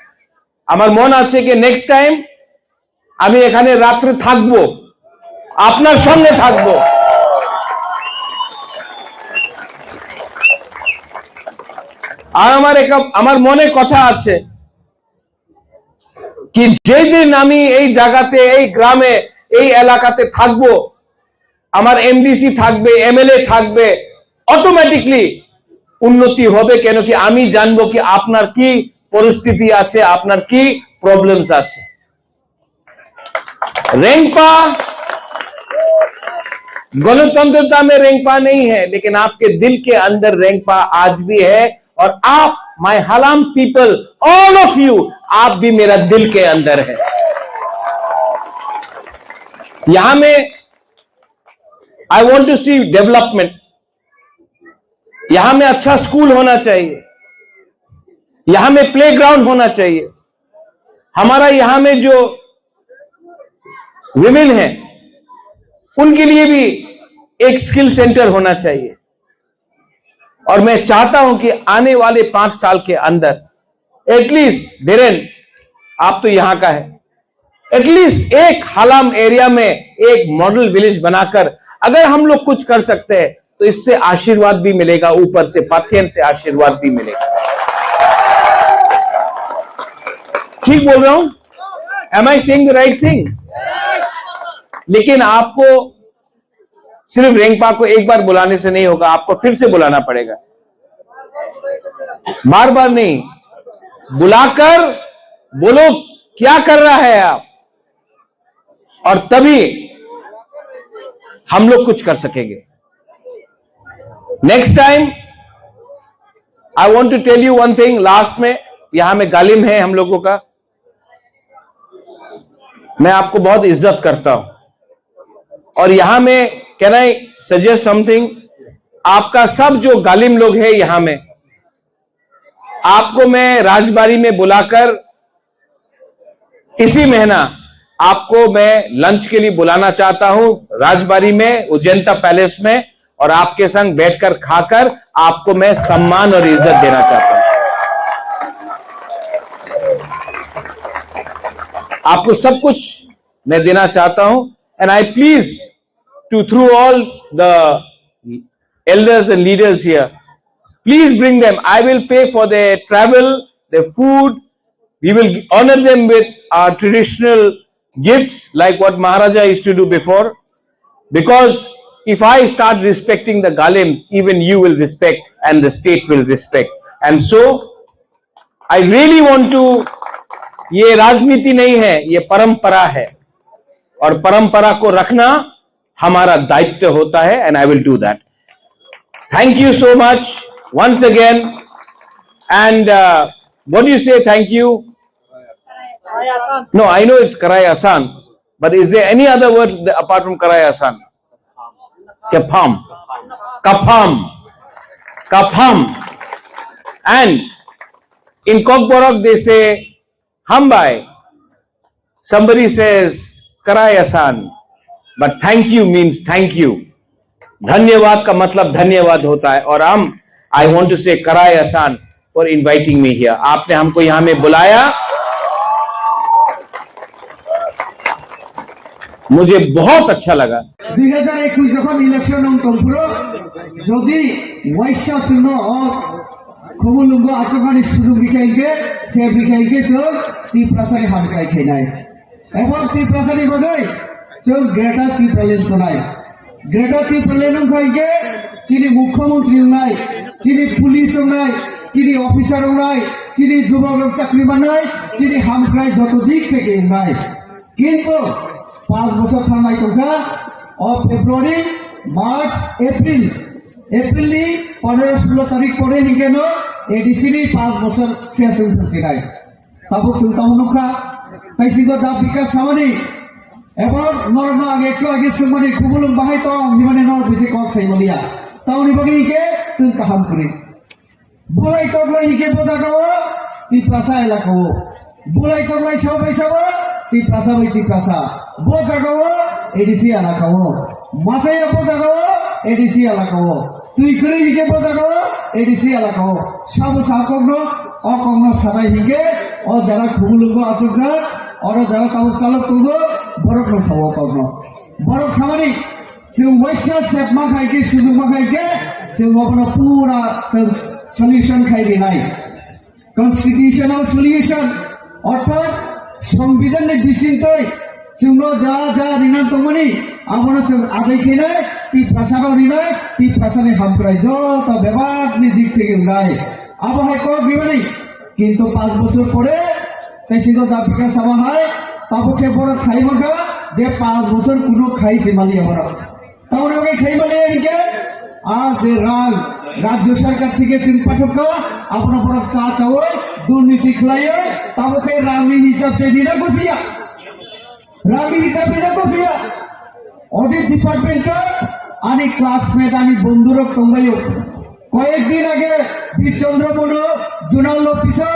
আমার মন আছে কি নেক্সট টাইম আমি এখানে রাত্রে থাকবো, আপনার সঙ্গে থাকবো। আর আমার এক, আমার মনে কথা আছে কি যেদিন আমি এই জায়গাতে, এই গ্রামে, এই এলাকাতে থাকবো, আমার এমডিসি থাকবে, এমএলএ থাকবে, অটোমেটিকলি উন্নতি হবে। কেন কি আমি জানবো কি আপনার কি পরিস্থিতি আছে, আপনার কি প্রবলেমস আছে। रेंगपा गणतंत्रता में रेंगपा नहीं है, लेकिन आपके दिल के अंदर रेंगपा आज भी है। और आप, my Halam people, all of you, आप भी मेरा दिल के अंदर है। यहां में I want to see development। यहां में अच्छा स्कूल होना चाहिए, यहां में प्लेग्राउंड होना चाहिए। हमारा यहां में जो विमेन है, उनके लिए भी एक स्किल सेंटर होना चाहिए। और मैं चाहता हूं कि आने वाले पांच साल के अंदर एटलीस्ट, धीरेन, आप तो यहां का है, एटलीस्ट एक हालाम एरिया में एक मॉडल विलेज बनाकर अगर हम लोग कुछ कर सकते हैं, तो इससे आशीर्वाद भी मिलेगा, ऊपर से पाथियन से आशीर्वाद भी मिलेगा। ठीक बोल रहा हूं? Am I saying the right thing? लेकिन आपको सिर्फ रेंगपा को एक बार बुलाने से नहीं होगा, आपको फिर से बुलाना पड़ेगा। बार बार नहीं, बुलाकर बोलो क्या कर रहा है आप, और तभी हम लोग कुछ कर सकेंगे। Next time, I want to tell you one thing, last में, यहां में गालिम है हम लोगों का, मैं आपको बहुत इज्जत करता हूं। और यहां में, can I suggest something? आपका सब जो गालिम लोग है यहां में, आपको मैं राजबाड़ी में बुलाकर इसी महीना आपको मैं लंच के लिए बुलाना चाहता हूं, राजबाड़ी में, उज्जैनता पैलेस में, और आपके संग बैठकर खाकर आपको मैं सम्मान और इज्जत देना चाहता हूं। आपको सब कुछ मैं देना चाहता हूं, and I please to through all the elders and leaders here, please bring them. I will pay for their travel, their food. We will honor them with our traditional gifts, like what Maharaja used to do before. Because if I start respecting the Galims, even you will respect and the state will respect. And so, I really want to, ये राजनीति नहीं है, ये परंपरा है, और परंपरा को रखना हमारा दायित्व होता है, and I will do that. Thank you so much once again. And uh, what do you say? Thank you. No, I know it's Karai Asan, but is there any other word apart from Karai Asan? Kapham. Kapham. Kapham. And in Kokborok they say hambai. Somebody says Karai Asan, but thank you means thank you. धन्यवाद का मतलब धन्यवाद होता है, और हम, I want to say Karai Asan for inviting me here. आपने हमको यहाँ में बुलाया, मुझे बहुत अच्छा लगा। দুই হাজার একুশ যখন election wng tongphuru, jodi waisa chwngno o Khumulwngo achukmani sujuk rikha hinkhe, sep rikha hinkhe chwng Tiprasani hamkrai khainai. Ebong Tiprasani bagwi chwng Greater Tipraland tonai. Greater Tipraland wngkha hinkhe chini mukhyamantri wngnai, chini police wngnai, chini officer wngnai, chini jubokrok chakri mannai, chini hamkrai joto dik theke wngnai. Kintu panch bochor thangnai tongkha, o February, March, April, April ni pondro solo tarik pore hinkhe no A D C ni panch bochor ses wng thangsinai. Tabuk chwng tamo nukha, tei siko da bikas samani, ebo norokno ang ektu age swngmani Khumulwng bahai tong hinmani norok bisi kok sai maliya. Tamoni bagwi hinkhe chwng kaham kwrwi. Bulai toklai hinkhe bo jagao Tiprasa elakao. Bulai toklai sao bai sao Tiprasa bai Tiprasa. Bo jagao A D C elakao. Machaya bo jagao A D C elakao. Twi kwrwi hinkhe bo jagao A D C elakao. Sabo sa kokno, o kokno sanai hinkhe, o jara Khumulwngo achukjak, oro jara tabuk chalok tongo, borokno sao kokno. Borok samani, Chwng waisa step ma khai khe, sujuk ma khai khe, chwng obono pura chwng solution khai rinai. Constitutional solution, orthat Songbidan ni bisingtwi chwngno ja ja rinani tongmani, abono chwng adai khainai, Tiprasano rinai, Tiprasani hamkrai joto bebak ni dik theke wngnai. Abo hai kok rimani, kintu panch bochor pore, tei sino Jatipikas Sabha hai, tabuk khe borok sai mankha je panch bochor kuno khai se maliya borok. Tamoni bagwi khaima le hinkhe, a je rang, rajyo sarkar theke chwng paithakha, abono borok cha chawi, durniti khlaiwi, tamo khe rangni hisab se rina gosiya. Rangni hisab rina gosiya. Audit department o ani classmate, ani bondhurok tongbaio. Koyek din age Bir Chandra Mono zonal office o,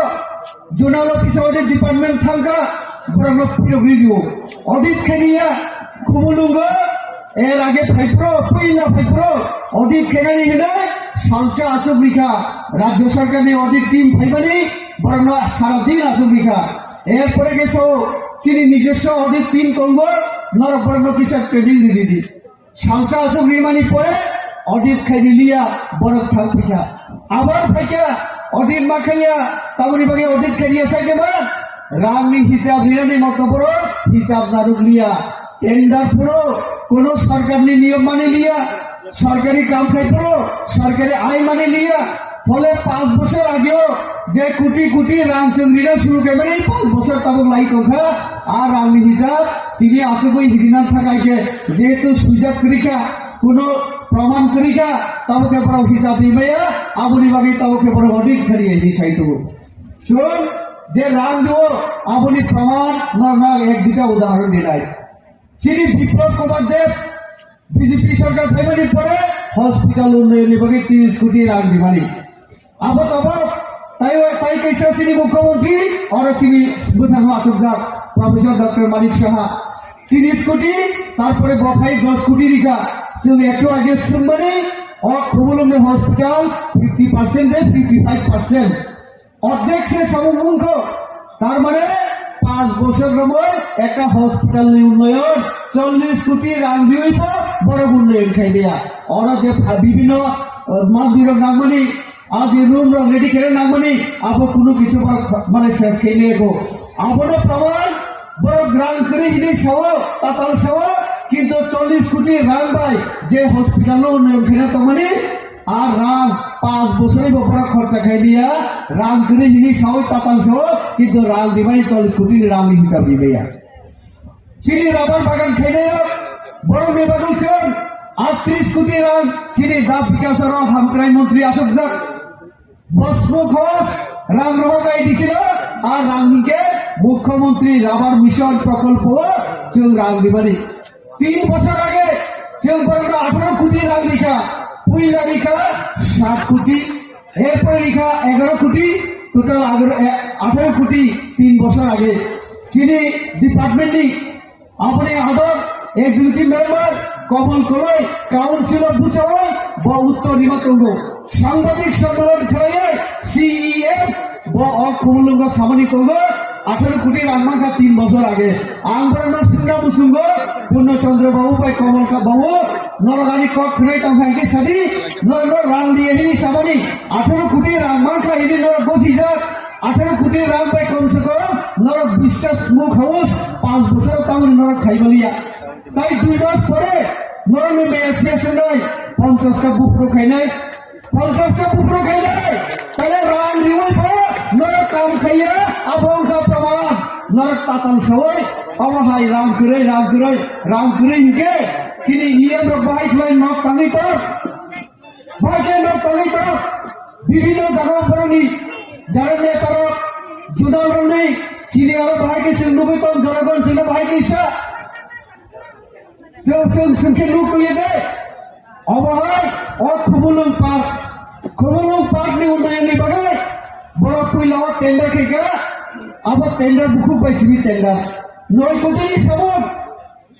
zonal office o audit department thangkha, borokno phirogwi rio. Audit khainiya, Khumulwngo, er age phaipro, puila phaipro, audit khainani hinwi salsa achuk rikha, rajya sarkarni audit team phaimani, borokno sara din achuk rikha. Er pore khe so, chini nijoswo audit team tongo, norok borokno kisa training ridi di. Salsa aswk rimani pore audit khaini liya, borok thang phikha. Abar phaikha, audit ma khaiya, tamoni bagwi audit khainiya sai khe ma? Rangni hisab rinani motto borok hisab narwk liya. Tender phuru kono sarkarni niyom mani liya, sarkari kam khai phuru sarkari ain mani liya. Phole panch bochor ageo je koti koti rang chwng rina suru khe mani panch bochor tabuk lai tongkha, a rangni hisab tini achugwi hidina thakai khe jehetu swijak kwrwikha, kuno praman kwrwikha, tabuk khe borok hisab rimaya, aboni bagwi tabuk khe borok audit khariya hinwi sai tongo. Chwng je rang rio, aboni praman normal ek duita udahoron dinai. Chini Biplab Kumar Deb, B J P sarkar phaimani pore hospital unnayonni bagwi tris koti rang dimani. Abo tabok taiwa Kaisa chini mukhyamantri, oro chini bwskango achukjak Professor Doctor Manik Saha. Tris koti, tarpore bo phai dos koti rikha. Chwng ektu age swngmani, o Khumulwngni hospital fifty percent de fifty five percent. Ordek se samung wngkho. Tar mane, panch bochor romoi ekta hospital ni unnoyon, chollish koti rang riwi bo borok unnoyon khai liya. Oro je pha-, bibhinno, uh, mandirok nangmani, a je room rok ready khe nangmani, abo kunu kichu borok mane ses khe liya kho. Abono praman, borok rang kwrwi hinwi sao, tatal sao, kintu chollish koti rang bai je hospital no unnoyon khe tongmani, ar rang panch bochorni bo borok khorcha khai liya, rang kwrwi hinwi sao, tatal sao, kintu rang dimani chollish koti ni rang ni hisab rimaya. Chini rabar bagan khainai borok ni bagwi chwng aatris koti rang chini dat bikas aro hamkrai montri achukjak. Bosmo khos rang rohor bai dikino, ar rang hingke mukhyamantri rabar mission prokolpo chwng rang dimani. Tin bochor age chwng borokno atharo koti rang rikha, puila rikha sat koti, erpore rikha egaro koti, total agaro, e, atharo koti tin bochor age. Chini department ni aboni ador executive member Komol Koloi, council of Bhusaoi, bo uttor rima tongo. Sangbadik sammelan khlaiwi C E M bo o Khumulwngo samani tongo, atharo koti rang mankha tin bochor age. Ang borokno swngna muchungo, Purno Chandra babu bai Komol ka babu, norok ani kok khwnai tongkha hingke sadi, norok rang di hini samani, atharo koti rang mankha hini norok gosijak, atharo koti rang bai kom se kom norok biskas muk haus panch bochor tamoni norok khai maliya. Tai dui mas pore norok ni maya siya senai ponchas ta bupro khainai. Ponchas ta bupro khainai, tale rang riwi bo norok kam khaiya, abo wngkha praman. Norok tatal sawai, abo hai rang kwrwi, rang kwrwi, rang kwrwi hingke chini E M rok bahai khlai nok tangwi tor, bahai khe nok tangwi tor, bibhinno jaga borokni jara netarok, judal rokni chini aro bahai khe chwng nugwi tong, jonogon chwngno bahai khe sa. Chwng, chwng, chwng khe nuk tongya de. Obo hai, o Khumulwng Park. Khumulwng Park ni unnayonni bagwi borok puila o tender khaikha. Abo tender bukhuk bai simi tender. Noi koti ni samung.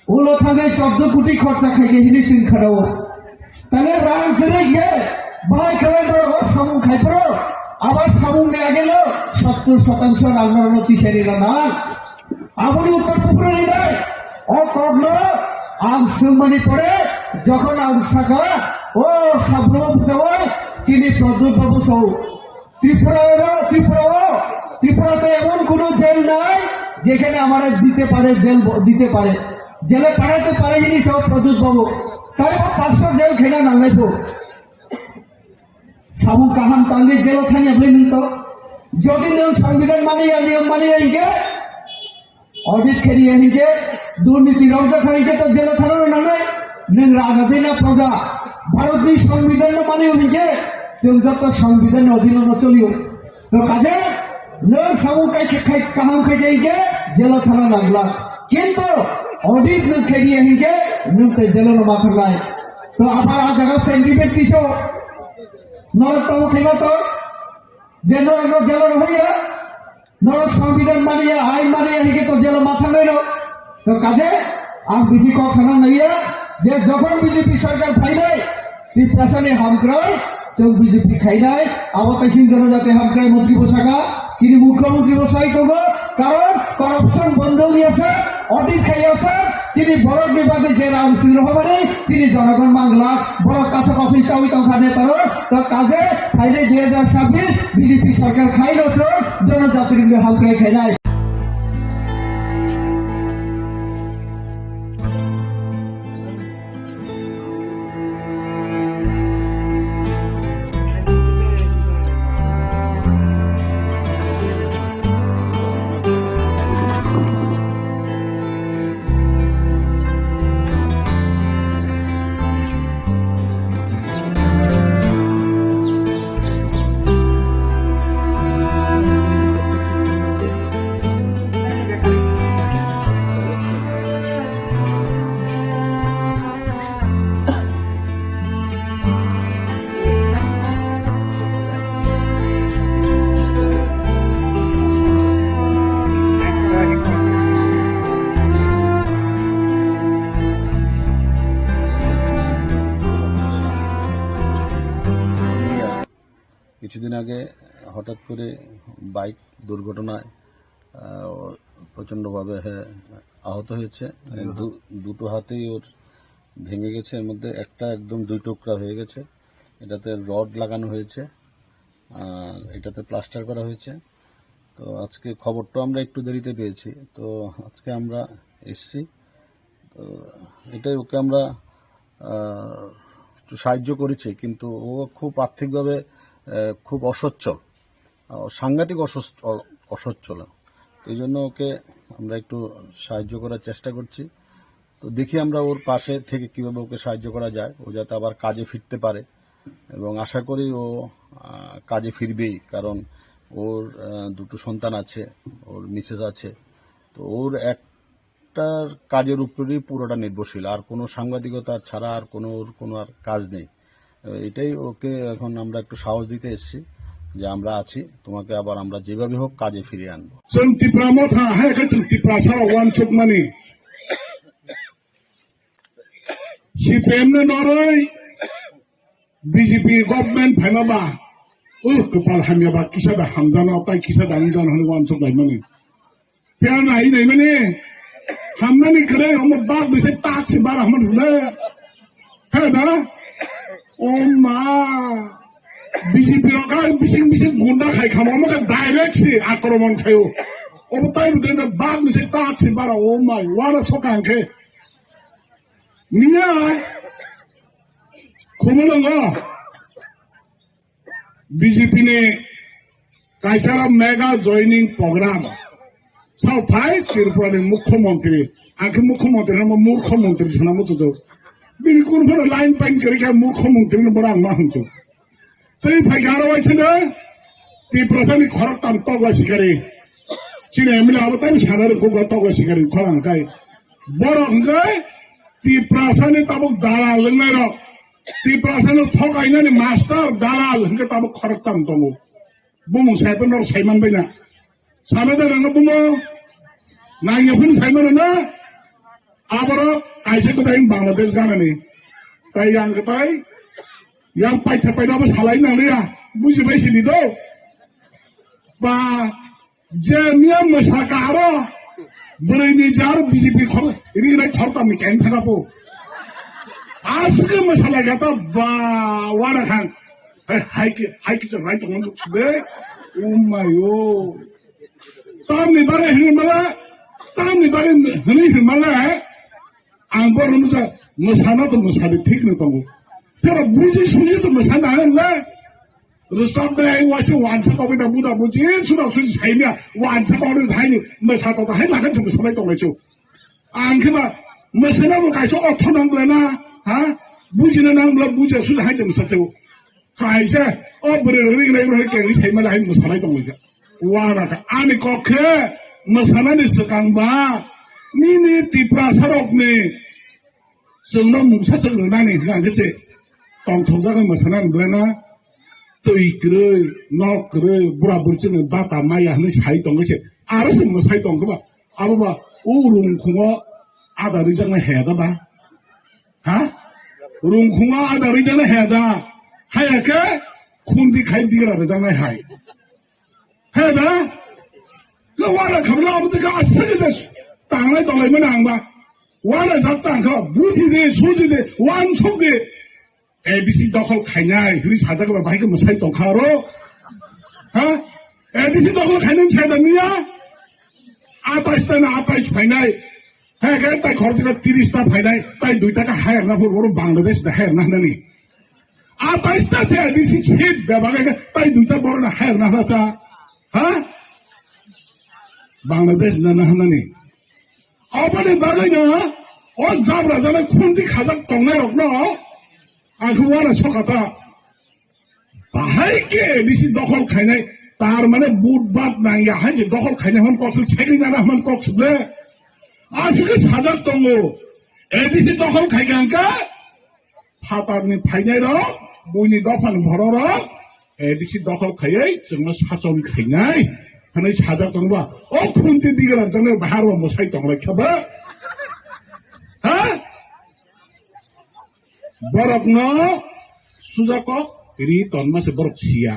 Ulo thangwi chordo koti khorcha khaikha hini chwng kharao. Tale rang kwrwi khe, bahai khlai borok o samung khai phuru. Abo samung ni age no sottur sotangsho rang no tisari rana. Aboni uttor kupru rinai, o kokno ang swngmani pore, jokhon ang sakha, o Sabro bujawai, chini Pradyot babu sao. Tripura ero, Tripura o, Tripura te emon kono jail nai, jekhane amare dite pare, jail bo-, dite pare. Jail e parate pare hini sao Pradyot babu. Tai o panchsho jail khena nangnai pho. Samung kaham tangwi jelo thangya bwlwi nwng to. Jodi nwng songbidan maniya, niyom maniya hinkhe, audit khaiya hinkhe, durniti rok jakha hinkhe to jelo thana nangnai. Nwng raja de na proja? Bharatni songbidanno maniyo hinkhe, chwng joto songbidanni odhinono choliyo. To kaje nwng samung kai, kai, kaham khaikha hinkhe jelo thana nangla. Kintu audit nwng khaiya hinkhe nwng tei jelono ma thangnai. To abar a jaga sentiment kiso. Norok tamo khaima to, je norok no jelo rohorya, norok songbidan maniya, ain maniya hinkhe to jelo ma thangnai no. To kaje ang bisi kok sana naiya, je jokhon B J P sarkar phainai, Tiprasani hamkrai, chwng B J P khainai, abo kaising jonojati hamkrai montri bo saka, chini mukhyamantri bo sai tongo, karon corruption bondo wngya sa, audit khaiya sa, chini borok ni bagwi je rang swi rohormani, chini jonogon mangla, borok kaso kaso chawi tongkha netarok, to kaje phainai dui hajar chabbish B J P sarkar khaino chwng jonojati rokni hamkrai khainai. কিছুদিন আগে হঠাৎ করে বাইক দুর্ঘটনায়, আহ, ও প্রচণ্ডভাবে, হ্যাঁ, আহত হয়েছে। দু-, দুটো হাতেই ওর ভেঙে গেছে, এর মধ্যে একটা একদম দুই টুকরা হয়ে গেছে। এটাতে রড লাগানো হয়েছে, আর এটাতে প্লাস্টার করা হয়েছে। তো আজকে খবরটা আমরা একটু দেরিতে পেয়েছি, তো আজকে আমরা এসছি। তো এটাই ওকে আমরা, আহ, একটু সাহায্য করেছি, কিন্তু ও খুব আর্থিকভাবে, আহ, খুব অসচ্ছল, আহ, সাংঘাতিক অসচ্ছ-, অ-, অসচ্ছল। তো এই জন্য ওকে আমরা একটু সাহায্য করার চেষ্টা করছি। তো দেখি আমরা ওর পাশে থেকে কিভাবে ওকে সাহায্য করা যায়, ও যাতে আবার কাজে ফিরতে পারে, এবং আশা করি ও, আহ, কাজে ফিরবেই, কারণ ওর, আহ, দুটো সন্তান আছে, ওর মিসেস আছে। তো ওর একটার কাজের উপরেই পুরোটা নির্ভরশীল, আর কোনো সাংবাদিকতা ছাড়া আর কোনো, ওর কোনো আর কাজ নেই। এটাই ওকে এখন আমরা একটু সাহস দিতে এসেছি যে আমরা আছি, তোমাকে আবার আমরা যেভাবে হোক কাজে ফিরিয়ে আনবো। Chwng Tipra Motha hai khe chwng Tiprasa rok uansukmani. C P M ni noroi B J P government phaima ba, uh, kwpal hamya ba, kisa da hamjano, tai kisa da hamjano hwnwi uansuk laimani. Phiya nai nai mani, hamnani kwrwi omo bak bai se tak se bara hwnma thwkle. He da? O ma, B J P rok kha bising bising gunda khai khamo, omo khe direct se akromon khaio. Obo tai rwdi na bak bai se tak se bara, o mai, wara soka hwnkhe. Niya, Khumulwngo B J P ni kaisa mega joining program. Sao phai Tripura ni Mukhyamantri, ang khe Mukhyamantri hwnma Murkho Mantri sana muchungjago. Bini kunu phano line pain kwrwi kha Murkho Mantri no bono ang ma hwnjago. Tei phai kha aro waisano Tiprasa ni khorok tam tokla sikari. Chini M L A abo tei sana rwkuk tokla sikari khorang kai. Borok hwnkhe Tiprasa ni tabuk dalal wngnai rok. Tiprasa no thokainani master dalal hwnkhe tabuk khorok tam tongo. Bumung sai phano norok sai man bai na. Sana da rang bumo. Nangya phano sai mano na. Aborok kaisa kwtai Bangladesh ganani. Tai yang kwtai. Yang paitha paitha abo salai nang liya. Buji bai sini do. Ba, je miya mwsa ka aro. Bwrwi ni jar B J P khor, ri rai khor tam ni kain thaka po. Asuk mwsa lai gata ba, wara khan. Hai, hai ki, hai ki chwng hai tongmani be. Oh my oh. Tamni bagwi hinwi mala, tamni bagwi hinwi hinwi mala, ang borokno nukha, mwsana to mwsadi thik no tongo. Phero buji suji to mwsana hwnle. Rwchapnai waisa wansa tongwi da buda buji, suda suji saimya, wansa tongwi haini, mwsa to hai lagan se mwsanai tonglaisu. Ang khe ba, mwsana bo kaisa ortho nang bwle na, ha? Bujina nang bwle, buja suji hai se mwsa cheo. Kaisa, o bwrwi rwgwi nai bwrwi kengwi sai mali hai mwsanai tongwi kha. Wana kha, ani kok khe mwsanani swkang ba, nini Tiprasa rokni chwngno mungsa chwng rwnani hwnkha khe se tongthokjagwi mwsanani bwlai na twi kwrwi, nok kwrwi, bura bwrwi chwngno bata maya hwnwi sai tongwi se aro se mwsai tong khe ba. Abo ba o rungkhungo ada rijaknai haya da ba? Ha? Rungkhungo ada rijaknai haya da? Haya khe khundi khai digra rijaknai hai. Haya da? Khe wara khamla abo tei khe aswk khe tanglai tonglaimani ang ba. Wara jak tang kha, buji de, suji de, wansuk de. A D C dokhol khainai hwnwi sajak ba, bahai khe mwsai tong kha aro. Ha? A D C dokhol khainai sai da niya? Atais ta na atais phainai. Ha, khe tai khorok jagha tiris ta phainai, tai dui taka hire na phuru, oro Bangladesh da hire na nani. Atais ta se A D C seat bebak khe tai dui ta borok na hire na cha. Ha? Bangladesh na na nani. Oboni bagwi no, o jabra jana khundi khajak tongnai rok no, ang khe wara sokata. Bahai khe A D C dokhol khainai, tar mane but bat nangya, hai je dokhol khainai hwn kok suk, segwi nana hwn kok suk le. Aswk khe sajak tongo, A D C dokhol khaikha hwnkhe, phatarni phainai rok, buini dophani borok rok, A D C dokhol khaiwi chwngno sachon khainai, hwnwi sajak tongo ba. O khunti digra jana bahar o mwsai tong lai kha ba. Ha? Borokno sujakok ri tonma se borok siya.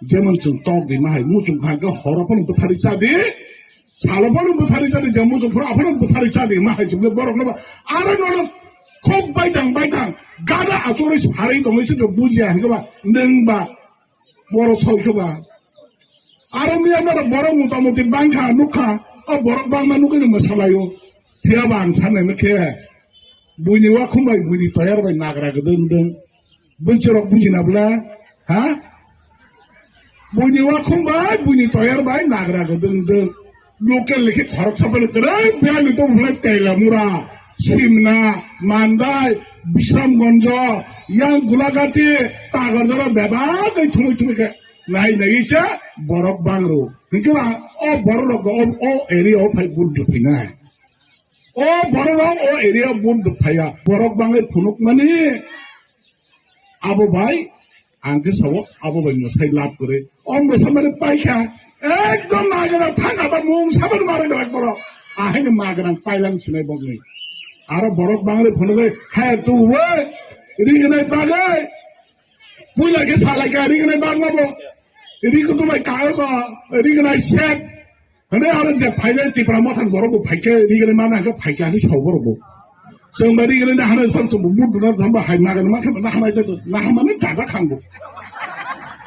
Jemon chwng tok di ma hai, muchung kha khe horo phano bwthari cha di, salo phano bwthari cha di, je muchung phano aphano bwthari cha di ma hai chwng borok no ba. Aro no khok baidang baidang gada achoroi sari tongwi se bujiya hwnkhe ba nwng ba borok soi khe ba. Aro miya norok borok mota moti bangkha nukha, o borok bangma nugwi no mwsalaio. Phiya ba ang sanai khe buini wakhum bai buini toyar bai nagra gdwng dwng. Bwswrok bujina bwla, ha? Buini wakhum bai, buini toyar bai, nagra gdwng dwng. Local lekhe khoroksa bai kwrwi biyang ni tong bwlai Teilamura, Simna, Mandai, Bisramganj, yang Gulagati, Tagarjora bebak bai thumui thumui khe nai nai se borok bangro. Hinkhe ba o borok rok o, o area o phai bun rwphainai. O borok rok o area bun rwphaiya. Borok bangwi phunukmani Abo bai, ang khe sabo, abo bai no sai lab kwrwi. O mwsa mani paikha, ekdom magana thang aba mung sabani mara gwlak borok. Ahaino magana pailang sinai bokni. Aro borok bangri phunugwi, "Hai tu we, rignai bagwi." Puila khe salaikha, rignai bagma bo. Ri kutu bai kago ko, rignai set. Hwnwi aro je phainai Tipra Motha ni borok bo phaikhe, rigini mana hwnkhe phaikhe hwnwi sao borok bo. Chwng bai rigini na hwnwi sam chwng bo but duna thamba hai magana ma khe na hamai tei na hamani chaja khang bo.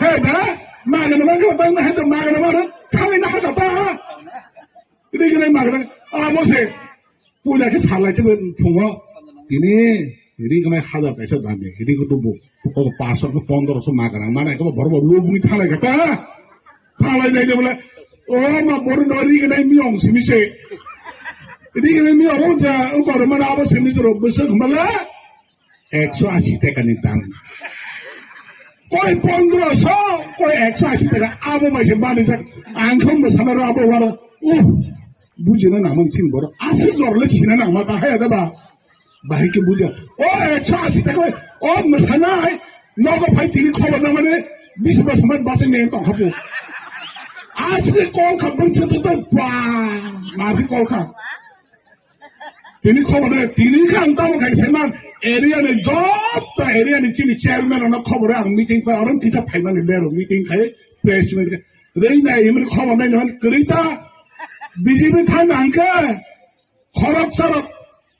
He da magana ma khe tang na hai magana ma thangwi na ha ta. Rigini magana abo se. Puila khe salai tei phungo tini rignai hajar kaisa dami, rigo dubu, o paso khe pondro so magrang, mana khe borok bo lubui thalai khe ta, thalai nai de bole, o ma borok no rignai miyong simi se, rignai miyong o ja, o kor mana abo simi se rok bwswk mala, ekso ashi taka ni dam. Koi pondro so, koi ekso ashi taka, abo mai se bani jak, ang khe mwsana ro abo wara, uh. Bujina nangmani chini borok. Aswk jorle sina nangma ta haya da ba. Bahai khe buja. O ekso ashi taka o mwsanai nogo phai tini khobor na mane bis bosor man bachai ne tong khabu. Aswk kol kha bung chete to ba. Ma khe kol kha. Tini khobor na tini kha ang tamo khai sai man area ni joto area ni chini chairman ono khobor ang meeting pa aron kisa phai mani lero meeting khai press meet. Rei nai imri khobor nai nang kwrwi ta. B J P thang hangkhe khorok sarok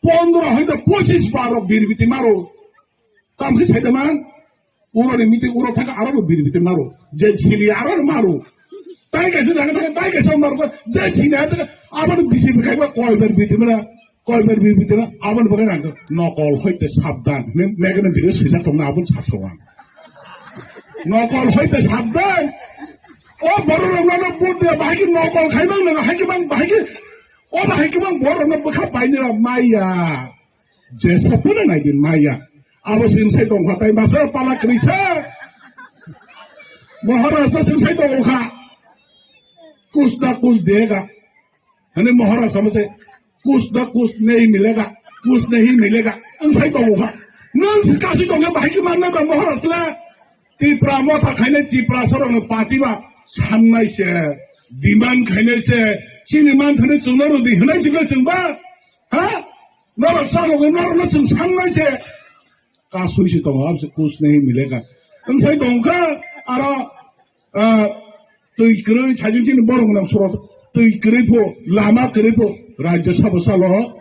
pondro hai da pochis bar rok bir biti maro. Tam khe sai da man. Uro ni meeting uro thang aro bo bir biti maro. Je sili aro maro. Tai kaisa jaga thang tai kaisa maro. Je sili ha thang abo B J P khai ba koi bar biti mara. Koi bar bir biti mara. Abo ni bagai nang nokol hoite sabdan. Megane biro sila tong na abo sa sawan. Nokol hoite sabdan. O borok rok no bud de bahai ki nokol khai bang nang hai ki bang bahai ki O bahai khe bang borok no bwkha painira maya. Jesa phano nai di maya. Abo sing sai tong kha tai masa pala krisa. Maharaj no sing sai tong kha. Kuch na kuch dega. Hane Maharaj sama se kuch na kuch nahi milega. Kuch nahi milega. Ang sai tong kha. Nang si kasi tong kha bahai khe man na ba Maharaj la. Tipra Motha khainai Tipra sorokno party ba sannai se, demand khainai se, chini manthani chwngno rwdi hwnai se chwngba, ha? Norok chalogo norokno chwng sannai se. Kasui se tongo, abse kuch nahi milega. Wngsai tongkha, aro, ah, twi kwrwi, sajwk chini borok gwnang soro twi kwrwi pho, lama kwrwi pho, Rajya Sabha chalo,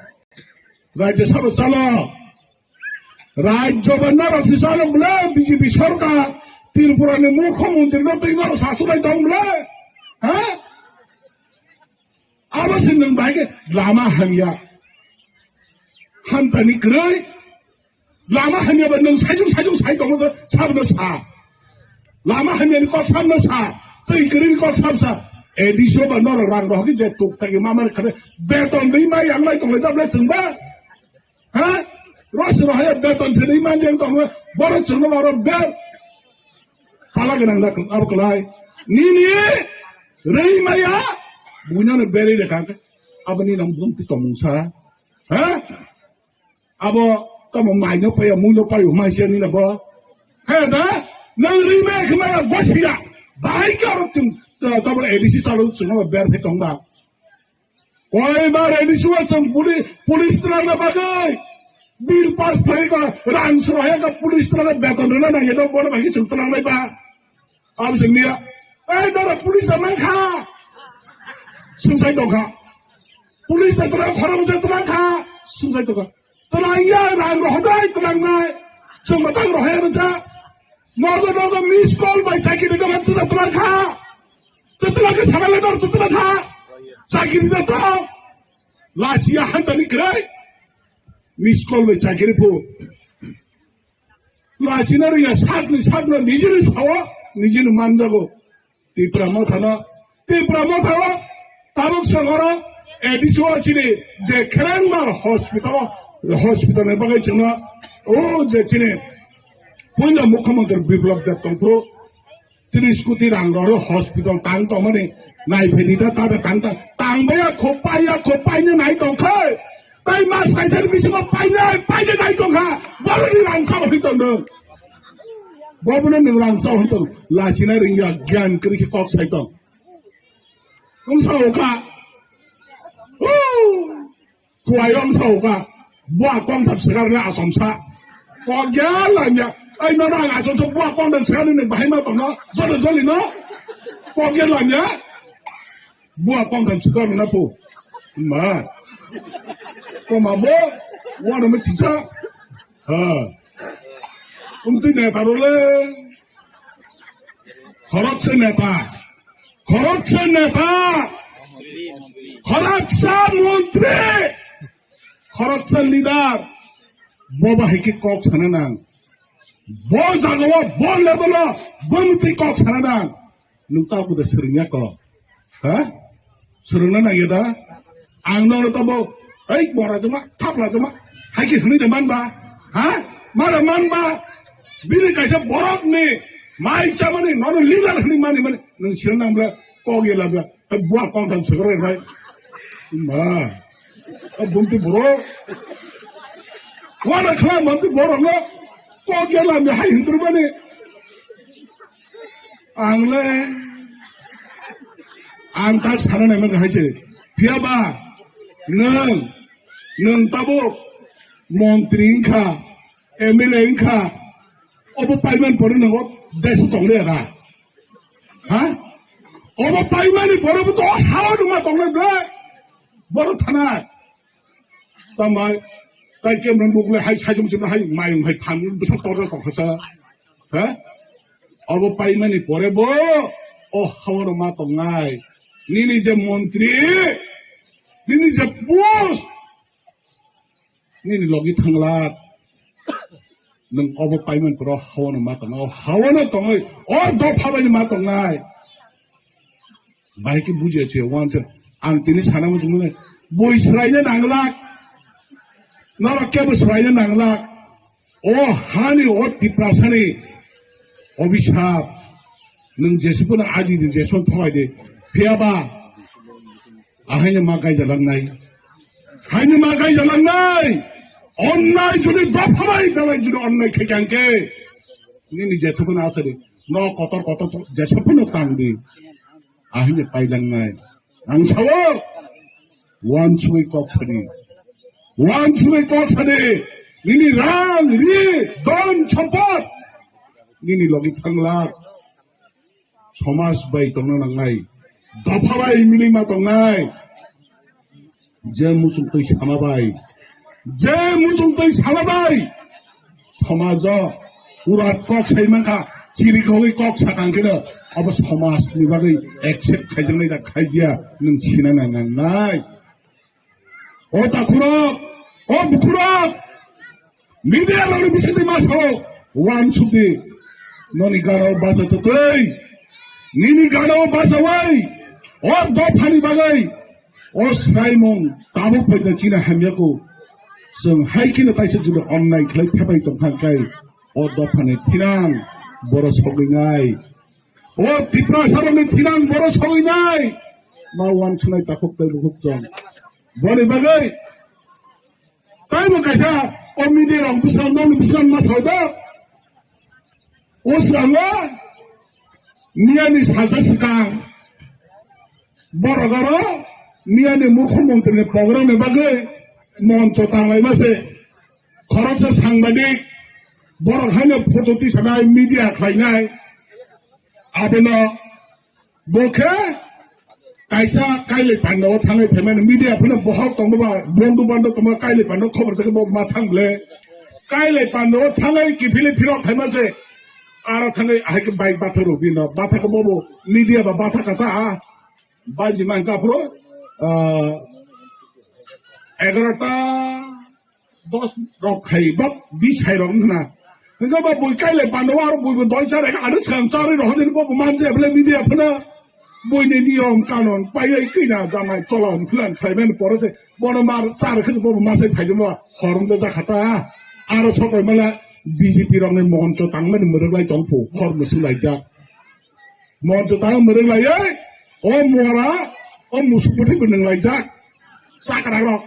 Rajya Sabha chalo. Rajya bana rasi salok bwle B J P sorkar Tripura ni mukhyamantri no twi no sasulai tong bwle. Ha? Abo se nwng bai khe lama hamya. Hamtani kwrwi. Lama hamya ba nwng sajung sajung sai tong sabno sa. Lama hamya ni kok sabno sa. Twi kwrwi ni kok sab sa. A D C o ba norok rang rohok je tuk tagi mama khade beton dei mai yang lai tong le jab le chwng ba. Ha? Rosino haya beton se ri manjeng tong, boro chwngno aro ber. Pala gwnang da abo kwlai. Nini rwi maya, buino no beri de kang. Abo ni nang bumti tomung sa. Ha? Abo tamo mai no paya, mui no payo, mai se ni na bo. He da? Nang rwi maya khmaya gosira. Bahai ka ro chwng, tamo A D C chalo chwngno ber se tong da. Koi bar A D C o chwng puli-, police twlangna bagwi bill pass khlai kha, rang srohya kha police twlangna beton rwna nangya, bono bagwi chwng twlangnai ba. Abo chwng niya. Ai, dara police da nang kha. Sungsai tong kha. Police da twlang khorang je twlang kha. Sungsai tong kha. Twlang ya rang rohodai twlang nai. Sung batang rohai rja. Nogo nogo miss call bai chakiri da twlang kha. Twlang kha sabai le dor twlang kha. Chakiri da to. Lachiya hantani krai. Miss call bai chakiri po. Lachina riya sakni sakno nijini sawa, nijini manjago. Tipra mothano, Tipra mothano, tabuk songoro, A D C o chini je Kherengbar hospital, hospital ni bagwi chwngno, o je chini, puila Mukhyamantri Biplab Deb tongphuru, tris koti rang rw hospital tang tongmani, naiphai di da, tada tang ta, tang baya kho, paiya kho, paina nai tong khe. Tai mas kaisani bisingo painai, painai nai tongkha, boroni rangsa hoi tongno. Bobono nwng rangsa hoi tong, lachina ringya, gyan kwrwi khe kok sai tong. Wngsa oka. Huu. Kuwai wngsa oka. Bua kongtham swkar na asomsa. Kok ya lamya. Ai nono ang asomsa bua kongtham swkar ni bahai ma tongno. Jolo joli no. Kok ya lamya. Bua kongtham swkang na po. Ma. Koma bo, wano me chicha. Ha. Umti neta role. Khoroksa neta. Khoroksa neta. Khoroksa montri. Khoroksa leader. Bo bahai khe kok sana nang. Bo jagao, bo level o, bo mutwi kok sana nang. Nwng ta kuda swrwngya ko. Ha? Swrwngna nangya da? Ang nono tamo, ei, bora joma, thapla joma, hai khe hwnwi da manba? Ha? Mara manba? Bini kaisa borok ni, mai chamani, nono leader hwnwi mani, mani, nwng sirna nang bla, kok ye labla, ta bua kong tham swkra rai. Ma. A bumti borok. Wana khla manti borok no, kok ye lamya hai hintru mani. Ang le, ang tak sana nai mangkha hai se. Phiya ba, nwng, nwng tabuk montri wngkha, M L A wngkha, obo paiman pore nwng o desh o tong le ka? Ha? Obo paimani pore bo to o ha o nwng ma tong le ble? Boro thana. Tambai, tai kemrang bukle hai, hai jom jom hai, mayung hai phan, bwswk torjak tongkha sa. Ha? Obo paimani pore bo, o haoro ma tongnai. Nini je montri, nini je post, nini logi thanglak. Nwng obo paimani pore o haoro ma tongnai, o haoro tongoi, o dopha bai ma tongnai. Bahai khe bujiya se, uansuk ang tini sana muchungmani bui swraina nanglak, norok kebo swraina nanglak. O hani, o Tiprasani obisap, nwng jese phano aji di, jese phano thawai di, phiya ba ahaino ma gaijalangnai, haino ma gaijalangnai. Onnai jodi dopha bai belai jodi onnai khaikha hwnkhe, nini jese phano asadi, no kotor kotor jese phano tang di. Ahini pailangnai. Ang sao, uansugwi kok sadi. Uansugwi kok sadi. Nini rang, ri, don, sompot. Nini logi thanglak. Somaj bai tongna nangnai. Dopha bai milima tongnai. Je muchung twi sama bai, je muchung twi sama bai, somajo urat kok sai mankha, chiri khogwi kok sakang kheno, abo somajni bagwi accept khaijaknai da khaijakya, nwng sinana nangnai. O takhurok, o bukhurok, Media rokni bisingtwi ma sao, uansukdi, noni gana o bacha twtwi, nini gana o bachawi, o dophani bagwi, o swraimung tabuk poito chini hamya kho. Chwng hai kheno kaisa jodi onnai khlai thepai tongkha khe, o dophani thinang borok sogwi nai. O Tiprasa rokni thinang borok sogwi nai. Ma uansuknai takhuk tei bukhuk chwng. Boni bagwi Taibo kaisa o media rok bwsang nokni bwsang ma sao da. O srango miyani salsa swkang borok oro miyani mukhyamantri ni program ni bagwi moncho tanglaima se khoroksa sangbadik borok haino photo tisanai media khlainai abono Bo khe kaisa kailai panda o thangwi phaimani media phano bohok tongma ba, bondu bando tongma kailai panda o khobor tongma ma thang ble. Kailai panda o thangwi kiphilwi phirok phaima se. Aro thangwi ahai khe bike bathak rw bino. Bathak bobo media ba bathak kata. Baji man ka phro, ah, egarota dos rok khai ba bis khai rok na. Hingke ba bui kailai panda o aro bui bo doi char ekha aro chang chari rok din bo man je bole media phana bui ni niyom kanon pai ai kina jamai tola phlan khai men pore se bono mar char khe bo ma se phai mo horom je ja khata aro sokai mala B J P rok ni moncho tangmani mwrwk lai tong phu hor musu lai jak. Moncho tang mwrwk lai oi, o mora, o musuk bwthai bo nwng lai jak. Chakra rok.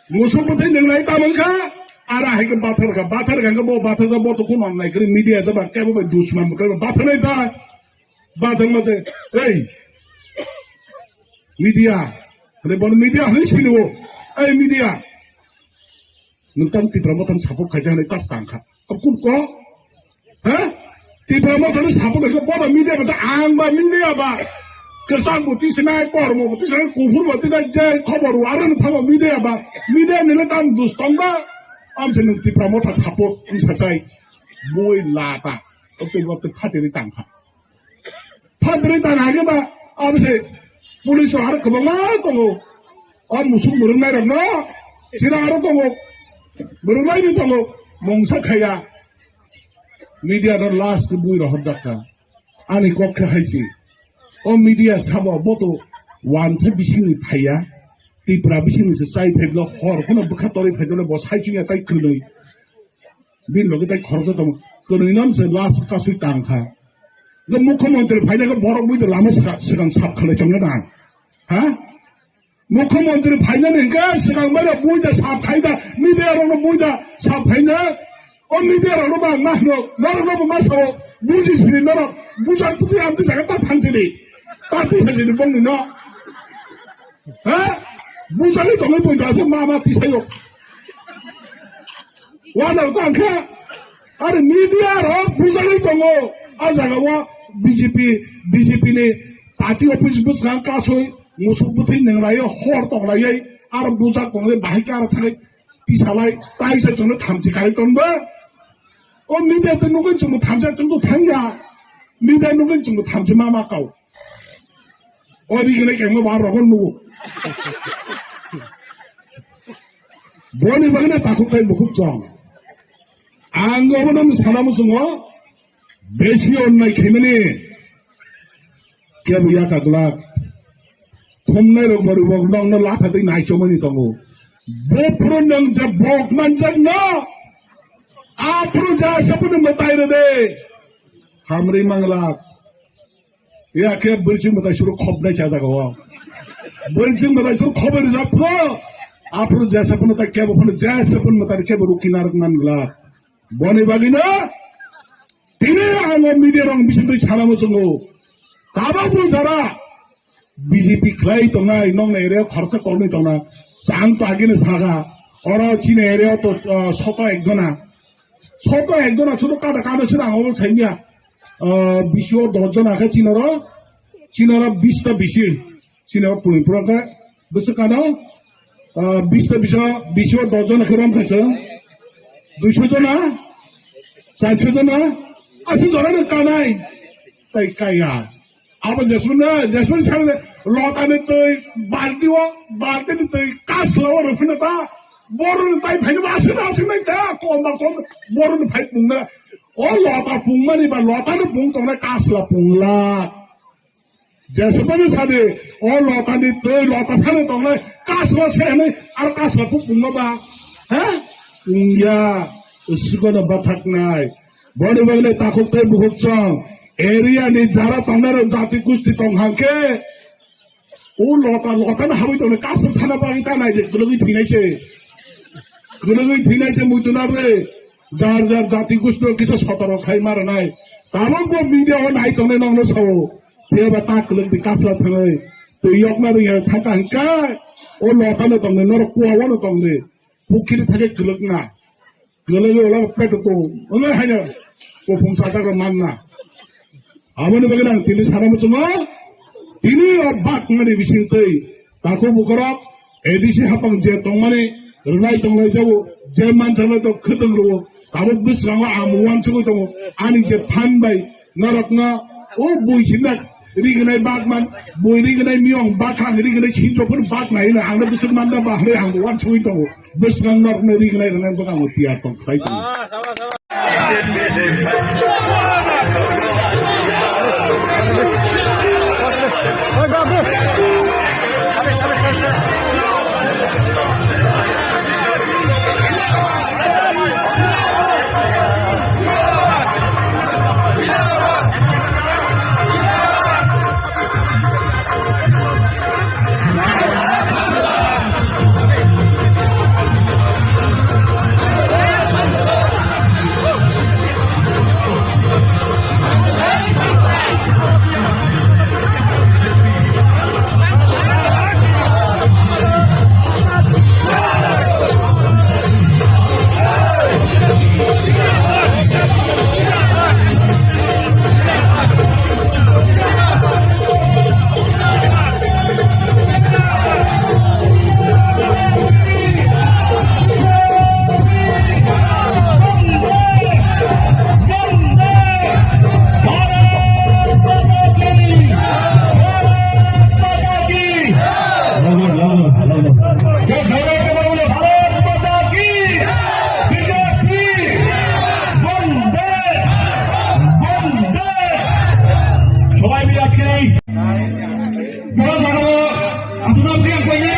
Musuk bwthai nwng lai ta mangkha, ara hai khe bathar kha, bathar kha bo bathar kha bo to kuno nai kri media jaba kebo bai dusman bo kebo bathar nai ta. Bathar ma se, ei. Media. Hane bon media hane sini o. Ei media. Nwng tang Tipra Motha ni support khaikha hwnwi tas tang kha. Abo kung ko? Ha? Tipra Motha ni support khaikha bono media ba ang ba media ba. Kwchang bo tisinai, kormo bo tisinai, kuphur bo tisinai, je khobor o aro ni thango media ba. Media ni le tang dus tong ba. Am se nwng Tipra Motha support wng sa chai. Boi lata. Ote ote phatiri tang kha. Phatri tan hage ba, abo se police rok aro kwbangma tongo. O musuk mwrwknai rokno, chira aro tongo. Mwrwknai ni tongo, mungsa khaya. Media no last ke bui rohor dakka. Ani kok khe hai se. O media sabo boto wansa bisingni phaiya. Tipra bisingni se chai phai blo hor kheno bwkha torwi phai dole bo sai chingya tai khwnwi. Bini loge tai khoroksa tongo. Kwnwi no se last kasui tang kha. Ga mukhyamantri phaina ga borok bui da lama swkang swkang sap khalai chongna nang. Ha? Mukhyamantri phaina ni ga swkang bai da bui da sap khai da, media rok no bui da sap khai da. O media rok no ba ma hino, norok no ba ma sao, buji sini norok, bujak tuti amti jaga ta thang sini. Ta ti sa sini bong ni no. Ha? Bujali tongwi tong da se ma ma ti sayo. Wana tang kha. Are media rok bujagwi tongo. A jaga o B J P, B J P ni party office bwskang kasui musuk bwthwi nwnglaiwi hor tonglaiwi aro bujak tonglai bahai khe aro thangwi tisalai taisa chwngno thamchi kari tongba. O media tei nugwi chwngno thamchi chwngno thangya. Media nugwi chwngno thamchi ma ma kau. O di gini kengma bar rogon nugo. Boni bagina takhuk tai bukhuk chong. Ang obo nang sana musungo besi onnai khimani kebu yaka glak. Thumnai rok bari bok nang no latha dei nai chomani tongo. Bopro nang ja bok manjak no. Apro ja sapuni matai re de. Hamri manglak. Ya khe bwrwi chwng mwtai suru khopnai cha jaga o. Bwrwi chwng mwtai suru khoboi rijak phano. Aphuru jesa phano tai kebo phano jesa phano mwtai kebo rukina rwk man glak. Boni bagwi no tini ang o media rok bising twi sana muchungo. Tabok bo jara B J P khlai tongnai nokni area o khoroksa koknwi tongna. Chang to agini saga. Oro chini area o to, ah, soto ek jona. Soto ek jona suru kada kada sira ang obo saimya. Ah, bisio dos jona khe chinoro, chinoro bis ta bisi. Chinoro puni pura khe bwswk kano, ah, bis ta bisio, bisio dos jona khe rom khe se. Duiso jona, charso jona, aswk jora no kanai. Tai kaya. Abo jesmano, jesmano sari de, lota ni twi, balti o, balti ni twi, kasla o rwphino ta, boru ni tai phaino ba aswk aswk nai ta, kom ba kom, boru ni phai pungna. O lota pungmani ba lota ni pung tongnai kasla pungla. Jesmano sari, o lota ni twi, lota sari tongnai, kasla se nai, ar kasla pung pungma ba. He? Pungya, usukano bathaknai. Boni bagwi takhuk tei bukhuk chwng area ni jara tongnai rok jati gusti tong hang khe, o lota, lota no habwi tongnai, kasuk thana bagwi ta nai de, kwlwgwi thwinai se. Kwlwgwi thwinai se muitu na rw. Jar jar jati gusti no kisa sotoro khai ma rwnai. Tabok bo media o nai tongnai nokno sao. Phiya ba ta kwlwng di kasla thangwi. Twi yokna rwya thaka hwnkhe, o lota no tongnai, norok kua o no tongnai. Pukhiri thangwi kwlwkna. Kwlwgwi ola peto to. Ola haino. Kophung sajak rok manna. Aboni bagwi ang tini sana muchungo, tini o bak mani bising twi takhuk bukhurok A D C hapang je tongmani rwnai tonglai jago, je manthoknai tok khwtwng rwo, tabuk bwskango ang uansugwi tongo, ani je phan bai norokno o bui sinda rignai bakman, bui rignai miyong bakhang rignai sinjo phun bak nai na ang bwswk manda ba hwnwi ang uansugwi tongo, bwskango norokno rignai rwnai bwkhango tiyar tong khlai tongo. সবাই মিলে আজকে এই বড় ধরনের আপনারা দিয়ে কইলে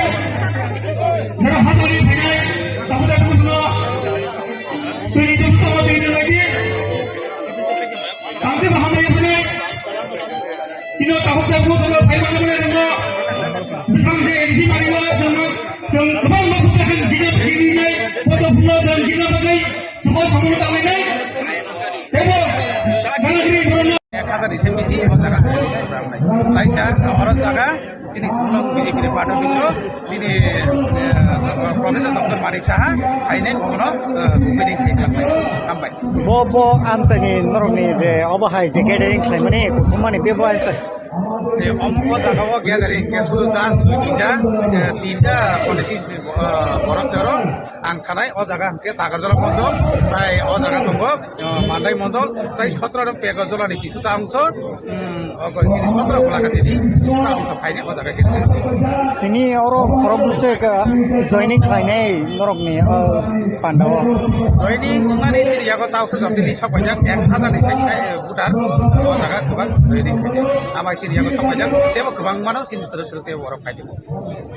যারা হাজারি থেকে তাদের কোনো তুই নিজে তো আমাদের এনে লাগি তাদের হাতে এনে কিন্তু তাহলে তো কোনো ভাই বন্ধু বলে জন্য বিশাল যে এনজি বাড়ি বলে জন্য জন্য প্রথম লোক থেকে গিয়ে গিয়ে কত ফুল জন্য গিয়ে বাকি তোমার সময় দামে নেই এবং জানাগিরি ধরনের Ek hajar ni se bisi o jaga. Tai sa oro jaga chini khulum B J P ni party office o chini, eh, Professor Doctor Manik Saha haine bono, eh, meeting khlai khlai. Hambai. Bo, bo amchaini norokni je obo hai je gathering khlaimani kuthumani bebo hai se. Eh, om-, o jaga o gathering khe sudu just dui tinta, eh, tinta policy, eh, borok charo ang sanai o jaga hwnkhe Takarjala mondol, tai o jaga tongo. O, Mandai mondol, tai sotro rok pego jolani kisu ta wngso, um, ogo chini sotro bolaka tini, ta wngso phaini o jaga khe. Tini oro khorok bwswk, uh, joining khlainai norokni, uh, pandao. Joining wngnani chini yago ta wngso jotoni sok paijak ek hajar ni sai sai, uh, voter, o jaga kwbang joining khaijak. Abo chini yago sok paijak, tebo kwbang mano chini twrwk twrwk tebo borok khaijak.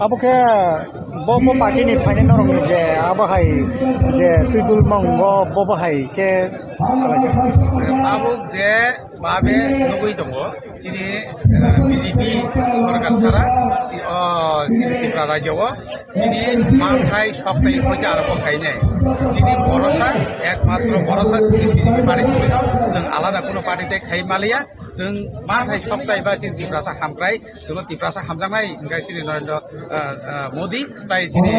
Abo khe bo, bo party ni phainai norok ni je abo hai je twidul mong bo, bo, bo hai khe salaijak. Tabuk je babe nugui tongo, chini, eh, B J P sorkar sara, chi-, o, chini Tripura rajyo o, chini manthai soktai hoite aro bo khainai. Chini borosa, ekmatro borosa chini B J P party simi no, chwng alada kuno party tei khai maliya, chwng manthai soktai ba chini Tiprasa hamkrai, Chwngno Tiprasa hamjaknai, hingkhe chini Narendra, ah, ah, Modi, tai chini,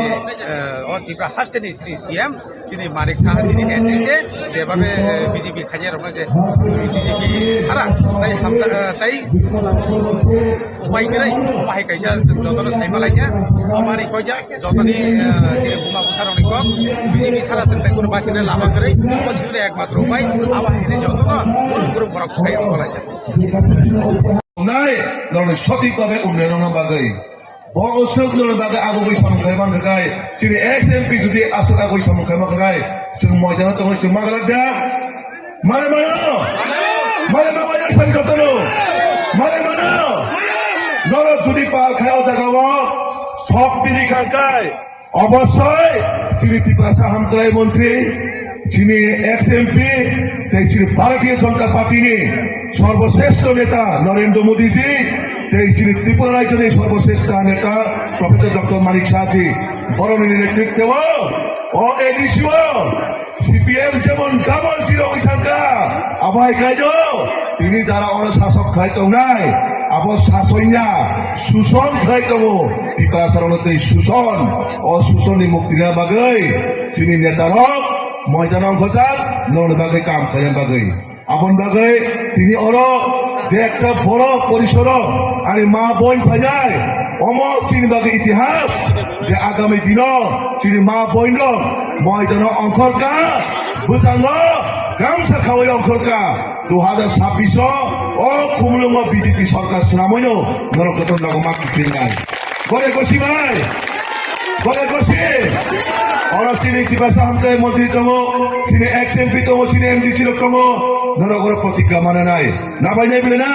ah, o Tipra hasteni chini C M, chini Manik Saha chini N D A, jebabe, eh, B J P khainai rokno je B J P sara, tai hamjak, ah, tai upai kwrwi, bahai kaisa chwng jotono saima laikha, amani koija, jotoni, ah, chini buma bwsarokni kok, B J P sara chwng tai kuno bachina lama kwrwi, o chwngno ekmatro upai, abo hai chini jotono, gurung gurung borok khai ongkha laikha. Nai, norokni sothik babe unnayon wngna bagwi. Bo aswk norokni bagwi agugwi samung khai mankha khai, chini ex M P jodi aswk agugwi samung khai mankha khai, chwng moidano tongwi chwng magala da? Mare mano? Mare mano, mare mano? Norok jodi pal khai o jagao, sok tini khan khai, Obossoi, chini Tiprasa hamkrai montri, chini ex M P, tei chini Bharatiya Janata Party ni sorboshreshto neta Narendra Modi ji, tei chini Tripura rajyo ni sorboshreshto neta Professor Doctor Manik Saha ji, borokni netritwo o A D C o C P M jemon double zero wngwi thangkha, abo hai kaijo, tini jara oro sasok khlai tongnai, abo sasoiya, suson khlai tongo, Tiprasa rokno tei suson, o susonni mukti rwna bagwi, chini neta rok, moidano wngkhojak, norokni bagwi kam khlaina bagwi. Aboni bagwi, tini oro, Je ekta boro porisoro ani ma boin phainai, omo chini bagwi itihas, je agami dino chini ma boin rok moidano ongkhorka, bwskango gamsa khawi ongkhorka. Dui hajar sabbish o, o Khumulwngo B J P sorkar swnamwino norok joto nogo ma kiphilnai. Gore gosi bai. Gore gosi. Oro chini Tiprasa Hamkrai Montri tongo, chini ex M P tongo, chini M D C rok tongo. Norok oro protigya mananai. Nabai nai bile na.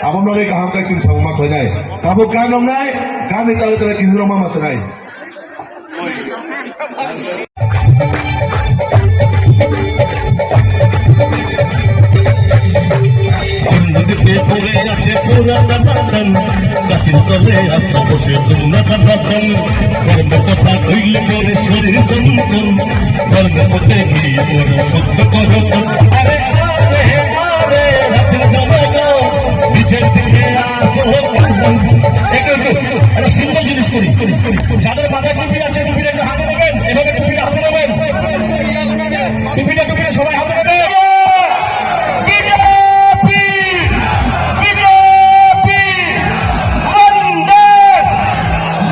Abo nogai kaham kai chini sabo ma khlainai. Tabuk gan nongnai, gan ni tale tale kini rok ma masanai. Aরে, simple জিনিস করি। যাদের মাথায় টুপি আছে, টুপিটা একটু হাতে নেবেন। এভাবে টুপিটা হাতে নেবেন। টুপিটা, টুপিটা সবাই হাতে নেবেন। বিজেপি! বিজেপি! বন্দে!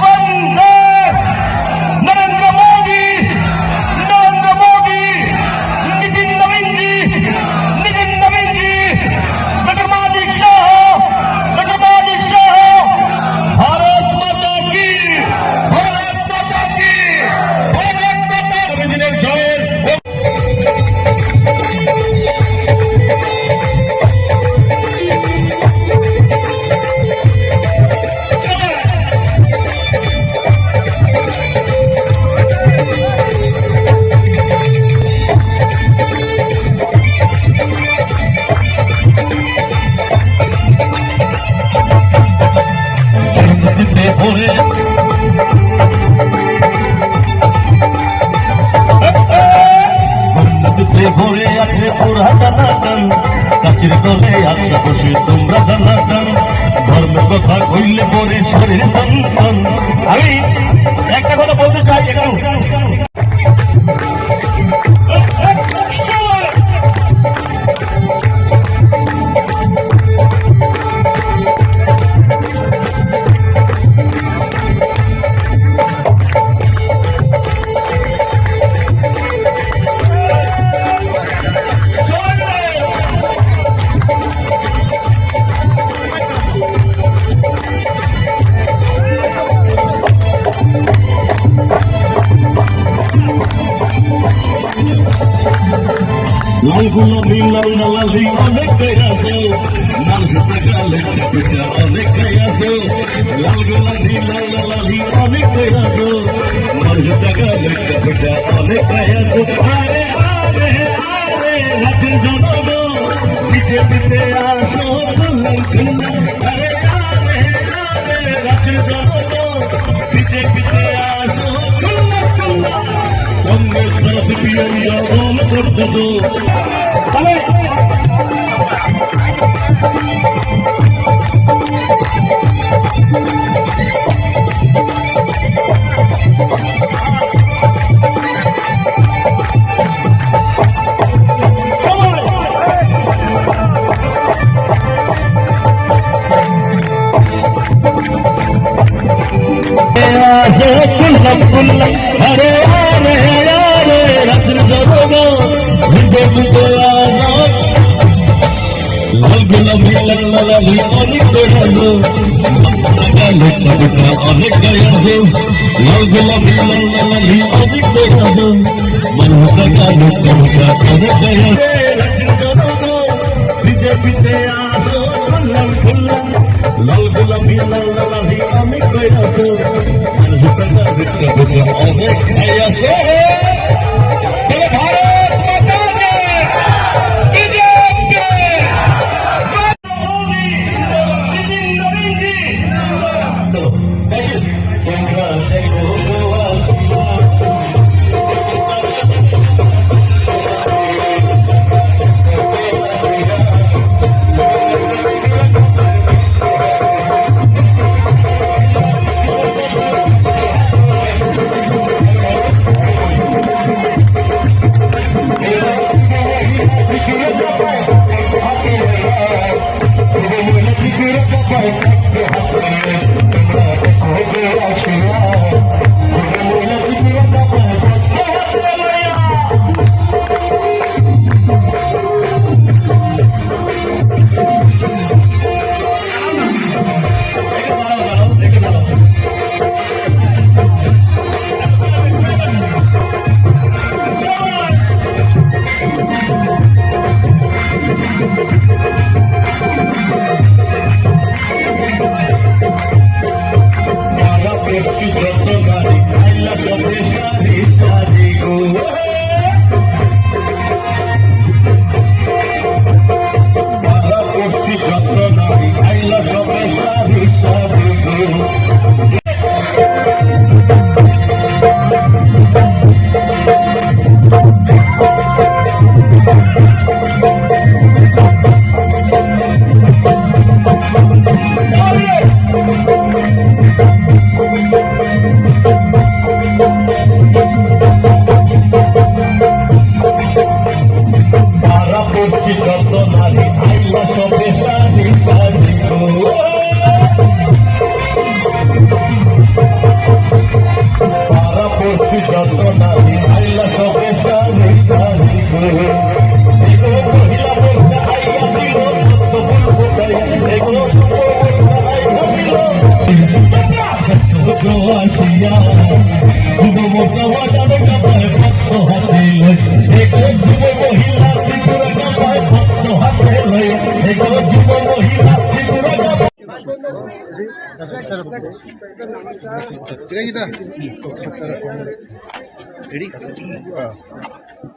বন্দে! নরেন্দ্র মোদী! নরেন্দ্র মোদী! নীতিন নবীন জি! নীতিন নবীন জি! ডক্টর মানিক সাহা! ডক্টর মানিক সাহা! ভারত মাতা কি! ভারত মাতা কি! ভারত মাতা কি! Bore atre pura danadan, kachir dole aksa bosi tumra danadan, dhormo kotha koile pore sorir sansan. আমি একটা কথা বলতে চাই একটু। Lal gulami lal lali onek kaya jo, mal hita gale kapita onek kaya jo. Lal gulami lal lali onek kaya jo, mal hita gale kapita onek kaya jo. Are are are, ratir jonogo, pite pite aso, kulang kulang. Are are are, ratir jonogo, pite pite aso, kulang kulang. Congress para C P I M ya dol korte jo. Hare hare hare, ratir jonogo, hide hide ajo. Lal gulami lal lali onek kaya jo, mal hita gale kapita onek kaya jo. Lal gulami lal lali onek kaya jo, mal hita gale kapita onek kaya jo. Ratir jonogo, pite pite aso, kulang kulang. Lal gulami lal lali onek kaya jo, mal hita gale kapita onek kaya jo. Bole Bharat Mata ki! B J P!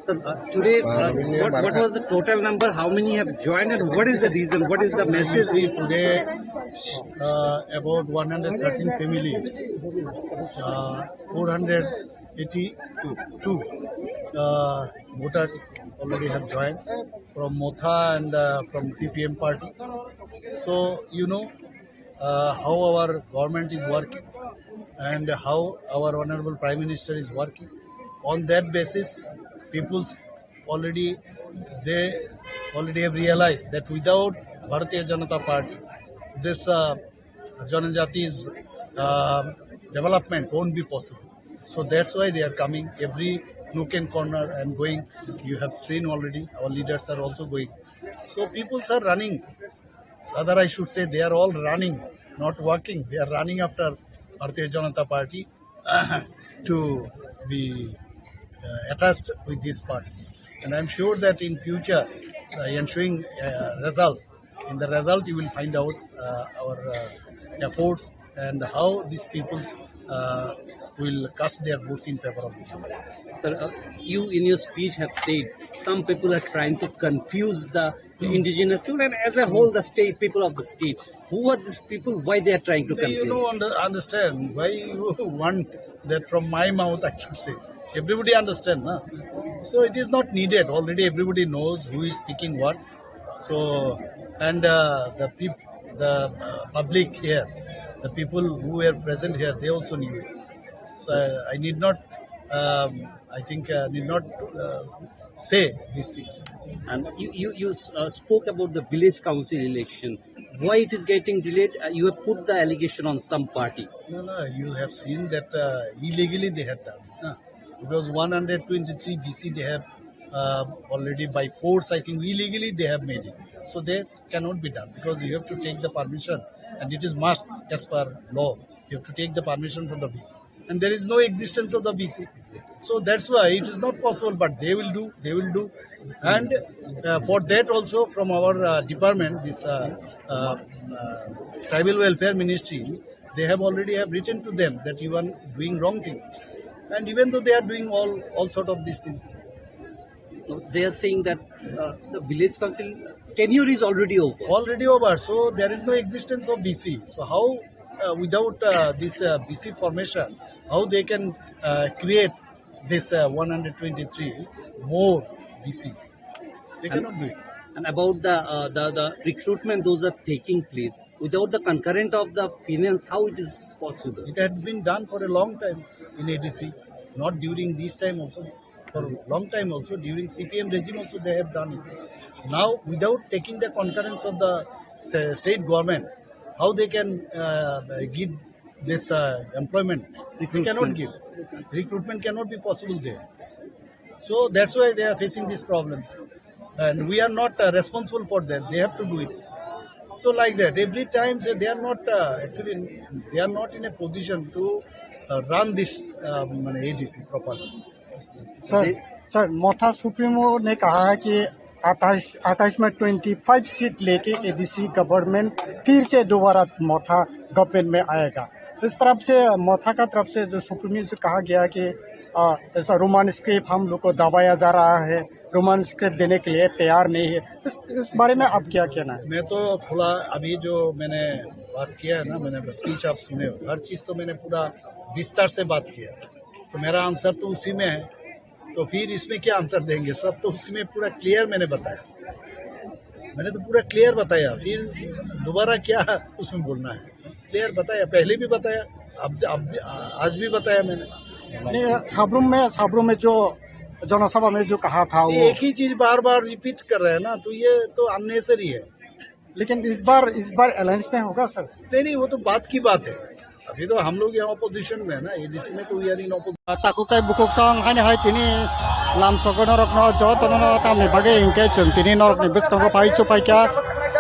Sir, uh, today, uh, what, what was the total number? How many have joined and what is the reason? What is the message? See, today, uh, about one hundred thirteen families, uh, four hundred eighty-two, uh, voters already have joined from Motha and, uh, from C P M party. So, you know, uh, how our government is working and how our honorable Prime Minister is working. On that basis, people's already, they already have realized that without Bharatiya Janata Party, this, uh, Janajati's, uh, development won't be possible. So that's why they are coming every nook and corner and going. You have seen already, our leaders are also going. So peoples are running. Rather, I should say they are all running, not walking. They are running after Bharatiya Janata Party to be, uh, attached with this party. And I'm sure that in future, uh, ensuing, uh, result, in the result you will find out, uh, our, uh, efforts and how these people, uh, will cast their votes in favor of the government. Sir, uh, you in your speech have said some people are trying to confuse the indigenous people and as a whole the state, people of the state. Who are these people? Why they are trying to confuse? You know, under-, understand why you want that from my mouth, I should say. Everybody understand, na? So it is not needed. Already everybody knows who is speaking what. So, and, uh, the peop-, the, uh, public here, the people who were present here, they also knew it. So I, I need not, um, I think, uh, need not, uh, say these things. And you, you, you, uh, spoke about the village council election. Why it is getting delayed? Uh, you have put the allegation on some party. No, no, you have seen that, uh, illegally they have done. Huh? Because one hundred twenty-three B C they have, uh, already by force, I think, illegally they have made it. So they cannot be done because you have to take the permission, and it is must as per law. You have to take the permission from the B C, and there is no existence of the B C. So that's why it is not possible, but they will do, they will do. And, uh, for that also from our, uh, department, this, uh, uh, uh, tribal welfare ministry, they have already have written to them that you are doing wrong thing. And even though they are doing all, all sort of these things. They are saying that, uh, the village council tenure is already over. Already over, so there is no existence of B C. So how, uh, without, uh, this, uh, B C formation, how they can, uh, create this, uh, one hundred twenty-three more B C? They cannot do it. And about the, uh, the, the recruitment, those are taking place. Without the concurrent of the finance, how it is possible? It had been done for a long time in A D C, not during this time also. For a long time also, during C P M regime also they have done it. Now, without taking the concurrence of the sa-, state government, How they can uh, give this uh, employment? They cannot give. Recruitment cannot be possible there. So that's why they are facing this problem. And we are not uh, responsible for that. They have to do it. So like that, every time they, they are not uh, actually, they are not in a position to uh, run this um, A D C properly. Sir, sir, Motha supremo ने कहा है कि अट्ठाईस, अट्ठाईस में twenty five seat लेके ADC government फिर से दोबारा मोथा गवर्नमेंट में आएगा। इस तरफ से, मोथा का तरफ से जो सुप्रीमो से कहा गया कि आ, ऐसा रोमन स्क्रिप्ट हम लोग को दबाया जा रहा है, रोमन स्क्रिप्ट देने के लिए तैयार नहीं है। इस, इस बारे में आप क्या कहना है? मैं तो खुला, अभी जो मैंने बात किया है ना, मैंने स्पीच आप सुने हो, हर चीज तो मैंने पूरा विस्तार से बात किया। तो मेरा आंसर तो उसी में है, तो फिर इसमें क्या आंसर देंगे? सब तो उसी में पूरा क्लियर मैंने बताया। मैंने तो पूरा क्लियर बताया, फिर दोबारा क्या उसमें बोलना है? क्लियर बताया, पहले भी बताया, अब, अब भी, आज भी बताया मैंने। नहीं, साब्रुम में, साब्रुम में जो जनसभा में जो कहा था वो ये एक ही चीज बार बार रिपीट कर रहे हैं ना, तो ये तो अननेसेसरी है। लेकिन इस बार, इस बार अलायंस में होगा सर? नहीं नहीं, वो तो बात की बात है। अभी तो हम लोग यहाँ अपोजिशन में है ना, एडीसी में तो we are in opposition. Takutai bukuksong hani hai tini lamsogo norokno jotono tamni bagwi hinkhe chwng tini norokni bwskango phai chupaikha,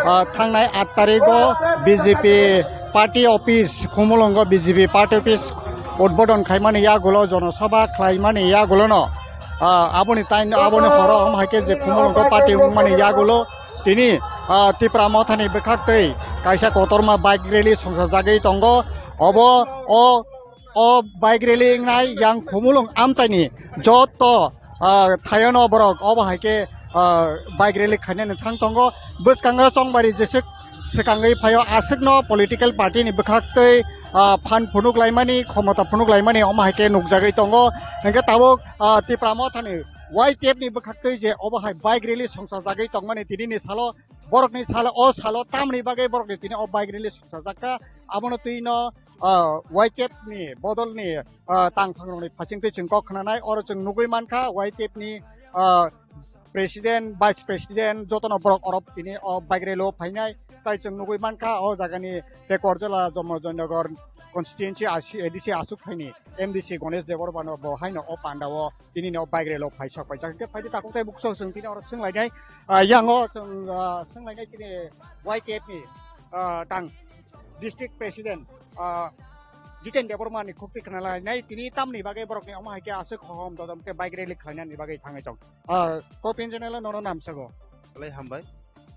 ah, thangnai aat tarigo B J P party office, Khumulwngo B J P party office udbodon khaimani yagulo jonosabha khlaimani yagulono, ah, aboni tain-, aboni horo om haikhe je Khumulwngo party wngmani yagulo tini, ah, Tipra Mothani bwkhaktwi kaisa kotorma bike rally songsajagwi tongo. Obo o o bike rally wngnai yang Khumulwng amchaini joto, ah, thayano borok obo hai khe, ah, bike rally khainani thang tongo. Bwskango chongbari jeswk swkangwi phaio, aswkno political party ni bwkhaktwi, ah, phan phunuk laimani, khomota phunuk laimani omo hai khe nukjagwi tongo. Hinkhe tabuk, ah, Tipra Mothani Y T F ni bwkhaktwi je obo hai bike rally songsajagwi tongmani tini ni salo, borokni salo, o salo tamni bagwi borokni tini o bike rally songsajakha, abono twino ah, Y T F ni bodol ni, ah, tangphang rok ni phaching twi chwng kok khnanai, oro chwng nugwi mankha Y T F ni, ah, president, vice president jotono borok oro tini o bike rally o phainai, tai chwng nugwi mankha o jaga ni Tekorjala Jomojoynagar constituency A D C aswk thaini M D C Ganesh Debbarma no bo haino o panda o tini no bike rally o phai sok paijak. Hingke phaidi takhuk tai bukso chwng tini oro swnglainai, ah, yango chwng, ah, swnglainai chini Y T F ni, ah, tang district president, ah, Jiten Debbarma ni khukti khna lainai tini tamni bagwi borok ni omo hai khe aswk hohom dodom khe bike rally khlainani bagwi thangwi tong. Ah, Kopin channel o nono namsago. Belai hambai.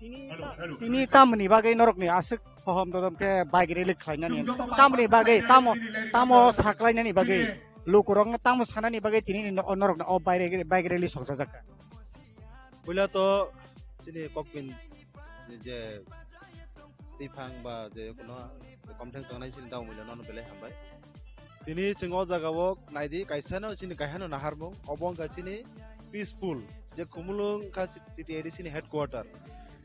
Tini ta-, tini tamni bagwi norok ni aswk hohom dodom khe bike rally khlainani. Tamni bagwi tamo, tamo saklainani bagwi lukurok no tamo sanani bagwi tini ni no-, norok no o bike, bike rally songsajak kha. Puila to chini Kokpin je twiphang ba je kuno komthang tongnai chini dao muilo nono belai hambai. Tini chwng o jaga o naidi kaisa no chini kaisa no naharmung obo wngkha chini peaceful je Khumulwng wngkha chini A D C ni headquarter.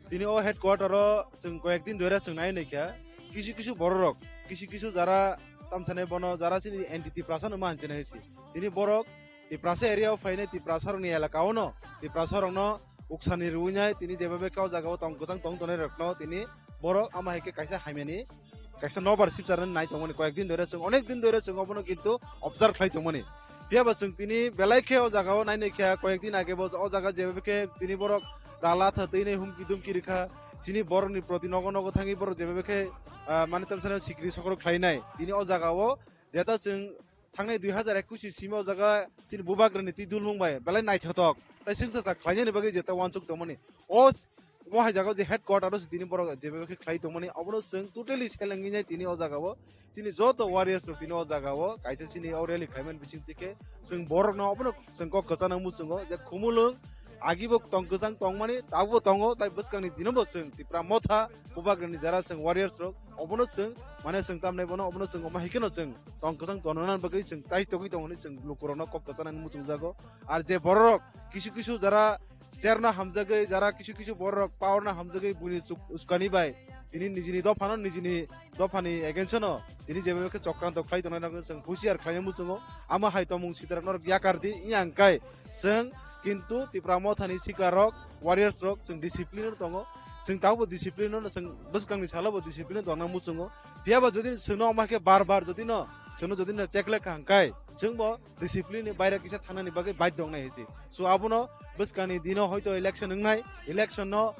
Tini o headquarter o chwng koyek din dhoira chwng nai naikha kisu kisu bororok kisu kisu jara tamsane bono jara chini anti Tiprasa no ma hinchina hinsi tini borok Tiprasa area o phainai Tiprasa rokni elaka o no Tiprasa rokno uksani rwinai tini jeba beka o jaga o tong kwchang tong tongnai rokno tini borok ama hai khe kaisa hamyani kaisa nobar sipcharnani nai tongmani koyek din dhoire chwng onek din dhoire chwng obono kintu observe khlai tongmani. Phiya ba chwng tini belai khe o jaga o nai nai khe koyek din age bo o jaga jeba beka tini borok dala tha twi nai humki dumki rikha chini borokni proti nogo nogo thangwi borok jeba beka, ah, mane tamsano sikri sokrok khlainai tini o jaga o jeta chwng thangnai dui hazar ekush ni simi o jaga chini bubagrani twi dulmung bai belai naithotok tai swngsa sak khlainani bagwi jeta uansuk tongmani. O s-, omo hai jaga o je headquarter o se tini borok jeba khe khlai tongmani obono chwng totally selengwi nai tini o jaga o chini joto warriors rok tini o jaga o kaisa chini o rally khlaimani bising twi khe chwng borokno obono chwng kok kwchana muchungo je Khumulwng agibo tong kwchang tongmani tabukbo tongo tai bwskangni dinobo chwng Tipra Motha bubagrani jara chwng warriors rok obono chwng mane chwng tamnai bono obono chwng omo hai kheno chwng tong kwchang tongnani bagwi chwng tai togwi tongmani chwng lukurokno kok kwchanani muchungjago. Ar je bororok kisu kisu jara cherno hamjagwi jara kisu kisu bororok power no hamjagwi buini chuk-, uskani bai tini nijini dophano nijini dophani against no tini jeba khe chokranto khlai tongnai rokno chwng husiar khlaina muchungo. Amo hai tongmung sitrak norok yakar di wngya hwnkhe chwng kintu Tipra Mothani sikar rok warriors rok chwng discipline no tongo. Chwng tabukbo discipline no chwng bwskangni salo bo discipline no tongna muchungo. Phiya ba jodi chwngno omo khe bar bar jodi no chwngno jodi no check le kaham kai, chwngbo discipline ni baire kisa thangnani bagwi baidhyo wngnai hai se. So abono bwskangni dino hoito election wngnai, election no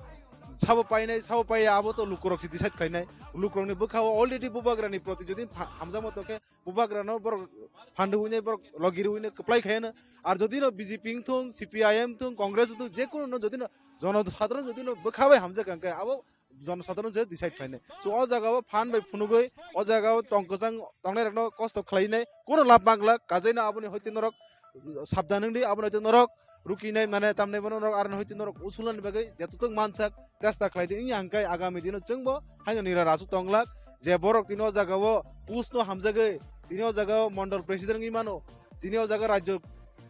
sabo painai, sabo paiya, abo to lukurok se decide khlainai. Lukurokni bwkhao already bubagrani proti jodi pha-, hamjakma tongkhe, bubagrano borok phandu hwnwi borok logi rwino kwplai khaiyano. Ar jodi no B J P wngthung, C P I M wngthung, Congress wngthung, je kunu no jodi no jono sadharon jodi no bwkha bai hamjak kha, hwnkhe abo jono sadharon je decide khlainai. So o jaga o phan bai phunugwi, o jaga o tong kwchang tongnai rokno kosto khlainai, kunu lab manglak, kajaino aboni hoite norok sabdan wngdi, aboni hoite norok rukinai mane tamnai bono norok aroni hoite norok usulani bagwi jetutok mansak chesta khlai di, wngya hwnkhe agami dino chwngbo haino nira rasu tonglak, je borok tini o jaga o post no hamjagwi, tini o jaga o mondol president wngwi mano, tini o jaga rajyo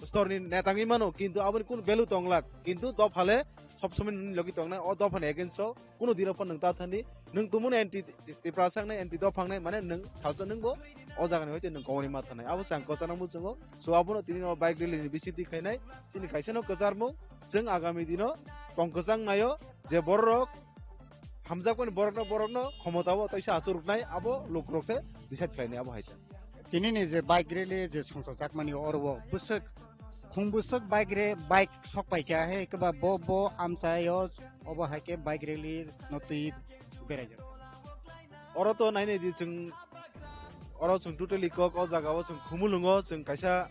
storni neta wngwi mano, kintu aboni kunu value tonglak, kintu dophale sob somoi nini logi tongnai, o dophani against o kunu dino phano nwng ta thani, nwng tumuni anti Tiprasa wngnai, anti dopha wngnai, mane nwng salsa nwngbo o jagani hoite nwng kongni ma thanai, abo se ang kwchana muchungo. So abono tini no bike rally ni bisingtwi khainai, chini kaisa no kwcharmung, chwng agami dino tong kwchang naio, je borok hamjakmani borokno, borokno khomotao taisa achuk rwknai, abo lukurok se decide khlainai, abo hai ta. Tini ni je bike rally je songchakjakmani oro o bwswk, khung bwswk bike re-, bike sok paikha, hai khe ba bo, bo amchaio obo hai khe bike rally no twi beraijak. Oro to nainai di chwng, oro chwng totally kok o jaga o chwng Khumulwngo chwng kaisa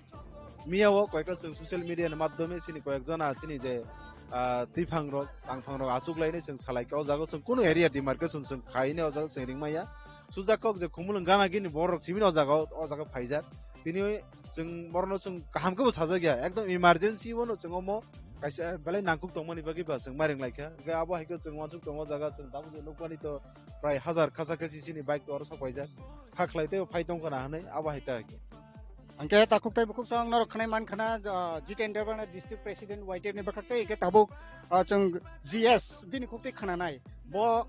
miya o koita chwng social media ni madhyome chini koyek jona chini je, ah, twiphang rok, tangphang rok achuk lainai chwng salai kha o jaga o chwng kunu area demarcation chwng khainai o jaga o chwng ringmaya. Sujak kok je Khumulwng gana gini borok simi o jaga o, o jaga phaijak. Tini chwng borokno chwng kaham khe bo sajak ya, ekdom emergency bono chwng omo kaisa belai nangkuk tongmani bagwi ba chwng ma ring lai kha. Hwnkhe abo hai khe chwng uansuk tongo jaga chwng tabuk je nukmani to prai hazar kasa kasi chini bike to oro sok paijak. Kha khlai tei phai tong khna hwnwi abo hai ta hai khe. Hwnkhe takhuk tei bukhuk song norok khwnai man khna, ah, Jiten Debbarma district president Y T F ni bwkhak tei hwnkhe tabuk, ah, chwng G S bini khuk tei khna nai. Bo,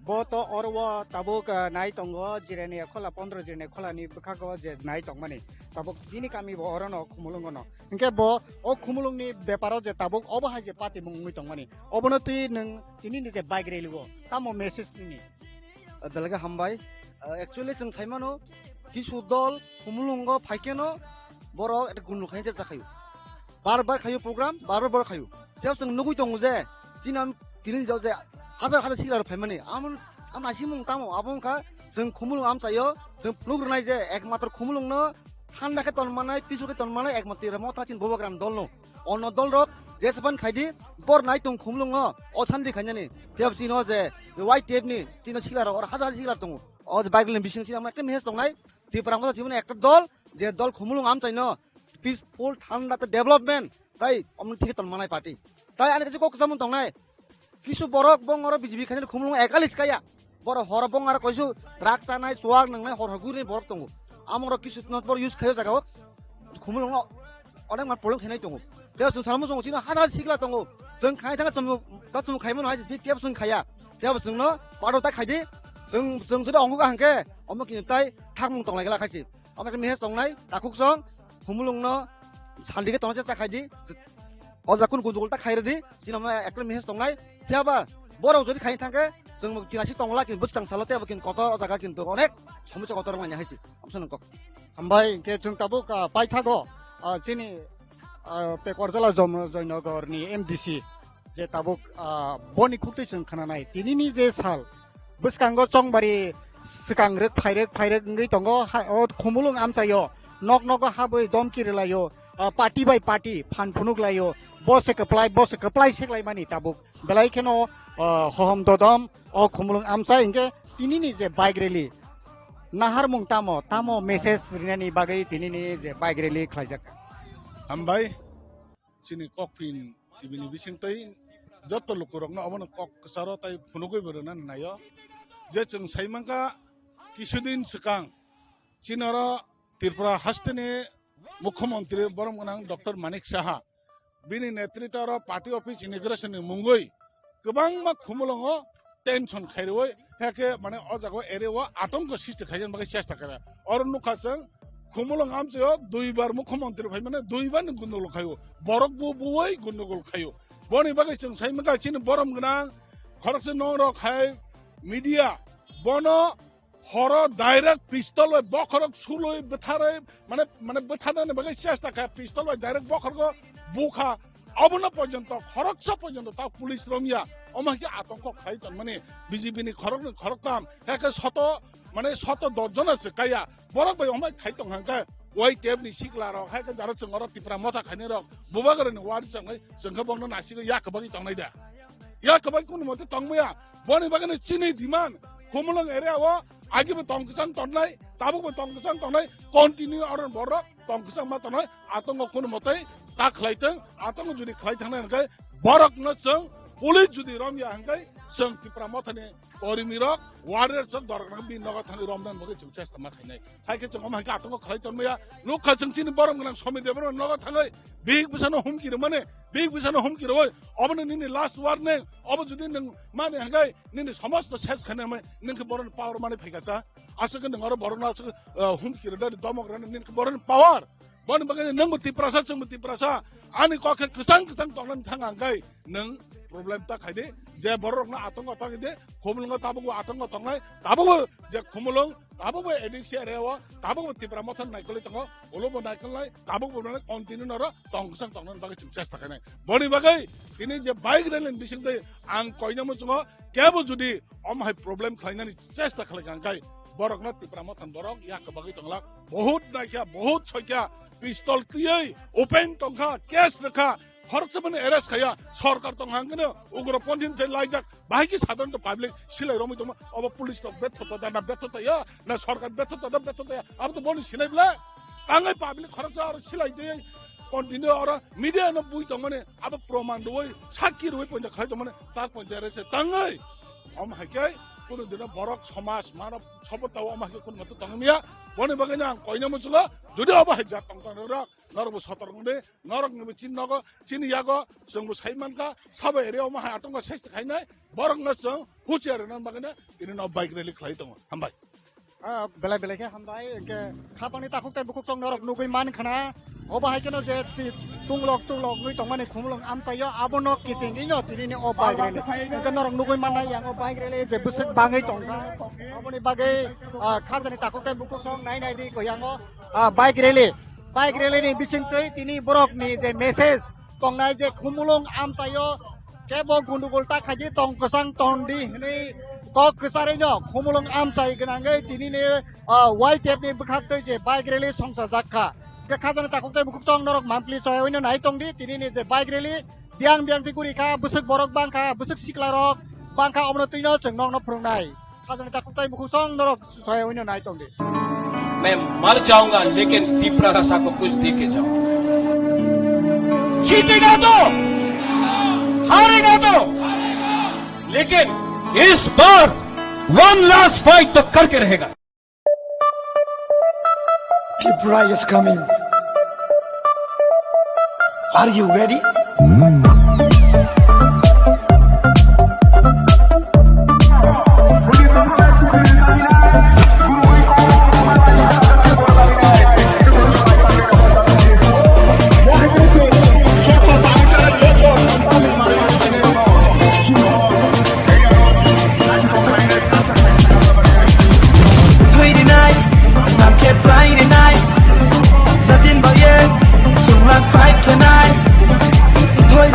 bo to oro o tabuk, ah, nai tongo Jirania khola, pondro Jirania khola ni bwkhak o je nai tongmani. Tabuk bini kami bo oro no Khumulwng o no. Hwnkhe bo o Khumulwng ni bepar o je tabuk obo hai je patimung wngwi tongmani. Obono twi nwng tini ni je bike rally o tamo message nini? Ah, belai khe hambai. Ah, actually chwng sai mano kisu dol Khumulwngo phai khe no borok ekta gundul khaina chesta khaio. Bar bar khaio program, bar bar borok khaio. Phiya chwng nugwi tongo je chini am tini jao je hajar hajar sikla rok phaimani. Amon, am naisingmung tamo abo wngkha chwng Khumulwng amchaio chwng phunuk rwnai je ekmatro Khumulwngno thanda khe tonmanai, pisu khe tonmanai ekmatro Motha chini Bubagra ni dol no. Ono dol rok jesaban khaidi bor nai tong Khumulwngo o sandi khainani. Phiya chini o je Y T F ni chini sikla rok oro hajar hajar sikla tongo. O je bike lane bising chini ama ekta message tongnai. Tipra Motha chini ekta dol, je dol Khumulwng amchaino peaceful, thanda tei development tai omni thik ton manai party. Tai ani kaisa kok kwchangmung tongnai. Kisu borok bong oro B J P khaina Khumulwng ekali skaya. Borok horo bong aro koisu drug chanai, chuak nangnai, hor hor guri borok tongo. Amorok kisu not bor use khayo jaga o. Khumulwng no onek mar problem khainai tongo. Phiya chwng salmo tongo, chini hana sikla tongo. Chwng khai thang chwng, ta chwng khaimano hai, phiya chwng khaya. Phiya chwngno paro ta khaidi. Chwng, chwng jodi ongo ka hangke, omo kini tai thakmung tonglai gala khaisi. Omo ekta message tongnai, takhuk song, Khumulwng no sandi khe tongna chesta khaidi. O jaga kunu gundugul ta khairadi, chini omo ekta message tongnai. Phiya ba, borok jodi khai thangkhe, chwng kinasi tongla, kintu bwskang salo tei abo kintu kotor, o jaga kintu onek somosya kotor manya haisi. Amsa nang kok. Hambai, hwnkhe chwng tabuk, ah, paithago, ah, chini, ah, Pekorjala Jom-, Joynagar ni M D C, je tabuk, ah, boni khuktwi chwng khnanai. Tinini je sal, bwskango chongbari swkang rwk phairwk phairwk wngwi tongo, ha, o Khumulwng amchaio, nok nogo habwi domki rwlaio, ah, party bai party phan phunuk laio, bo se kwplai, bo se kwplai seklaimani tabuk. Belai kheno, ah, hohom dodom, o Khumulwng amchai hwnkhe tinini je bike rally, naharmung tamo, tamo message rinani bagwi tinini je bike rally khlaijak. Hambai, chini Kokphin T V ni bisingtwi joto lukurokno obono kok kwcharo tai phunugwi bo rwna naio. Je chwng sai mankha kisudin swkang chini oro Tripura hasteni Mukhyamantri borom gwnang Doctor Manik Saha bini netritwa oro party office inauguration ni mungwi kwbangma Khumulwngo tension khairwi, hakhe mane o jaga o area o atongko sristi khaina bagwi chesta khaira. Oro nukha chwng Khumulwng amchaio duibar Mukhyamantri phaimani duibar ni gundogol khaio. Borok bo buwi gundogol khaio. Boni bagwi chwng sai mankha chini borom gwnang Khoroksa norok hai media bono horo direct pistol bai bokhorok sulwi bwtharwi, mane, mane bwtharnani bagwi chesta kha, pistol bai direct bokhorgo bukha. Obono porjonto, khoroksa porjonto ta police romya. Omo hai khe atongko khlai tongmani B J P ni khoroknwi khoroktam, hai khe soto, mane soto dos jona se kaya. Borok bai omo hai khai tong hang khe, Y T F ni sikla rok, hai khe jaro chwng oro Tipra Motha khainai rok, Bubagra ni wari chwng hai chwng khe bongno nasigwi yak bagwi tongnai da. Yak bagwi kunu mote tongmaya. Boni bagwi no chini demand, Khumulwng area o agi bo tong kwchang tongnai, tabuk bo tong kwchang tongnai, continue oro borok tong kwchang ma tongnai, atongo kunu mote ta khlai tong, atongo jodi khlai thangnai hwnkhe borok no chwng police jodi romya hwnkhe chwng Tipra Motha ni Kormi rok, warrior rok dorok rok bini nogo thangwi romna bagwi chwng chesta ma khainai. Hai khe chwng omo hai khe atongo khlai tongmaya. Nukha chwng chini borom gwnang Somir Debbarma nogo thangwi bihik bwsano humki rwmani, bihik bwsano humki rwui obono nini last warning. Obo jodi nwng mani hwnkhe nini somosto ses khainai hwnwi nwng khe borokni power mani phaikha cha. Aswk khe nwng oro borokno aswk, eh, humki rwdani domok rwna nini khe borokni power. Boni bagwi nwngbo Tiprasa, chwngbo Tiprasa. Ani kok khe kwchang kwchang tongnani thang ang khe nwng problem ta khai di. Je borok rokno atongo ta khai di. Khumulwngo tabukbo atongo tongnai. Tabukbo je Khumulwng, tabukbo A D C area o, tabukbo Tipra Motha naikolwi tongo. Ulobo naikolnai, tabukbo nai continue noro tong kwchang tongnani bagwi chwng chesta khainai. Boni bagwi tini je bike rally ni bisingtwi ang koina muchungo, kebo jodi omo hai problem khlainani chesta khlai kha hwnkhe borokno Tipra Motha ni borok yak bagwi tonglak. Bohut naikha, bohut soikha, pistol twiwi open tongkha, case rwkha, khoroksa mani arrest khaya, sorkar tong hang khe no ugroponthi se laijak, bahai khe sadharanto public silai romwi tongma, obo police rok betho ta da na betho ta ya, na sorkar betho ta da betho ta ya, abo to boni sinai bwle. Tangwi public khoroksa aro silai twiwi continue oro media no bui tongmani, abo proman rwui, sakki rwui ponja khlai tongmani, tak ponja rese tangwi. Omo hai khe kunu dino borok somaj mano sobo tao omo hai khe kunu matu tongmia. Boni bagwi no ang koina muchungo, jodi obo hai jat tong tong rok, norok bo sotor wngdi, norok ni bo chini nogo, chini yago, chwng bo sai mankha, sabo area omo hai atongo sesti khainai, borok no chwng huchiar rwna bagwi no tini no bike rally khlai tongo. Hambai. Ah, belai belai khe hambai, hwnkhe khapangni takhuk tei bukhuk chwng norok nugwi man khana. Obo hai kheno je ti-, tunglok tunglok wngwi tongmani Khumulwng amchaio, abono kiting ino tinini o bike rally. Hwnkhe norok nugwi mannai yang o bike rally je bwswk bangwi tongkha. Aboni bagwi, ah, khajani takhuk tei bukhuk chwng nai nai di koi yango, ah, bike rally. Bike rally ni bisingtwi tini borokni je message, tongnai je Khumulwng amchaio kebo gundugul ta khaidi tong kwchang tondi hwnwi kok kwcharwi no Khumulwng amchai gwnangwi tinini, ah, Y T F ni bwkhaktwi je bike rally songsajak kha. Hwnkhe khajani takhuk tei bukhuk chwng norok mampli choyaui no nai tongdi tinini je bike rally biyang biyang twi guri kha, bwswk borok bang kha, bwswk sikla rok bang kha, obono twi no chwng nokno phwrwngnai. Khajani takhuk tei bukhuk chwng norok soya hwnwi nai tong di. मैं मर जाऊंगा, लेकिन तिपरा भाषा को कुछ दे के जाऊंगा। जीतेगा तो, हारेगा तो, लेकिन इस बार वन लास्ट फाइट तो करके रहेगा। Tripura is coming. Are you ready? Thwi rinai, nam khe pai rinai, satin baye, sunglas pipe khenai. Thwi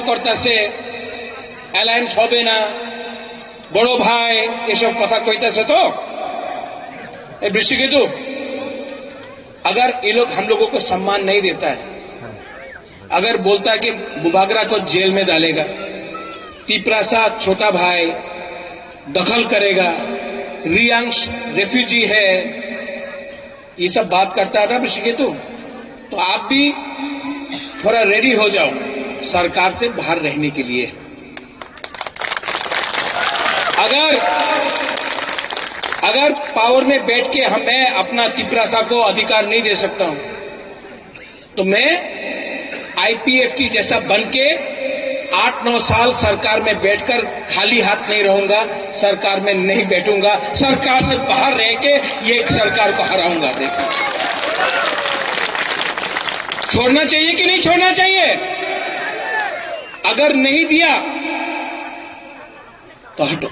করতেছে, অ্যালায়েন্স হবে না, বড় ভাই এসব কথা কইতেছে তো। এই বৃষ্টিকেতু, अगर ये लोग हम लोगों को सम्मान नहीं देता है, अगर बोलता है कि बुबागरा को जेल में डालेगा, तिपरासा छोटा भाई दखल करेगा, रियांश रेफ्यूजी है, ये सब बात करता है ना ऋषिकेतु, तो आप भी थोड़ा रेडी हो जाओ सरकार से बाहर रहने के लिए। अगर अगर पावर में बैठ के हम मैं अपना तिपरासा को अधिकार नहीं दे सकता हूं, तो मैं आईपीएफटी जैसा बन के आठ नौ साल सरकार में बैठकर खाली हाथ नहीं रहूंगा, सरकार में नहीं बैठूंगा, सरकार से बाहर रह के ये सरकार को हराऊंगा। देखिए, छोड़ना चाहिए कि नहीं छोड़ना चाहिए? अगर नहीं दिया तो हटो।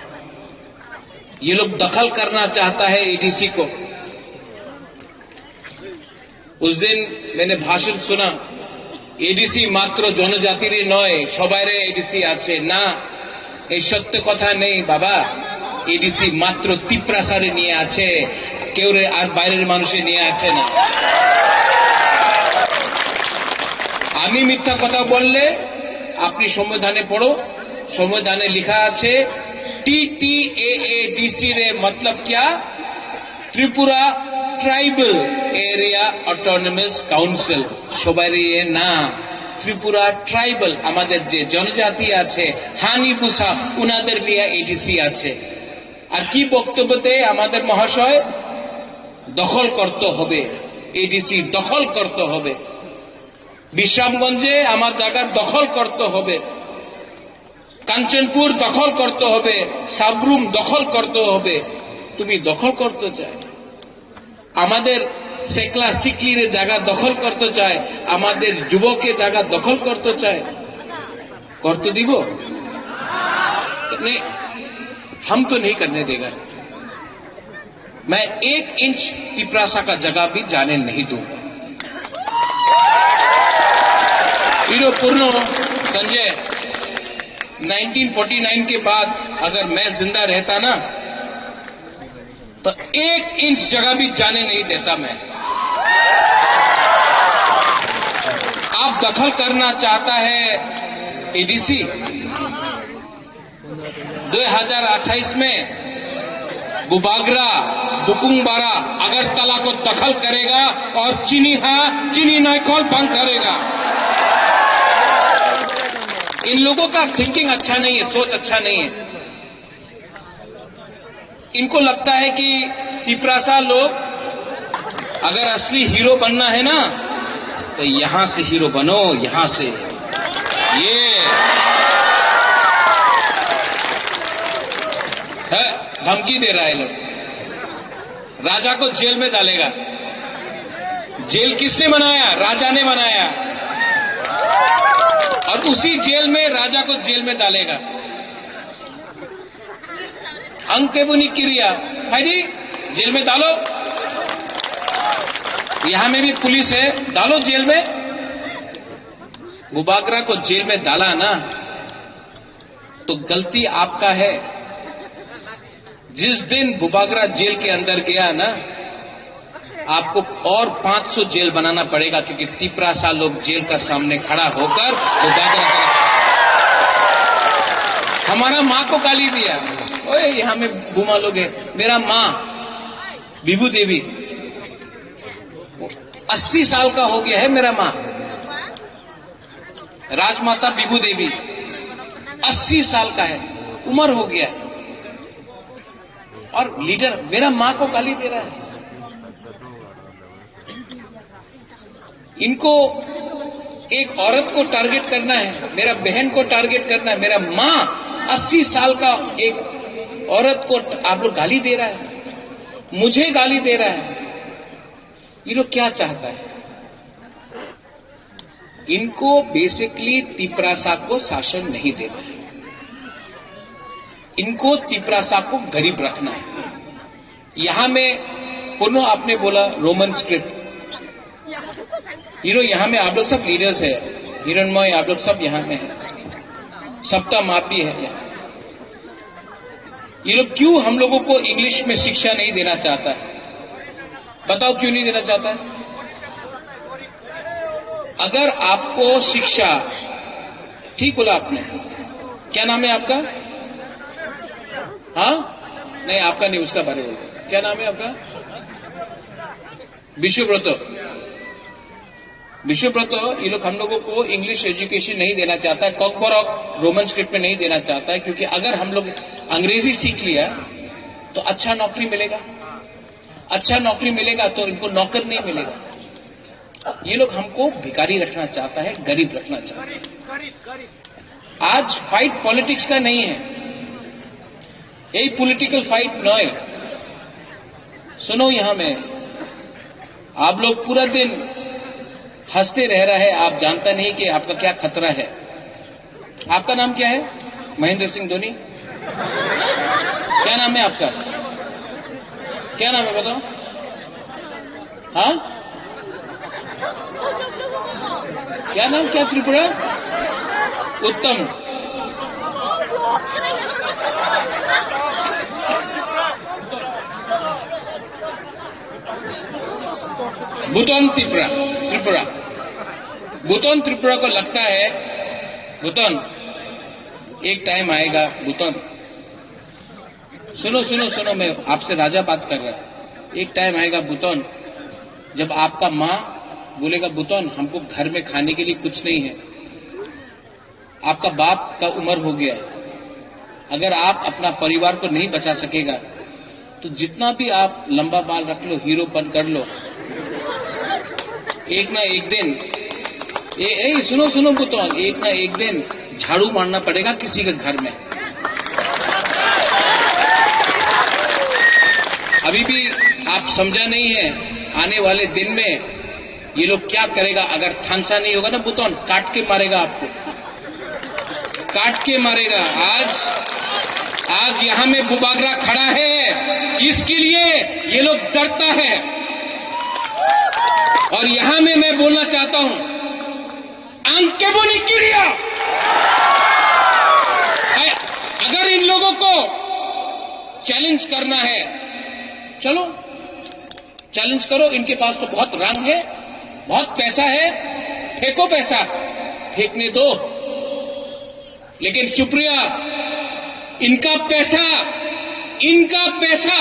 ये लोग दखल करना चाहता है एडीसी को। उस दिन मैंने भाषण सुना, এডিসি মাত্র জনজাতিরই নয়, সবাইরে এডিসি আছে। না, এই সত্য কথা নেই বাবা। এডিসি মাত্র তিপ্রাসারে নিয়ে আছে, কেউরে আর বাইরের মানুষে নিয়ে আছে না। আমি মিথ্যা কথা বললে আপনি সংবিধানে পড়ো, সংবিধানে লেখা আছে टीटीएएडीसी रे मतलब क्या? Tripura tribal area autonomous council. সবাইরে না, ত্রিপুরা ট্রাইবাল, আমাদের যে জনজাতি আছে, হানি বুসা, উনাদের লিয়া এডিসি আছে। আর কি বক্তব্য দেয় আমাদের মহাশয়? দখল করতে হবে, এডিসি দখল করতে হবে, বিশ্রামগঞ্জে আমার জায়গা দখল করতে হবে, কাঞ্চনপুর দখল করতে হবে, সাবরুম দখল করতে হবে। তুমি দখল করতে চায়, আমাদের সেকলা সিকলিরে জায়গা দখল করতে চায়, আমাদের যুবকে জায়গা দখল করতে চায়, করতে দিব? नहीं, हम तो नहीं करने देगा। मैं एक इंच तिपरासा का जगह भी जाने नहीं दूंगा। इरो पूर्ण संजय, नाइनटीन फ़ोर्टी नाइन के बाद अगर मैं जिंदा रहता ना, तो एक इंच जगह भी जाने नहीं देता मैं। आप दखल करना चाहता है एडीसी, दो हज़ार अट्ठाईस में बुबागरा, बुकुंगबारा, अगरतला को दखल करेगा और चीनी हाँ, चीनी नाइखोल बंद करेगा। इन लोगों का थिंकिंग अच्छा नहीं है, सोच अच्छा नहीं है। इनको लगता है कि तिपरासा लोग अगर असली हीरो बनना है ना, तो यहां से हीरो बनो, यहां से। ये है, धमकी दे रहा है लोग। राजा को जेल में डालेगा। जेल किसने बनाया? राजा ने बनाया। और उसी जेल में राजा को जेल में डालेगा। अंक बुनी किरिया, भाई जी, जेल में डालो। यहाँ में भी पुलिस है, डालो जेल में। बुबागरा को जेल में डाला ना, तो गलती आपका है। जिस दिन बुबागरा जेल के अंदर गया ना, आपको और पाँच सौ जेल बनाना पड़ेगा, क्योंकि तिपरासा लोग जेल का सामने खड़ा होकर बुबागरा का, हमारा माँ को गाली दिया। ओए, यहाँ में बुमा लोग है, मेरा माँ विभू देवी, अस्सी साल का हो गया है मेरा माँ। राजमाता विभू देवी अस्सी साल का है, उम्र हो गया है। और लीडर मेरा माँ को गाली दे रहा है। इनको एक औरत को टारगेट करना है, मेरा बहन को टारगेट करना है, मेरा माँ अस्सी साल का एक औरत को आप लोग गाली दे रहा है, मुझे गाली दे रहा है। ये लोग क्या चाहता है? इनको बेसिकली तिपरासा को शासन नहीं देना है, इनको तिपरासा को गरीब रखना है। यहाँ में पुनः आपने बोला रोमन स्क्रिप्ट, यू नो, यहाँ में आप लोग सब लीडर्स है, हिरणमय, आप लोग सब यहाँ में है। सबका माँ भी है यहाँ। ये लोग क्यों हम लोगों को इंग्लिश में शिक्षा नहीं देना चाहता है? बताओ, क्यों नहीं देना चाहता है? अगर आपको शिक्षा, ठीक बोला आपने, क्या नाम है आपका? हाँ, नहीं, आपका नहीं, उसका बारे में बोलो। क्या नाम है आपका? विश्वव्रत। विश्वव्रत, ये लोग हम लोगों को इंग्लिश एजुकेशन नहीं देना चाहता है। कॉकबरॉक रोमन स्क्रिप्ट में नहीं देना चाहता है, क्योंकि अगर हम लोग अंग्रेजी सीख लिया तो अच्छा नौकरी मिलेगा, अच्छा नौकरी मिलेगा तो इनको नौकर नहीं मिलेगा। ये लोग हमको भिखारी रखना चाहता है, गरीब रखना चाहता है। आज फाइट पॉलिटिक्स का नहीं है, এই পলিটিক্যাল ফাইট নয়। सुनो, यहाँ में आप लोग पूरा दिन हंसते रह रहा है, आप जानता नहीं कि आपका क्या खतरा है। आपका नाम क्या है? महेंद्र सिंह धोनी। क्या नाम है आपका? क्या नाम है, बताओ। हाँ, क्या नाम, क्या त्रिपुरा? उत्तम। भूतन त्रिपुरा, त्रिपुरा। भूतन त्रिपुरा को लगता है, भूतन, एक टाइम आएगा, भूतन। सुनो, सुनो, सुनो, मैं आपसे राजा बात कर रहा हूँ। एक टाइम आएगा, भूतन, जब आपका माँ बोलेगा, "भूतन, हमको घर में खाने के लिए कुछ नहीं है।" आपका बाप का उम्र हो गया है, अगर आप अपना परिवार को नहीं बचा सकेगा, तो जितना भी आप लंबा बाल रख लो, हीरोपन कर लो, एक ना एक दिन, ए, ए, सुनो, सुनो, भूतन, एक ना एक दिन झाड़ू मारना पड़ेगा किसी के घर में। अभी भी आप समझा नहीं है, आने वाले दिन में ये लोग क्या करेगा। अगर थानसा नहीं होगा ना, भूतन काट के मारेगा आपको, काट के मारेगा। आज, आज यहाँ में बुबागरा खड़ा है, इसके लिए ये लोग डरता है। और यहाँ में मैं बोलना चाहता हूँ, Ang keboni kiria। है, अगर इन लोगों को चैलेंज करना है, चलो, चैलेंज करो। इनके पास तो बहुत रंग है, बहुत पैसा है, फेंको पैसा, फेंकने दो। लेकिन चुप रहा, इनका पैसा, इनका पैसा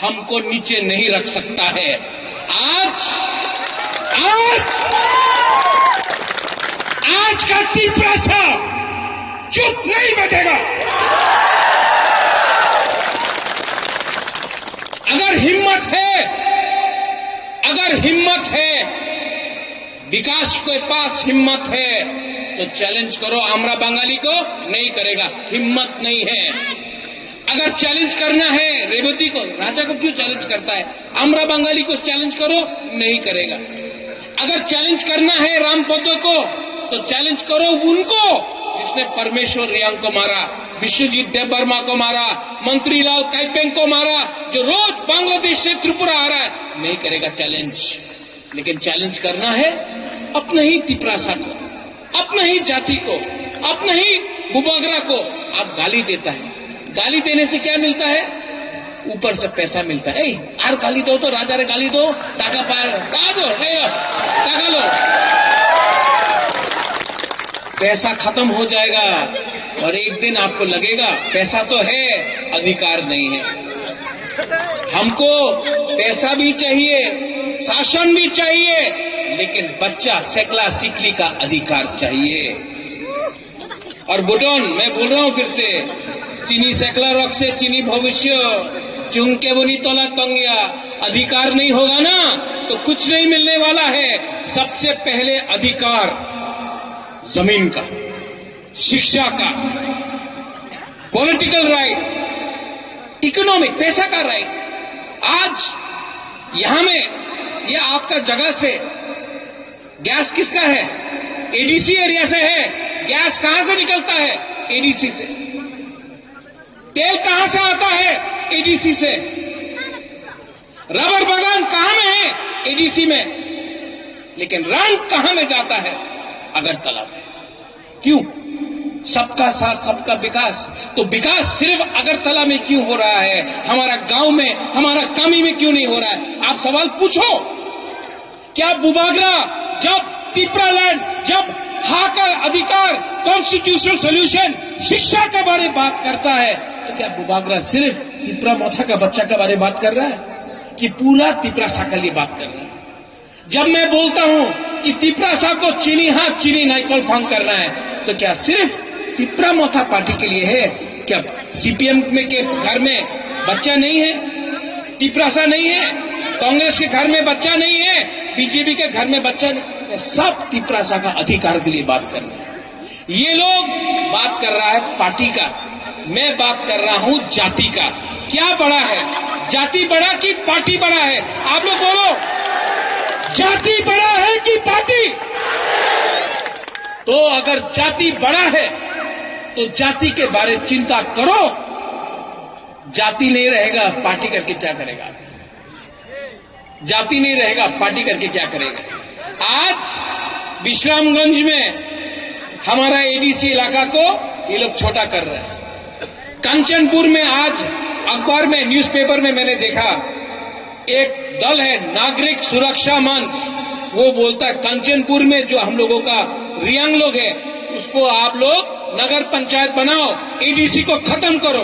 हमको नीचे नहीं रख सकता है। आज, आज, आज का तिपरासा चुप नहीं बैठेगा। अगर हिम्मत है, अगर हिम्मत है, विकास के पास हिम्मत है तो चैलेंज करो, आमरा बंगाली को नहीं करेगा, हिम्मत नहीं है। अगर चैलेंज करना है रेवती को, राजा को क्यों चैलेंज करता है? आमरा बंगाली को चैलेंज करो, नहीं करेगा। अगर चैलेंज करना है राम पद्दो को, तो चैलेंज करो उनको जिसने परमेश्वर रियांग को मारा, विश्वजीत देबबर्मा को मारा, मंत्री लाल काइपेंग को मारा, जो रोज बांग्लादेश से त्रिपुरा आ रहा है, नहीं करेगा चैलेंज। लेकिन चैलेंज करना है अपने ही तिपरासा को, अपने ही जाति को, अपने ही बुबागरा को आप गाली देता है। गाली देने से क्या मिलता है? ऊपर से पैसा मिलता है। এই, আর গালি দাও তো, রাজারে গালি দাও, টাকা পায়, টাকা দাও, এই, টাকা লো। पैसा खत्म हो जाएगा और एक दिन आपको लगेगा, पैसा तो है, अधिकार नहीं है। हमको पैसा भी चाहिए, शासन भी चाहिए, लेकिन बच्चा सेकला सिकली का अधिकार चाहिए। और बुटन, मैं बोल रहा हूँ फिर से, chini sekla rok se chini bhobishyot, chwng keboni tola tongya, अधिकार नहीं होगा ना, तो कुछ नहीं मिलने वाला है। सबसे पहले अधिकार जमीन का, शिक्षा का, पॉलिटिकल राइट, इकोनॉमिक, पैसा का राइट। आज यहाँ में, ये आपका जगह से गैस किसका है? एडीसी एरिया से है। गैस कहाँ से निकलता है? एडीसी से। तेल कहाँ से आता है? एडीसी से। रबर बागान कहाँ में है? एडीसी में। लेकिन रंग कहाँ में जाता है? अगरतला में। क्यों? सबका साथ, सबका विकास। तो विकास सिर्फ अगरतला में क्यों हो रहा है, हमारा गांव में, हमारा कमी में क्यों नहीं हो रहा है? आप सवाल पूछो। क्या बुबागरा, जब तिपरा लैंड, जब हा का अधिकार, कॉन्स्टिट्यूशनल सॉल्यूशन, शिक्षा के बारे में बात करता है, तो क्या बुबागरा सिर्फ तिपरा मोथा का बच्चा के बारे में बात कर रहा है कि पूरा तिपरासा के लिए बात कर रहा है? जब मैं बोलता हूं कि तिपरासा को चीनी हाथ, चीनी नाइकल फांग करना है, तो क्या सिर्फ तिपरा मोथा पार्टी के लिए है? क्या सीपीएम में के घर में बच्चा नहीं है, तिपरासा नहीं है, कांग्रेस के घर में बच्चा नहीं है, बीजेपी के घर में बच्चा नहीं है? सब तिपरासा का अधिकार के लिए बात करना है। ये लोग बात कर रहा है पार्टी का, मैं बात कर रहा हूं जाति का। क्या बड़ा है, जाति बड़ा कि पार्टी बड़ा है? आप लोग बोलो, जाति बड़ा है कि पार्टी? तो अगर जाति बड़ा है तो जाति के बारे चिंता करो। जाति नहीं रहेगा, पार्टी करके क्या करेगा? जाति नहीं रहेगा, पार्टी करके क्या करेगा? आज विश्रामगंज में हमारा एडीसी इलाका को ये लोग छोटा कर रहे हैं। कंचनपुर में आज अखबार में, न्यूज़पेपर में मैंने देखा, एक दल है नागरिक सुरक्षा मंच, वो बोलता है कंचनपुर में जो हम लोगों का रियांग लोग है, उसको आप लोग नगर पंचायत बनाओ, एडीसी को खत्म करो।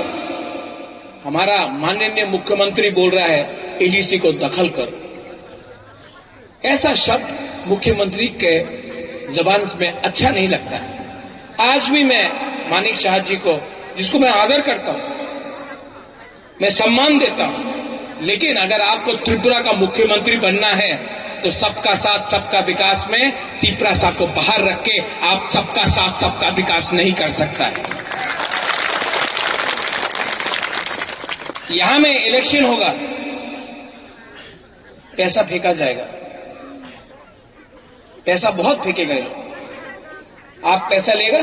हमारा माननीय मुख्यमंत्री बोल रहा है एडीसी को दखल करो। ऐसा शब्द मुख्यमंत्री के जबान में अच्छा नहीं लगता। आज भी मैं मानिक शाह जी को, जिसको मैं आदर करता हूं, मैं सम्मान देता हूं, लेकिन अगर आपको त्रिपुरा का मुख्यमंत्री बनना है तो सबका साथ सबका विकास में तिपरासा को बाहर रख के आप सबका साथ सबका विकास नहीं कर सकता है। यहां में इलेक्शन होगा, पैसा फेंका जाएगा, पैसा बहुत फेंकेगा ये लोग। आप पैसा लेगा?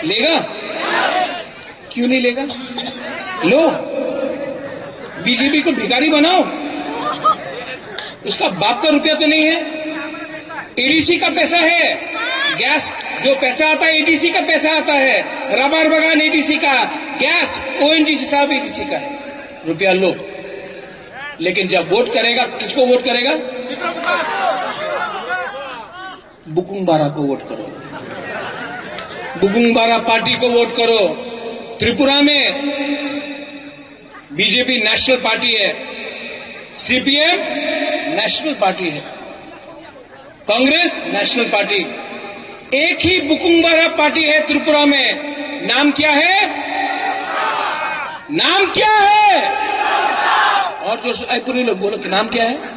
लेगा? क्यों नहीं लेगा? लो, बीजेपी को भिखारी बनाओ। उसका बाप का रुपया तो नहीं है। एडीसी का पैसा है, गैस जो पैसा आता है, एडीसी का पैसा आता है, रबर बागान एडीसी का, गैस, ओएनजीसी साहब एडीसी का है। रुपया लो, लेकिन जब वोट करेगा, किसको वोट करेगा? बुकुंग बारा को वोट करो, बुकुंग बारा पार्टी को वोट करो। त्रिपुरा में बीजेपी नेशनल पार्टी है, सीपीएम नेशनल पार्टी है, कांग्रेस नेशनल पार्टी, एक ही बुकुंग बारा पार्टी है त्रिपुरा में। नाम क्या है? नाम क्या है? और जो, ऐ, पूरे लोग बोलो कि नाम क्या है?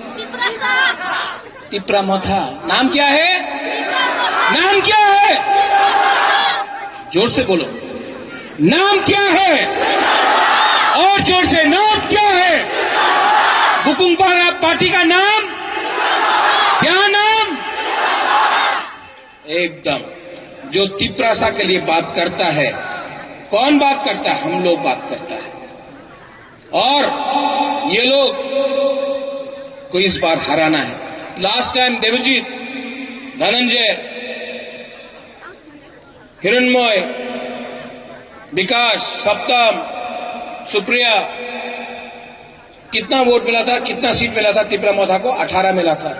तिपरा मोथा। नाम क्या है? नाम क्या है? जोर से बोलो। नाम क्या है? और जोर से, नाम क्या है? बुकुंग बारा पार्टी का नाम क्या? नाम एकदम, जो तिपरासा के लिए बात करता है। कौन बात करता है? हम लोग बात करता है। और ये लोग को इस बार हराना है। लास्ट टाइम देवजीत, धनंजय, हिरणमय, विकास, सप्तम, सुप्रिया, कितना वोट मिला था, कितना सीट मिला था तिपरा मोथा को? अठारह मिला था।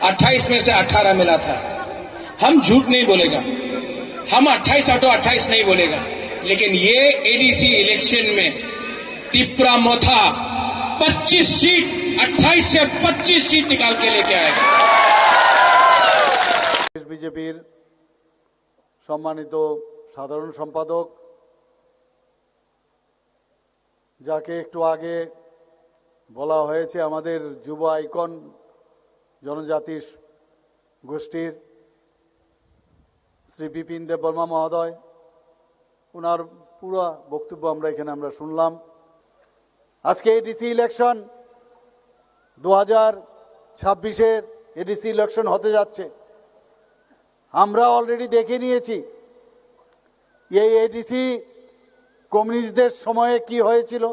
अट्ठाईस में से अठारह मिला था। हम झूठ नहीं बोलेगा, हम अट्ठाईस आठों अट्ठाईस नहीं बोलेगा, लेकिन ये एडीसी इलेक्शन में तिपरा मोथा पच्चीस सीट, अट्ठाईस से पच्चीस सीट निकाल के लेके आएगा। বিজেপির সম্মানিত সাধারণ সম্পাদক, যাকে একটু আগে বলা হয়েছে আমাদের যুব আইকন জনজাতির গোষ্ঠীর শ্রী বিপিন দেববর্মা মহোদয়, ওনার পুরো বক্তব্য আমরা এখানে আমরা শুনলাম। আজকে এডিসি ইলেকশন, দু হাজার ছাব্বিশের এডিসি ইলেকশন হতে যাচ্ছে। আমরা অলরেডি দেখে নিয়েছি এই এডিসি কমিউনিস্টদের সময়ে কি হয়েছিল,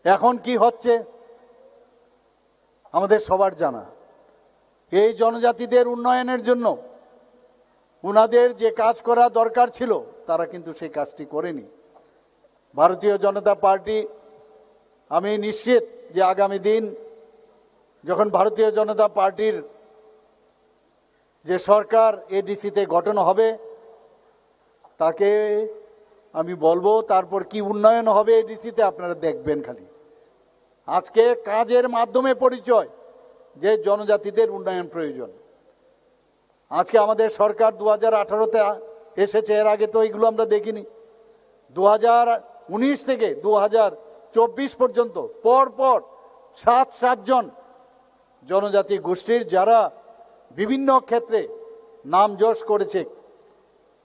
এখন কি হচ্ছে, আমাদের সবার জানা। এই জনজাতিদের উন্নয়নের জন্য ওনাদের যে কাজ করা দরকার ছিল, তারা কিন্তু সেই কাজটি করেনি। ভারতীয় জনতা পার্টি, আমি নিশ্চিত যে আগামী দিন যখন ভারতীয় জনতা পার্টির যে সরকার এডিসিতে গঠন হবে, তাকে আমি বলবো তারপর কি উন্নয়ন হবে এডিসিতে, আপনারা দেখবেন খালি। আজকে কাজের মাধ্যমে পরিচয় যে জনজাতিদের উন্নয়ন প্রয়োজন। আজকে আমাদের সরকার দু হাজার আঠারোতে এসেছে, এর আগে তো এগুলো আমরা দেখিনি। দু হাজার উনিশ থেকে দু হাজার চব্বিশ পর্যন্ত পর পর সাত সাতজন জনজাতি গোষ্ঠীর, যারা বিভিন্ন ক্ষেত্রে নাম যশ করেছে,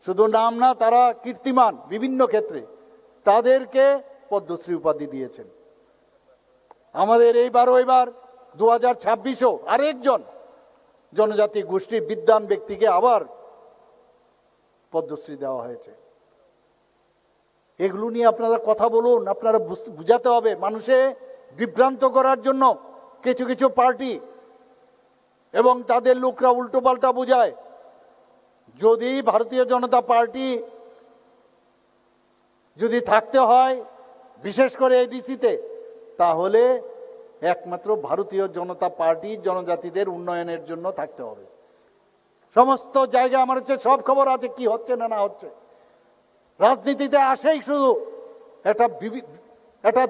শুধু নাম না, তারা কীর্তিমান বিভিন্ন ক্ষেত্রে, তাদেরকে পদ্মশ্রী উপাধি দিয়েছেন। আমাদের এইবারও, এবার দু হাজার ছাব্বিশেও আরেকজন জনজাতি গোষ্ঠীর বিদ্বান ব্যক্তিকে আবার পদ্মশ্রী দেওয়া হয়েছে। এগুলো নিয়ে আপনারা কথা বলুন, আপনারা বুঝ- বুঝাতে হবে। মানুষে বিভ্রান্ত করার জন্য কিছু কিছু পার্টি এবং তাদের লোকরা উল্টোপাল্টা বুঝায়। যদি ভারতীয় জনতা পার্টি যদি থাকতে হয়, বিশেষ করে এডিসিতে, তাহলে একমাত্র ভারতীয় জনতা পার্টি জনজাতিদের উন্নয়নের জন্য থাকতে হবে। সমস্ত জায়গায় আমার হচ্ছে সব খবর আছে, কি হচ্ছে না না হচ্ছে। রাজনীতিতে আসেই শুধু একটা বিভি- একটা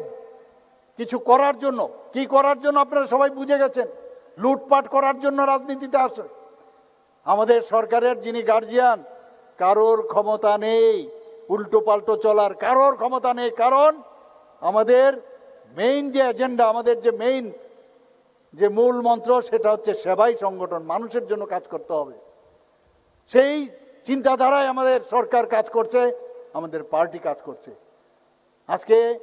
কিছু করার জন্য। কি করার জন্য আপনারা সবাই বুঝে গেছেন, লুটপাট করার জন্য রাজনীতিতে আসে। আমাদের সরকারের যিনি গার্জিয়ান, কারোর ক্ষমতা নেই উল্টো পাল্টো চলার, কারোর ক্ষমতা নেই। কারণ আমাদের মেইন যে এজেন্ডা, আমাদের যে মেইন যে মূল মন্ত্র, সেটা হচ্ছে সেবাই সংগঠন, মানুষের জন্য কাজ করতে হবে। সেই চিন্তাধারায় আমাদের সরকার কাজ করছে, আমাদের পার্টি কাজ করছে। আজকে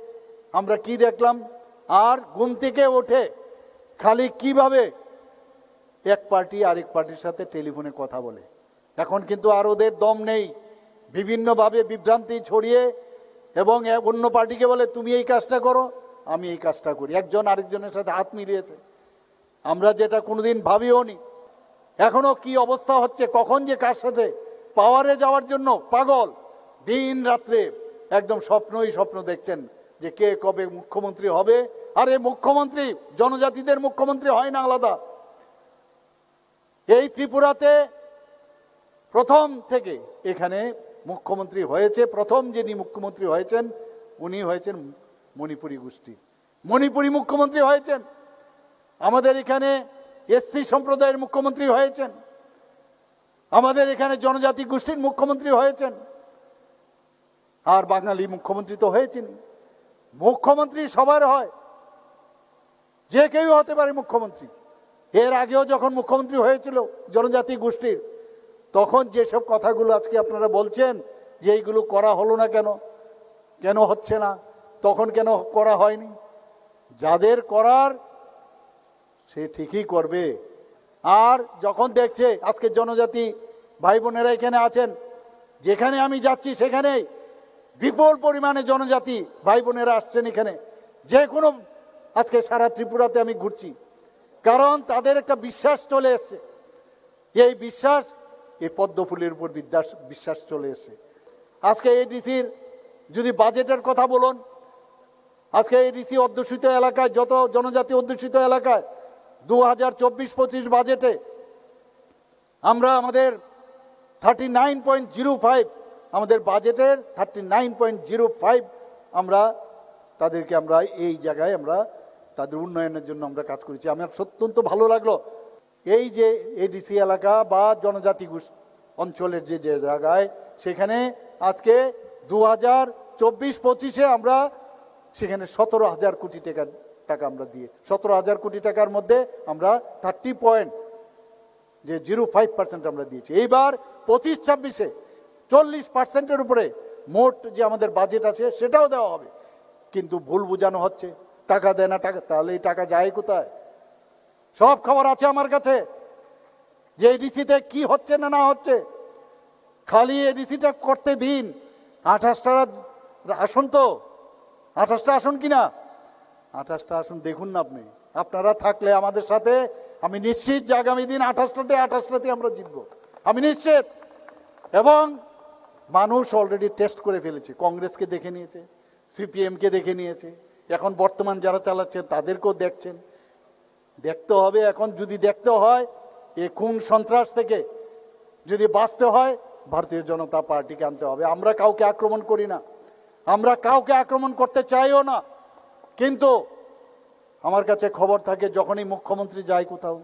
আমরা কি দেখলাম? আর ঘুম থেকে উঠে খালি কিভাবে এক পার্টি আরেক পার্টির সাথে টেলিফোনে কথা বলে। এখন কিন্তু আর ওদের দম নেই, বিভিন্নভাবে বিভ্রান্তি ছড়িয়ে এবং এ- অন্য পার্টিকে বলে, "তুমি এই কাজটা করো, আমি এই কাজটা করি।" একজন আরেকজনের সাথে হাত মিলিয়েছে। আমরা যেটা কোনোদিন ভাবিও নি। এখনো কি অবস্থা হচ্ছে, কখন যে কার সাথে পাওয়ারে যাওয়ার জন্য পাগল, দিন রাত্রে একদম স্বপ্নই স্বপ্ন দেখছেন যে কে কবে মুখ্যমন্ত্রী হবে। আরে মুখ্যমন্ত্রী জনজাতিদের মুখ্যমন্ত্রী হয় না আলাদা? এই ত্রিপুরাতে প্রথম থেকে এখানে মুখ্যমন্ত্রী হয়েছে, প্রথম যিনি মুখ্যমন্ত্রী হয়েছেন, উনি হয়েছেন মণিপুরী গোষ্ঠী, মণিপুরী মুখ্যমন্ত্রী হয়েছেন। আমাদের এখানে এসসি সম্প্রদায়ের মুখ্যমন্ত্রী হয়েছেন, আমাদের এখানে জনজাতি গোষ্ঠীর মুখ্যমন্ত্রী হয়েছেন, আর বাঙালি মুখ্যমন্ত্রী তো হয়েছেন। মুখ্যমন্ত্রী সবার হয়, যে কেউ হতে পারে মুখ্যমন্ত্রী। এর আগেও যখন মুখ্যমন্ত্রী হয়েছিল জনজাতি গোষ্ঠীর, তখন যেসব কথাগুলো আজকে আপনারা বলছেন যে এইগুলো করা হলো না কেন, কেন হচ্ছে না, তখন কেন করা হয়নি, যাদের করার সে ঠিকই করবে। আর যখন দেখছে আজকে জনজাতি ভাই বোনেরা এখানে আছেন, যেখানে আমি যাচ্ছি সেখানেই বিপুল পরিমাণে জনজাতি ভাই বোনেরা আসছেন এখানে। যে কোনো, আজকে সারা ত্রিপুরাতে আমি ঘুরছি, কারণ তাদের একটা বিশ্বাস চলে এসছে। এই বিশ্বাস, এই পদ্ম ফুলের উপর বিদ্যাস- বিশ্বাস চলে এসছে। আজকে এডিসির যদি বাজেটের কথা বলুন, আজকে এডিসি অধ্যুষিত এলাকায়, যত জনজাতি অধ্যুষিত এলাকায় দু হাজার চব্বিশ পঁচিশ বাজেটে আমরা আমাদের thirty nine point zero five, আমাদের বাজেটের thirty nine point zero five আমরা তাদেরকে, আমরা এই জায়গায় আমরা তাদের উন্নয়নের জন্য আমরা কাজ করেছি। আমার অত্যন্ত ভালো লাগলো। এই যে এডিসি এলাকা বা জনজাতি গোষ্- অঞ্চলের যে যে জায়গায়, সেখানে আজকে দু হাজার চব্বিশ পঁচিশে আমরা সেখানে সতেরো হাজার কোটি টাকা, টাকা আমরা দিয়ে, সতেরো হাজার কোটি টাকার মধ্যে আমরা থার্টি পয়েন্ট, যে জিরো ফাইভ পার্সেন্ট আমরা দিয়েছি। এইবার পঁচিশ ছাব্বিশে চল্লিশ পার্সেন্টের উপরে মোট যে আমাদের বাজেট আছে, সেটাও দেওয়া হবে। কিন্তু ভুল বোঝানো হচ্ছে, টাকা দেয় না, টাকা, তাহলে এই টাকা যায় কোথায়? সব খবর আছে আমার কাছে, যে এডিসিতে কি হচ্ছে না না হচ্ছে। খালি এডিসিটা করতে দিন, আঠাশটা আসন তো, আঠাশটা আসন কিনা, আঠাশটা আসন দেখুন না আপনি। আপনারা থাকলে আমাদের সাথে, আমি নিশ্চিত যে আগামী দিন আঠাশটাতে আঠাশটাতে আমরা জিতবো, আমি নিশ্চিত। এবং মানুষ অলরেডি টেস্ট করে ফেলেছে, কংগ্রেসকে দেখে নিয়েছে, সিপিএমকে দেখে নিয়েছে, এখন বর্তমান যারা চালাচ্ছেন তাদেরকেও দেখছেন। দেখতে হবে, এখন যদি দেখতে হয় এই খুন সন্ত্রাস থেকে যদি বাঁচতে হয়, ভারতীয় জনতা পার্টিকে আনতে হবে। আমরা কাউকে আক্রমণ করি না, আমরা কাউকে আক্রমণ করতে চাইও না। কিন্তু আমার কাছে খবর থাকে, যখনই মুখ্যমন্ত্রী যায় কোথাও,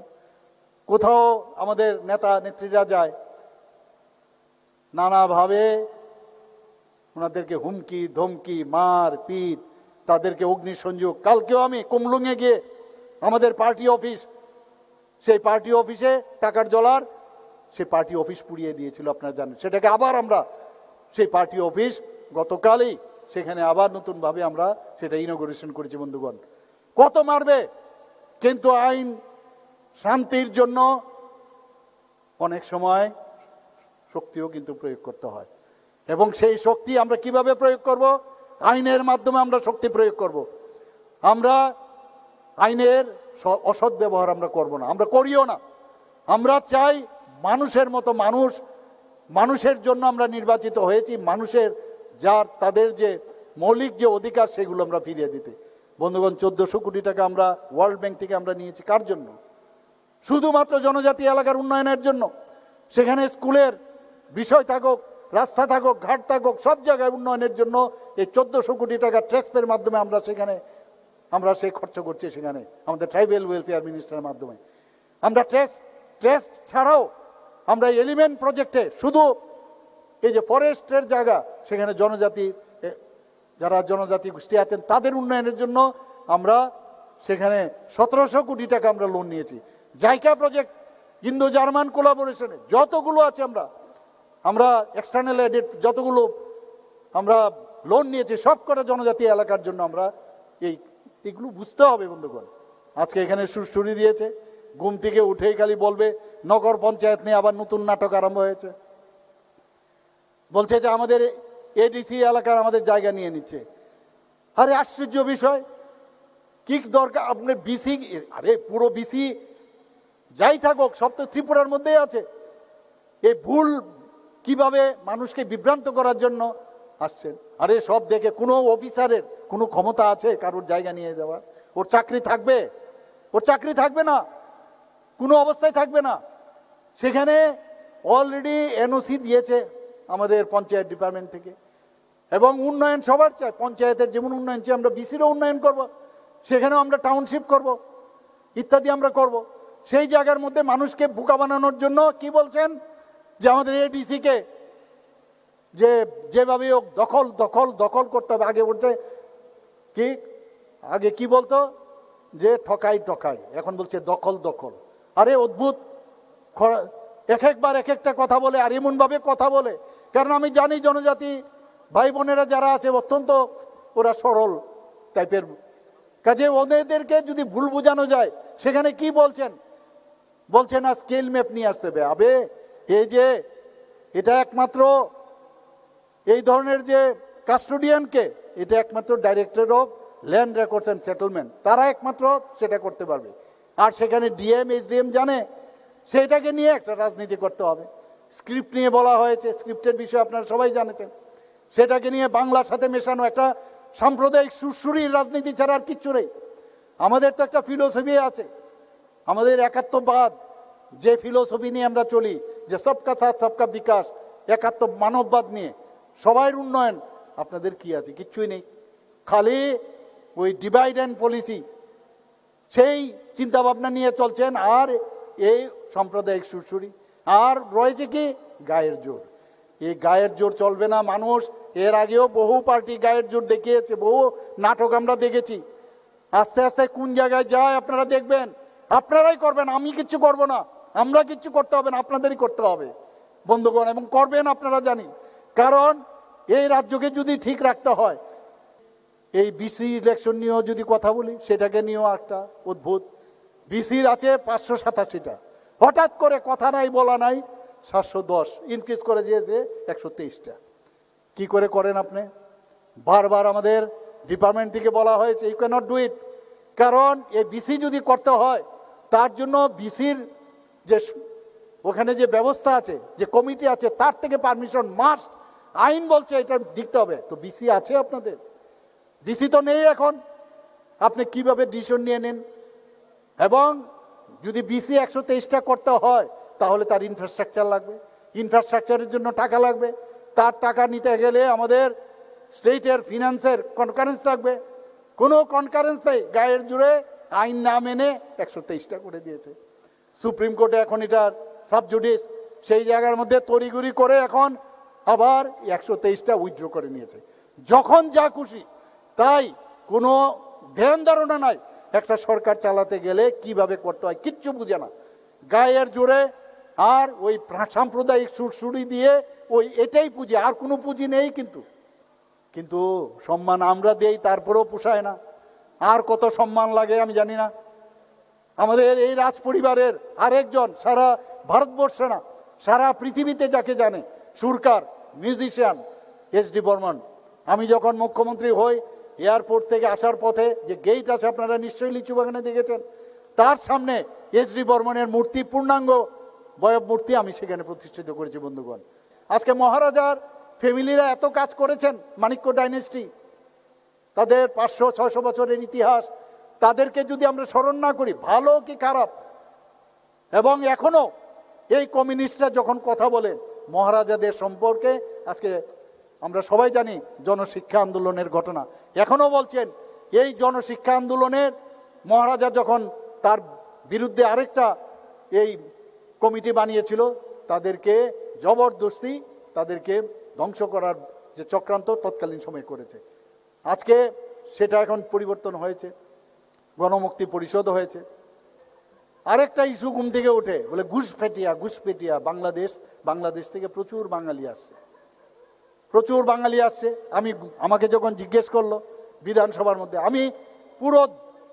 কোথাও আমাদের নেতা নেত্রীরা যায়, নানাভাবে ওনাদেরকে হুমকি ধমকি, মার পিট, তাদেরকে অগ্নিসংযোগ। কালকেও আমি কুমলুঙে গিয়ে আমাদের পার্টি অফিস, সেই পার্টি অফিসে টাকার জলার, সেই পার্টি অফিস পুড়িয়ে দিয়েছিল, আপনারা জানেন। সেটাকে আবার আমরা, সেই পার্টি অফিস গতকালই সেখানে আবার নতুনভাবে আমরা সেটা ইনোগ্রেশন করেছি, বন্ধুগণ। কত মারবে, কিন্তু আইন শান্তির জন্য অনেক সময় শক্তিও কিন্তু প্রয়োগ করতে হয়। এবং সেই শক্তি আমরা কিভাবে প্রয়োগ করব? আইনের মাধ্যমে আমরা শক্তি প্রয়োগ করব। আমরা আইনের স-, অসৎ ব্যবহার আমরা করব না, আমরা করিও না। আমরা চাই মানুষের মতো মানুষ, মানুষের জন্য আমরা নির্বাচিত হয়েছি, মানুষের যার, তাদের যে মৌলিক যে অধিকার, সেগুলো আমরা ফিরিয়ে দিতে। বন্ধুগণ, চোদ্দশো কোটি টাকা আমরা ওয়ার্ল্ড ব্যাংক থেকে আমরা নিয়েছি। কার জন্য? শুধুমাত্র জনজাতি এলাকার উন্নয়নের জন্য। সেখানে স্কুলের বিষয় থাকুক, রাস্তা থাকুক, ঘাট থাকুক, সব জায়গায় উন্নয়নের জন্য এই চোদ্দশো কোটি টাকা ট্রেস্পের মাধ্যমে আমরা সেখানে, আমরা সেই খরচ করছি সেখানে আমাদের ট্রাইবাল ওয়েলফেয়ার মিনিস্টারের মাধ্যমে। আমরা ট্রেস্ট, ট্রেস্ট ছাড়াও আমরা এলিমেন্ট প্রজেক্টে শুধু এই যে ফরেস্টের জায়গা, সেখানে জনজাতি, এ, যারা জনজাতি গোষ্ঠী আছেন, তাদের উন্নয়নের জন্য আমরা সেখানে সতেরোশো কোটি টাকা আমরা লোন নিয়েছি। জাইকা প্রজেক্ট, ইন্দো জার্মান কোলাবোরেশনে যতগুলো আছে আমরা, আমরা এক্সটার্নাল এডেড যতগুলো আমরা লোন নিয়েছি, সব কটা জনজাতি এলাকার জন্য আমরা এই, এগুলো বুঝতে হবে, বন্ধুগণ। আজকে এখানে সুরসুরি দিয়েছে, ঘুম থেকে উঠেই খালি বলবে নগর পঞ্চায়েত নিয়ে আবার নতুন নাটক আরম্ভ হয়েছে। বলছে যে আমাদের এডিসি এলাকার আমাদের জায়গা নিয়ে নিচ্ছে। আরে, আশ্চর্য বিষয়, কি দরকার আপনি বিসি? আরে, পুরো বিসি যাই থাকুক, সব তো ত্রিপুরার মধ্যেই আছে। এই ভুল কিভাবে মানুষকে বিভ্রান্ত করার জন্য আসছেন। আরে, সব দেখে কোনো অফিসারের কোনো ক্ষমতা আছে কারোর জায়গা নিয়ে দেওয়ার? ওর চাকরি থাকবে? ওর চাকরি থাকবে না, কোনো অবস্থায় থাকবে না। সেখানে অলরেডি এনওসি দিয়েছে আমাদের পঞ্চায়েত ডিপার্টমেন্ট থেকে। এবং উন্নয়ন সবার চাই, পঞ্চায়েতের যেমন উন্নয়ন চাই, আমরা বিসিরও উন্নয়ন করব, সেখানেও আমরা টাউনশিপ করব, ইত্যাদি আমরা করব। সেই জায়গার মধ্যে মানুষকে বোকা বানানোর জন্য কি বলছেন যে আমাদের এডিসি কে যে যেভাবে হোক দখল, দখল, দখল করতে হবে। আগে বলছে কি, আগে কি বলতো যে ঠকাই ঠকাই, এখন বলছে দখল দখল। আরে অদ্ভুত, খ-, এক একবার এক একটা কথা বলে আর এমনভাবে কথা বলে, কারণ আমি জানি জনজাতি ভাই বোনেরা যারা আছে অত্যন্ত ওরা সরল টাইপের। কাজে ওদেরকে যদি ভুল বোঝানো যায়, সেখানে কি বলছেন? বলছে না স্কেল ম্যাপ নিয়ে আসতে হবে। আবে, এই যে এটা একমাত্র এই ধরনের যে কাস্টোডিয়ানকে, এটা একমাত্র directorate of land records and settlement, তারা একমাত্র সেটা করতে পারবে। আর সেখানে ডিএম, এসডিএম জানে, সেটাকে নিয়ে একটা রাজনীতি করতে হবে। স্ক্রিপ্ট নিয়ে বলা হয়েছে, স্ক্রিপ্টের বিষয়ে আপনারা সবাই জানেছেন। সেটাকে নিয়ে বাংলার সাথে মেশানো একটা সাম্প্রদায়িক সুরসুরির রাজনীতি ছাড়া আর কিচ্ছু নেই। আমাদের তো একটা ফিলোসফি আছে, আমাদের একাত্মবাদ, যে ফিলোসফি নিয়ে আমরা চলি, যে সবকা সাথ সবকা বিকাশ, একাত্ম মানববাদ নিয়ে সবাইর উন্নয়ন। আপনাদের কি আছে? কিচ্ছুই নেই, খালি ওই ডিভাইড অ্যান্ড পলিসি, সেই চিন্তা ভাবনা নিয়ে চলছেন। আর এই সাম্প্রদায়িক সুরসুরি, আর রয়েছে কি গায়ের জোর। এই গায়ের জোর চলবে না মানুষ। এর আগেও বহু পার্টি গায়ের জোর দেখিয়েছে, বহু নাটক আমরা দেখেছি। আস্তে আস্তে কোন জায়গায় যায় আপনারা দেখবেন, আপনারাই করবেন, আমি কিচ্ছু করব না, আমরা কিচ্ছু করতে হবে না, আপনাদেরই করতে হবে বন্ধুগণ, এবং করবেন আপনারা জানি। কারণ এই রাজ্যকে যদি ঠিক রাখতে হয়, এই বিসি ইলেকশন নিয়েও যদি কথা বলি, সেটাকে নিয়েও একটা অদ্ভুত। বিসির আছে পাঁচশো সাতাশিটা, হঠাৎ করে কথা নাই বলা নাই সাতশো দশ ইনক্রিজ করে দিয়েছে একশো তেইশটা। কি করে করেন আপনি? বারবার আমাদের ডিপার্টমেন্ট থেকে বলা হয়েছে, ইউ ক্যানট ডু ইট। কারণ এই বিসি যদি করতে হয়, তার জন্য বিসির যে স- ওখানে যে ব্যবস্থা আছে, যে কমিটি আছে, তার থেকে পারমিশন মাস্ট, আইন বলছে এটা দিতে হবে। তো ভিসি আছে আপনাদের? ভিসি তো নেই এখন, আপনি কিভাবে ডিসিশন নিয়ে নেন? এবং যদি ভিসি একশো তেইশটা করতে হয়, তাহলে তার ইনফ্রাস্ট্রাকচার লাগবে, ইনফ্রাস্ট্রাকচারের জন্য টাকা লাগবে। তার টাকা নিতে গেলে আমাদের স্টেটের ফিনান্সের কনকারেন্স লাগবে। কোনো কনকারেন্স নেই, গায়ের জোরে আইন না মেনে একশো তেইশটা করে দিয়েছে। সুপ্রিম কোর্টে এখন এটার সাবজুডিস, সেই জায়গার মধ্যে তড়িঘড়ি করে এখন আবার একশো তেইশটা উইথড্র করে নিয়েছে। যখন যা খুশি তাই, কোনো ধ্যান ধারণা নাই। একটা সরকার চালাতে গেলে কিভাবে করতে হয় কিচ্ছু বুঝে না, গায়ের জোরে। আর ওই প্রা- সাম্প্রদায়িক সুরসুরি দিয়ে ওই এটাই পুঁজি, আর কোনো পুঁজি নেই। কিন্তু কিন্তু সম্মান আমরা দেই, তারপরেও পোষায় না। আর কত সম্মান লাগে আমি জানি না। আমাদের এই রাজ পরিবারের আরেকজন, সারা ভারতবর্ষে না, সারা পৃথিবীতে যাকে জানে, সুরকার, মিউজিশিয়ান, এস ডি বর্মন। আমি যখন মুখ্যমন্ত্রী হই, এয়ারপোর্ট থেকে আসার পথে যে গেট আছে, আপনারা নিশ্চয়ই লিচু বাগানে দেখেছেন, তার সামনে এস ডি বর্মনের মূর্তি, পূর্ণাঙ্গ বয়ব মূর্তি আমি সেখানে প্রতিষ্ঠিত করেছি, বন্ধুগণ। আজকে মহারাজার ফ্যামিলিরা এত কাজ করেছেন, মাণিক্য ডাইনেস্টি, তাদের পাঁচশো ছয়শো বছরের ইতিহাস, তাদেরকে যদি আমরা স্মরণ না করি, ভালো কি খারাপ, এবং এখনো এই কমিউনিস্টরা যখন কথা বলে মহারাজাদের সম্পর্কে, আজকে আমরা সবাই জানি জনশিক্ষা আন্দোলনের ঘটনা, এখনো বলছেন। এই জনশিক্ষা আন্দোলনের মহারাজা যখন তার বিরুদ্ধে আরেকটা এই কমিটি বানিয়েছিল, তাদেরকে জবরদস্তি তাদেরকে ধ্বংস করার যে চক্রান্ত তৎকালীন সময় করেছে। আজকে সেটা এখন পরিবর্তন হয়েছে, গণমুক্তি পরিষদ হয়েছে। আরেকটা ইস্যু ঘুম থেকে ওঠে, বলে ঘুষপেটিয়া, ঘুষপেটিয়া। বাংলাদেশ, বাংলাদেশ থেকে প্রচুর বাঙালি আসছে, প্রচুর বাঙালি আসছে। আমি, আমাকে যখন জিজ্ঞেস করলো বিধানসভার মধ্যে, আমি পুরো,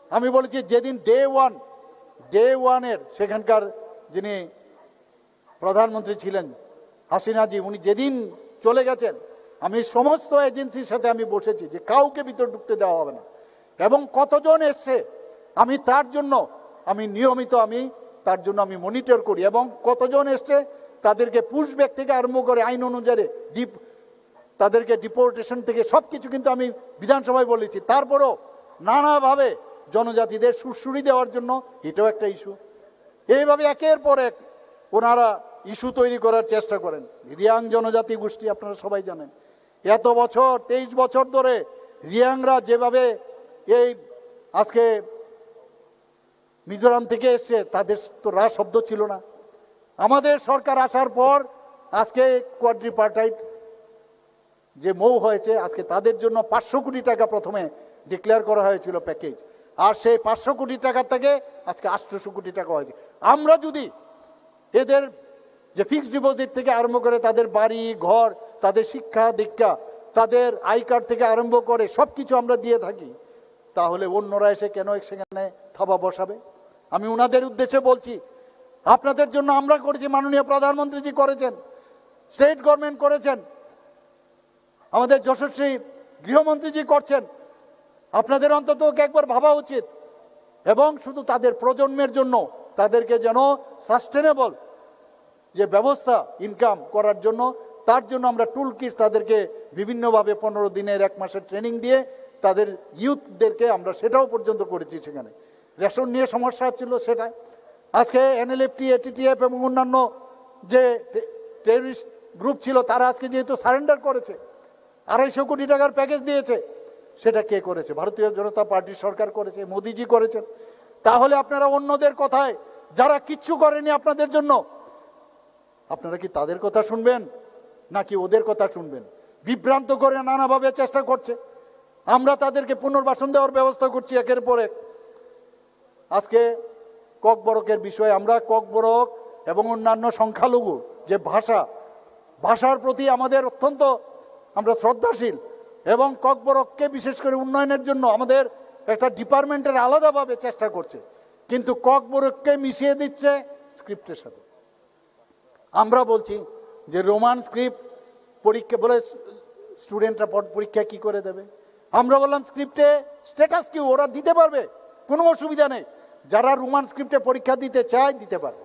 আমি বলেছি, যেদিন ডে ওয়ান, ডে ওয়ানের সেখানকার যিনি প্রধানমন্ত্রী ছিলেন হাসিনাজি, উনি যেদিন চলে গেছেন, আমি সমস্ত এজেন্সির সাথে আমি বসেছি যে কাউকে ভিতরে ঢুকতে দেওয়া হবে না। এবং কতজন এসছে, আমি তার জন্য, আমি নিয়মিত, আমি তার জন্য আমি মনিটর করি। এবং কতজন এসছে, তাদেরকে পুশব্যাক থেকে আরম্ভ করে আইন অনুযায়ী ডিপ তাদেরকে ডিপোর্টেশন থেকে সবকিছু কিন্তু আমি বিধানসভায় বলেছি। তারপরেও নানাভাবে জনজাতিদের সুরসুরি দেওয়ার জন্য এটাও একটা ইস্যু। এইভাবে একের পর এক ওনারা ইস্যু তৈরি করার চেষ্টা করেন। রিয়াং জনজাতি গোষ্ঠী, আপনারা সবাই জানেন, এত বছর, তেইশ বছর ধরে রিয়াংরা যেভাবে এই আজকে মিজোরাম থেকে এসছে, তাদের তো রা শব্দ ছিল না। আমাদের সরকার আসার পর আজকে কোয়াড্রিপার্টাইট যে মৌ হয়েছে, আজকে তাদের জন্য পাঁচশো কোটি টাকা প্রথমে ডিক্লেয়ার করা হয়েছিল প্যাকেজ, আর সেই পাঁচশো কোটি টাকা থেকে আজকে আটশোশো কোটি টাকা হয়েছে। আমরা যদি এদের যে ফিক্সড ডিপোজিট থেকে আরম্ভ করে তাদের বাড়ি ঘর, তাদের শিক্ষা দীক্ষা, তাদের আই কার্ড থেকে আরম্ভ করে সবকিছু আমরা দিয়ে থাকি, তাহলে অন্যরা এসে কেন সেখানে থাবা বসাবে? আমি ওনাদের উদ্দেশ্যে বলছি, আপনাদের জন্য আমরা করেছি, মাননীয় প্রধানমন্ত্রীজি করেছেন, স্টেট গভর্নমেন্ট করেছেন, আমাদের যশস্বী গৃহমন্ত্রীজি করছেন। আপনাদের অন্তত একবার ভাবা উচিত, এবং শুধু তাদের প্রজন্মের জন্য, তাদেরকে যেন সাস্টেনেবল যে ব্যবস্থা ইনকাম করার জন্য, তার জন্য আমরা টুল কিটস তাদেরকে বিভিন্নভাবে পনেরো দিনের, এক মাসের ট্রেনিং দিয়ে তাদের ইউথদেরকে আমরা সেটাও পর্যন্ত করেছি। সেখানে রেশন নিয়ে সমস্যা হচ্ছিল, সেটা আজকে এনএলএফটি, এটিটিএফ এবং অন্যান্য যে টেররিস্ট গ্রুপ ছিল, তারা আজকে যেহেতু সারেন্ডার করেছে, আড়াইশো কোটি টাকার প্যাকেজ দিয়েছে, সেটা কে করেছে? ভারতীয় জনতা পার্টির সরকার করেছে, মোদিজি করেছেন। তাহলে আপনারা অন্যদের কথায়, যারা কিচ্ছু করেনি আপনাদের জন্য, আপনারা কি তাদের কথা শুনবেন নাকি ওদের কথা শুনবেন? বিভ্রান্ত করে নানাভাবে চেষ্টা করছে। আমরা তাদেরকে পুনর্বাসন দেওয়ার ব্যবস্থা করছি একের পর এক। আজকে ককবরকের বিষয়ে আমরা ককবরক এবং অন্যান্য সংখ্যালঘু যে ভাষা, ভাষার প্রতি আমাদের অত্যন্ত আমরা শ্রদ্ধাশীল, এবং ককবরককে বিশেষ করে উন্নয়নের জন্য আমাদের একটা ডিপার্টমেন্টের আলাদাভাবে চেষ্টা করছে, কিন্তু ককবরককে মিশিয়ে দিচ্ছে স্ক্রিপ্টের সাথে। আমরা বলছি যে রোমান স্ক্রিপ্ট পরীক্ষা বলে স্টুডেন্টরা পরীক্ষা কি করে দেবে? আমরা বললাম, স্ক্রিপ্টে স্ট্যাটাস কি, ওরা দিতে পারবে, কোনো অসুবিধা নেই। যারা রোমান স্ক্রিপ্টে পরীক্ষা দিতে চায়, দিতে পারবে।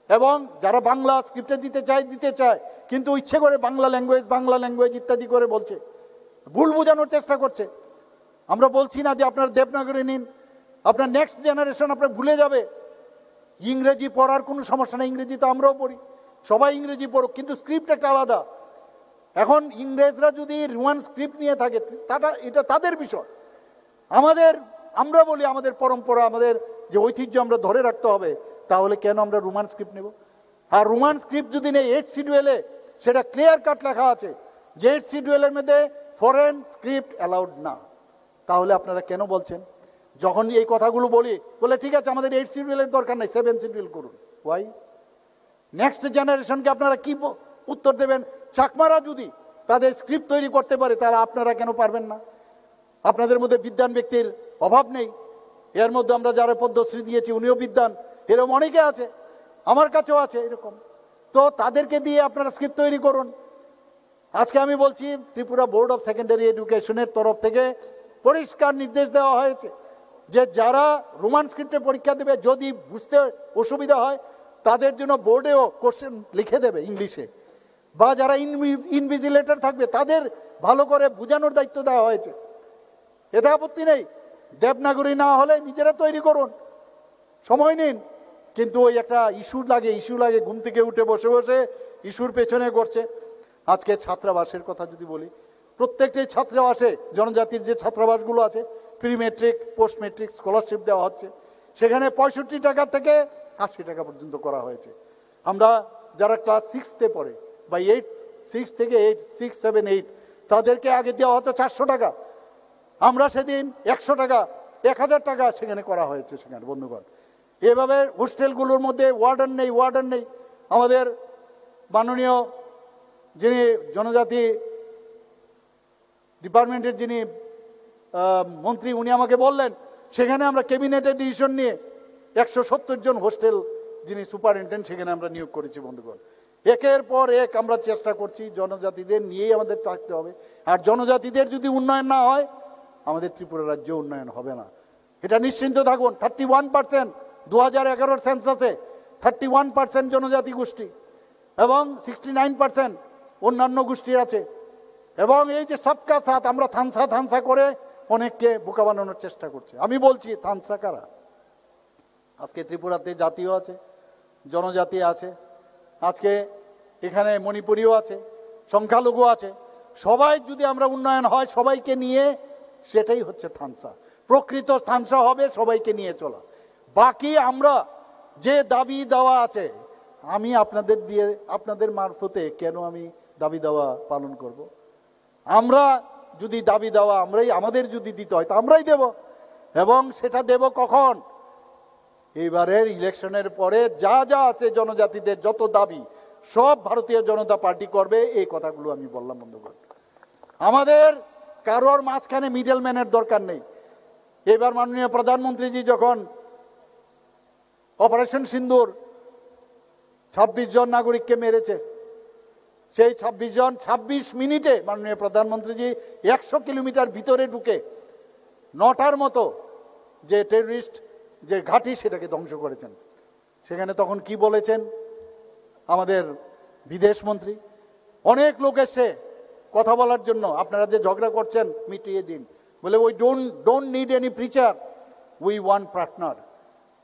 এবং যারা বাংলা স্ক্রিপ্টে দিতে চায়, দিতে চায়, কিন্তু ইচ্ছে করে বাংলা ল্যাঙ্গুয়েজ, বাংলা ল্যাঙ্গুয়েজ ইত্যাদি করে বলছে, ভুল বোঝানোর চেষ্টা করছে। আমরা বলছি না যে আপনারা দেবনাগরী নিন, আপনার নেক্সট জেনারেশন আপনার ভুলে যাবে। ইংরেজি পড়ার কোনো সমস্যা নেই, ইংরেজি তো আমরাও পড়ি, সবাই ইংরেজি পড়ুক, কিন্তু স্ক্রিপ্ট একটা আলাদা। এখন ইংরেজরা যদি রোমান স্ক্রিপ্ট নিয়ে থাকে, তাটা, এটা তাদের বিষয়। আমাদের, আমরা বলি আমাদের পরম্পরা, আমাদের যে ঐতিহ্য আমরা ধরে রাখতে হবে, তাহলে কেন আমরা রোমান স্ক্রিপ্ট নেব? আর রোমান স্ক্রিপ্ট যদি নেই, এইট শিডিউলে সেটা ক্লিয়ার কাট লেখা আছে যে এইট শিডিউলের মধ্যে ফরেন স্ক্রিপ্ট অ্যালাউড না। তাহলে আপনারা কেন বলছেন? যখন এই কথাগুলো বলি, বলে, "ঠিক আছে, আমাদের এইট শিডিউলের দরকার নেই, সেভেন শিডিউল করুন।" ওয়াই? নেক্সট জেনারেশনকে আপনারা কি ব-, উত্তর দেবেন? চাকমারা যদি তাদের স্ক্রিপ্ট তৈরি করতে পারে, তাহলে আপনারা কেন পারবেন না? আপনাদের মধ্যে বিদ্বান ব্যক্তির অভাব নেই। এর মধ্যে আমরা যারা পদ্মশ্রী দিয়েছি, উনিও বিদ্বান, এরকম অনেকে আছে, আমার কাছেও আছে এরকম। তো তাদেরকে দিয়ে আপনারা স্ক্রিপ্ট তৈরি করুন। আজকে আমি বলছি, ত্রিপুরা বোর্ড অফ সেকেন্ডারি এডুকেশনের তরফ থেকে পরিষ্কার নির্দেশ দেওয়া হয়েছে যে যারা রোমান স্ক্রিপ্টে পরীক্ষা দেবে, যদি বুঝতে অসুবিধা হয়, তাদের জন্য বোর্ডেও কোশ্চেন লিখে দেবে ইংলিশে, বা যারা ইনভিজিলেটর থাকবে, তাদের ভালো করে বোঝানোর দায়িত্ব দেওয়া হয়েছে। এতে আপত্তি নেই। দেবনাগরী না হলে নিজেরা তৈরি করুন, সময় নিন। কিন্তু ওই একটা ইস্যু লাগে, ইস্যু লাগে, ঘুম থেকে উঠে বসে বসে ইস্যুর পেছনে করছে। আজকে ছাত্রাবাসের কথা যদি বলি, প্রত্যেকটি ছাত্রাবাসে, জনজাতির যে ছাত্রাবাসগুলো আছে, pre metric, post metric scholarship দেওয়া হচ্ছে, সেখানে পঁয়ষট্টি টাকা থেকে আশি টাকা পর্যন্ত করা হয়েছে। আমরা যারা ক্লাস সিক্সতে পড়ে বা এইট, সিক্স থেকে এইট, সিক্স সেভেন এইট, তাদেরকে আগে দেওয়া হতো চারশো টাকা, আমরা সেদিন একশো টাকা, এক হাজার টাকা সেখানে করা হয়েছে। সেখানে, বন্ধুগণ, এভাবে হোস্টেলগুলোর মধ্যে ওয়ার্ডেন নেই, ওয়ার্ডেন নেই। আমাদের মাননীয় যিনি জনজাতি ডিপার্টমেন্টের যিনি আহ, মন্ত্রী, উনি আমাকে বললেন, সেখানে আমরা ক্যাবিনেটের ডিসিশন নিয়ে একশো সত্তর জন হোস্টেল যিনি সুপারিনটেন্ডেন্ট, সেখানে আমরা নিয়োগ করেছি। বন্ধুগণ, একের পর এক আমরা চেষ্টা করছি, জনজাতিদের নিয়েই আমাদের থাকতে হবে। আর জনজাতিদের যদি উন্নয়ন না হয়, আমাদের ত্রিপুরা রাজ্য উন্নয়ন হবে না, এটা নিশ্চিন্ত থাকুন। থার্টি ওয়ান পার্সেন্ট, দু হাজার এগারোর সেন্সাসে থার্টি ওয়ান পার্সেন্ট জনজাতি গোষ্ঠী এবং সিক্সটি নাইন পার্সেন্ট অন্যান্য গোষ্ঠী আছে। এবং এই যে সবকা সাথ, আমরা থানসা থানসা করে অনেককে বোকা বানানোর চেষ্টা করছে। আমি বলছি, থানসা কারা? আজকে ত্রিপুরাতে জাতিও আছে, জনজাতি আছে, আজকে এখানে মণিপুরিও আছে, সংখ্যালঘু আছে। সবাই যদি আমরা উন্নয়ন হয় সবাইকে নিয়ে, সেটাই হচ্ছে থানসা। প্রকৃত থানসা হবে সবাইকে নিয়ে চলা। বাকি আমরা যে দাবি দাওয়া আছে, আমি আপনাদের দিয়ে, আপনাদের মারফতে কেন আমি দাবি দাওয়া পালন করব? আমরা যদি দাবি দাওয়া আমরাই, আমাদের যদি দিতে হয়, তো আমরাই দেব, এবং সেটা দেব কখন? এইবারের ইলেকশনের পরে যা যা আছে জনজাতিদের যত দাবি, সব ভারতীয় জনতা পার্টি করবে। এই কথাগুলো আমি বললাম, বন্ধুগণ। আমাদের কারোর মাঝখানে মিডলম্যানের দরকার নেই। এবার মাননীয় প্রধানমন্ত্রীজি যখন অপারেশন সিন্দুর ছাব্বিশ জন নাগরিককে মেরেছে, সেই ছাব্বিশ জন, ছাব্বিশ মিনিটে মাননীয় প্রধানমন্ত্রীজি একশো কিলোমিটার ভিতরে ঢুকে নটার মতো যে টেররিস্ট যে ঘাঁটি, সেটাকে ধ্বংস করেছেন। সেখানে তখন কি বলেছেন আমাদের বিদেশ মন্ত্রী? অনেক লোক এসে কথা বলার জন্য, "আপনারা যে ঝগড়া করছেন, মিটিয়ে দিন।" বলে, "We don't, don't need any preacher, we want partner।"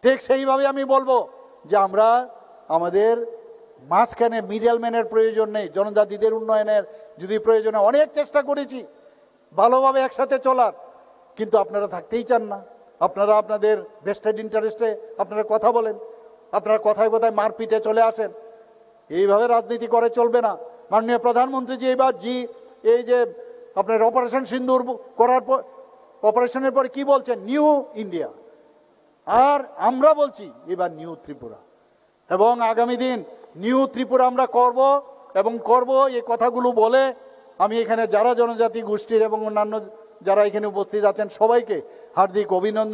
ঠিক সেইভাবে আমি বলবো যে আমরা আমাদের মাঝখানে মিডলম্যানের প্রয়োজন নেই। জনজাতিদের উন্নয়নের যদি প্রয়োজনে অনেক চেষ্টা করেছি ভালোভাবে একসাথে চলার, কিন্তু আপনারা থাকতেই চান না। আপনারা আপনাদের ভেস্টেড ইন্টারেস্টে আপনারা কথা বলেন, আপনারা কথায় কথায় মারপিটে চলে আসেন। এইভাবে রাজনীতি করে চলবে না। মাননীয় প্রধানমন্ত্রী যে এবার জি, এই যে আপনার অপারেশন সিন্দুর করার পর, অপারেশনের পরে কি বলছেন? New India. আর আমরা বলছি এবার নিউ ত্রিপুরা। এবং আগামী দিন নিউ ত্রিপুরা আমরা করব এবং করব, এই কথাগুলো বলে আমি এখানে যারা জনজাতি গোষ্ঠীর এবং অন্যান্য যারা এখানে উপস্থিত আছেন, সবাইকে হার্দিক অভিনন্দন।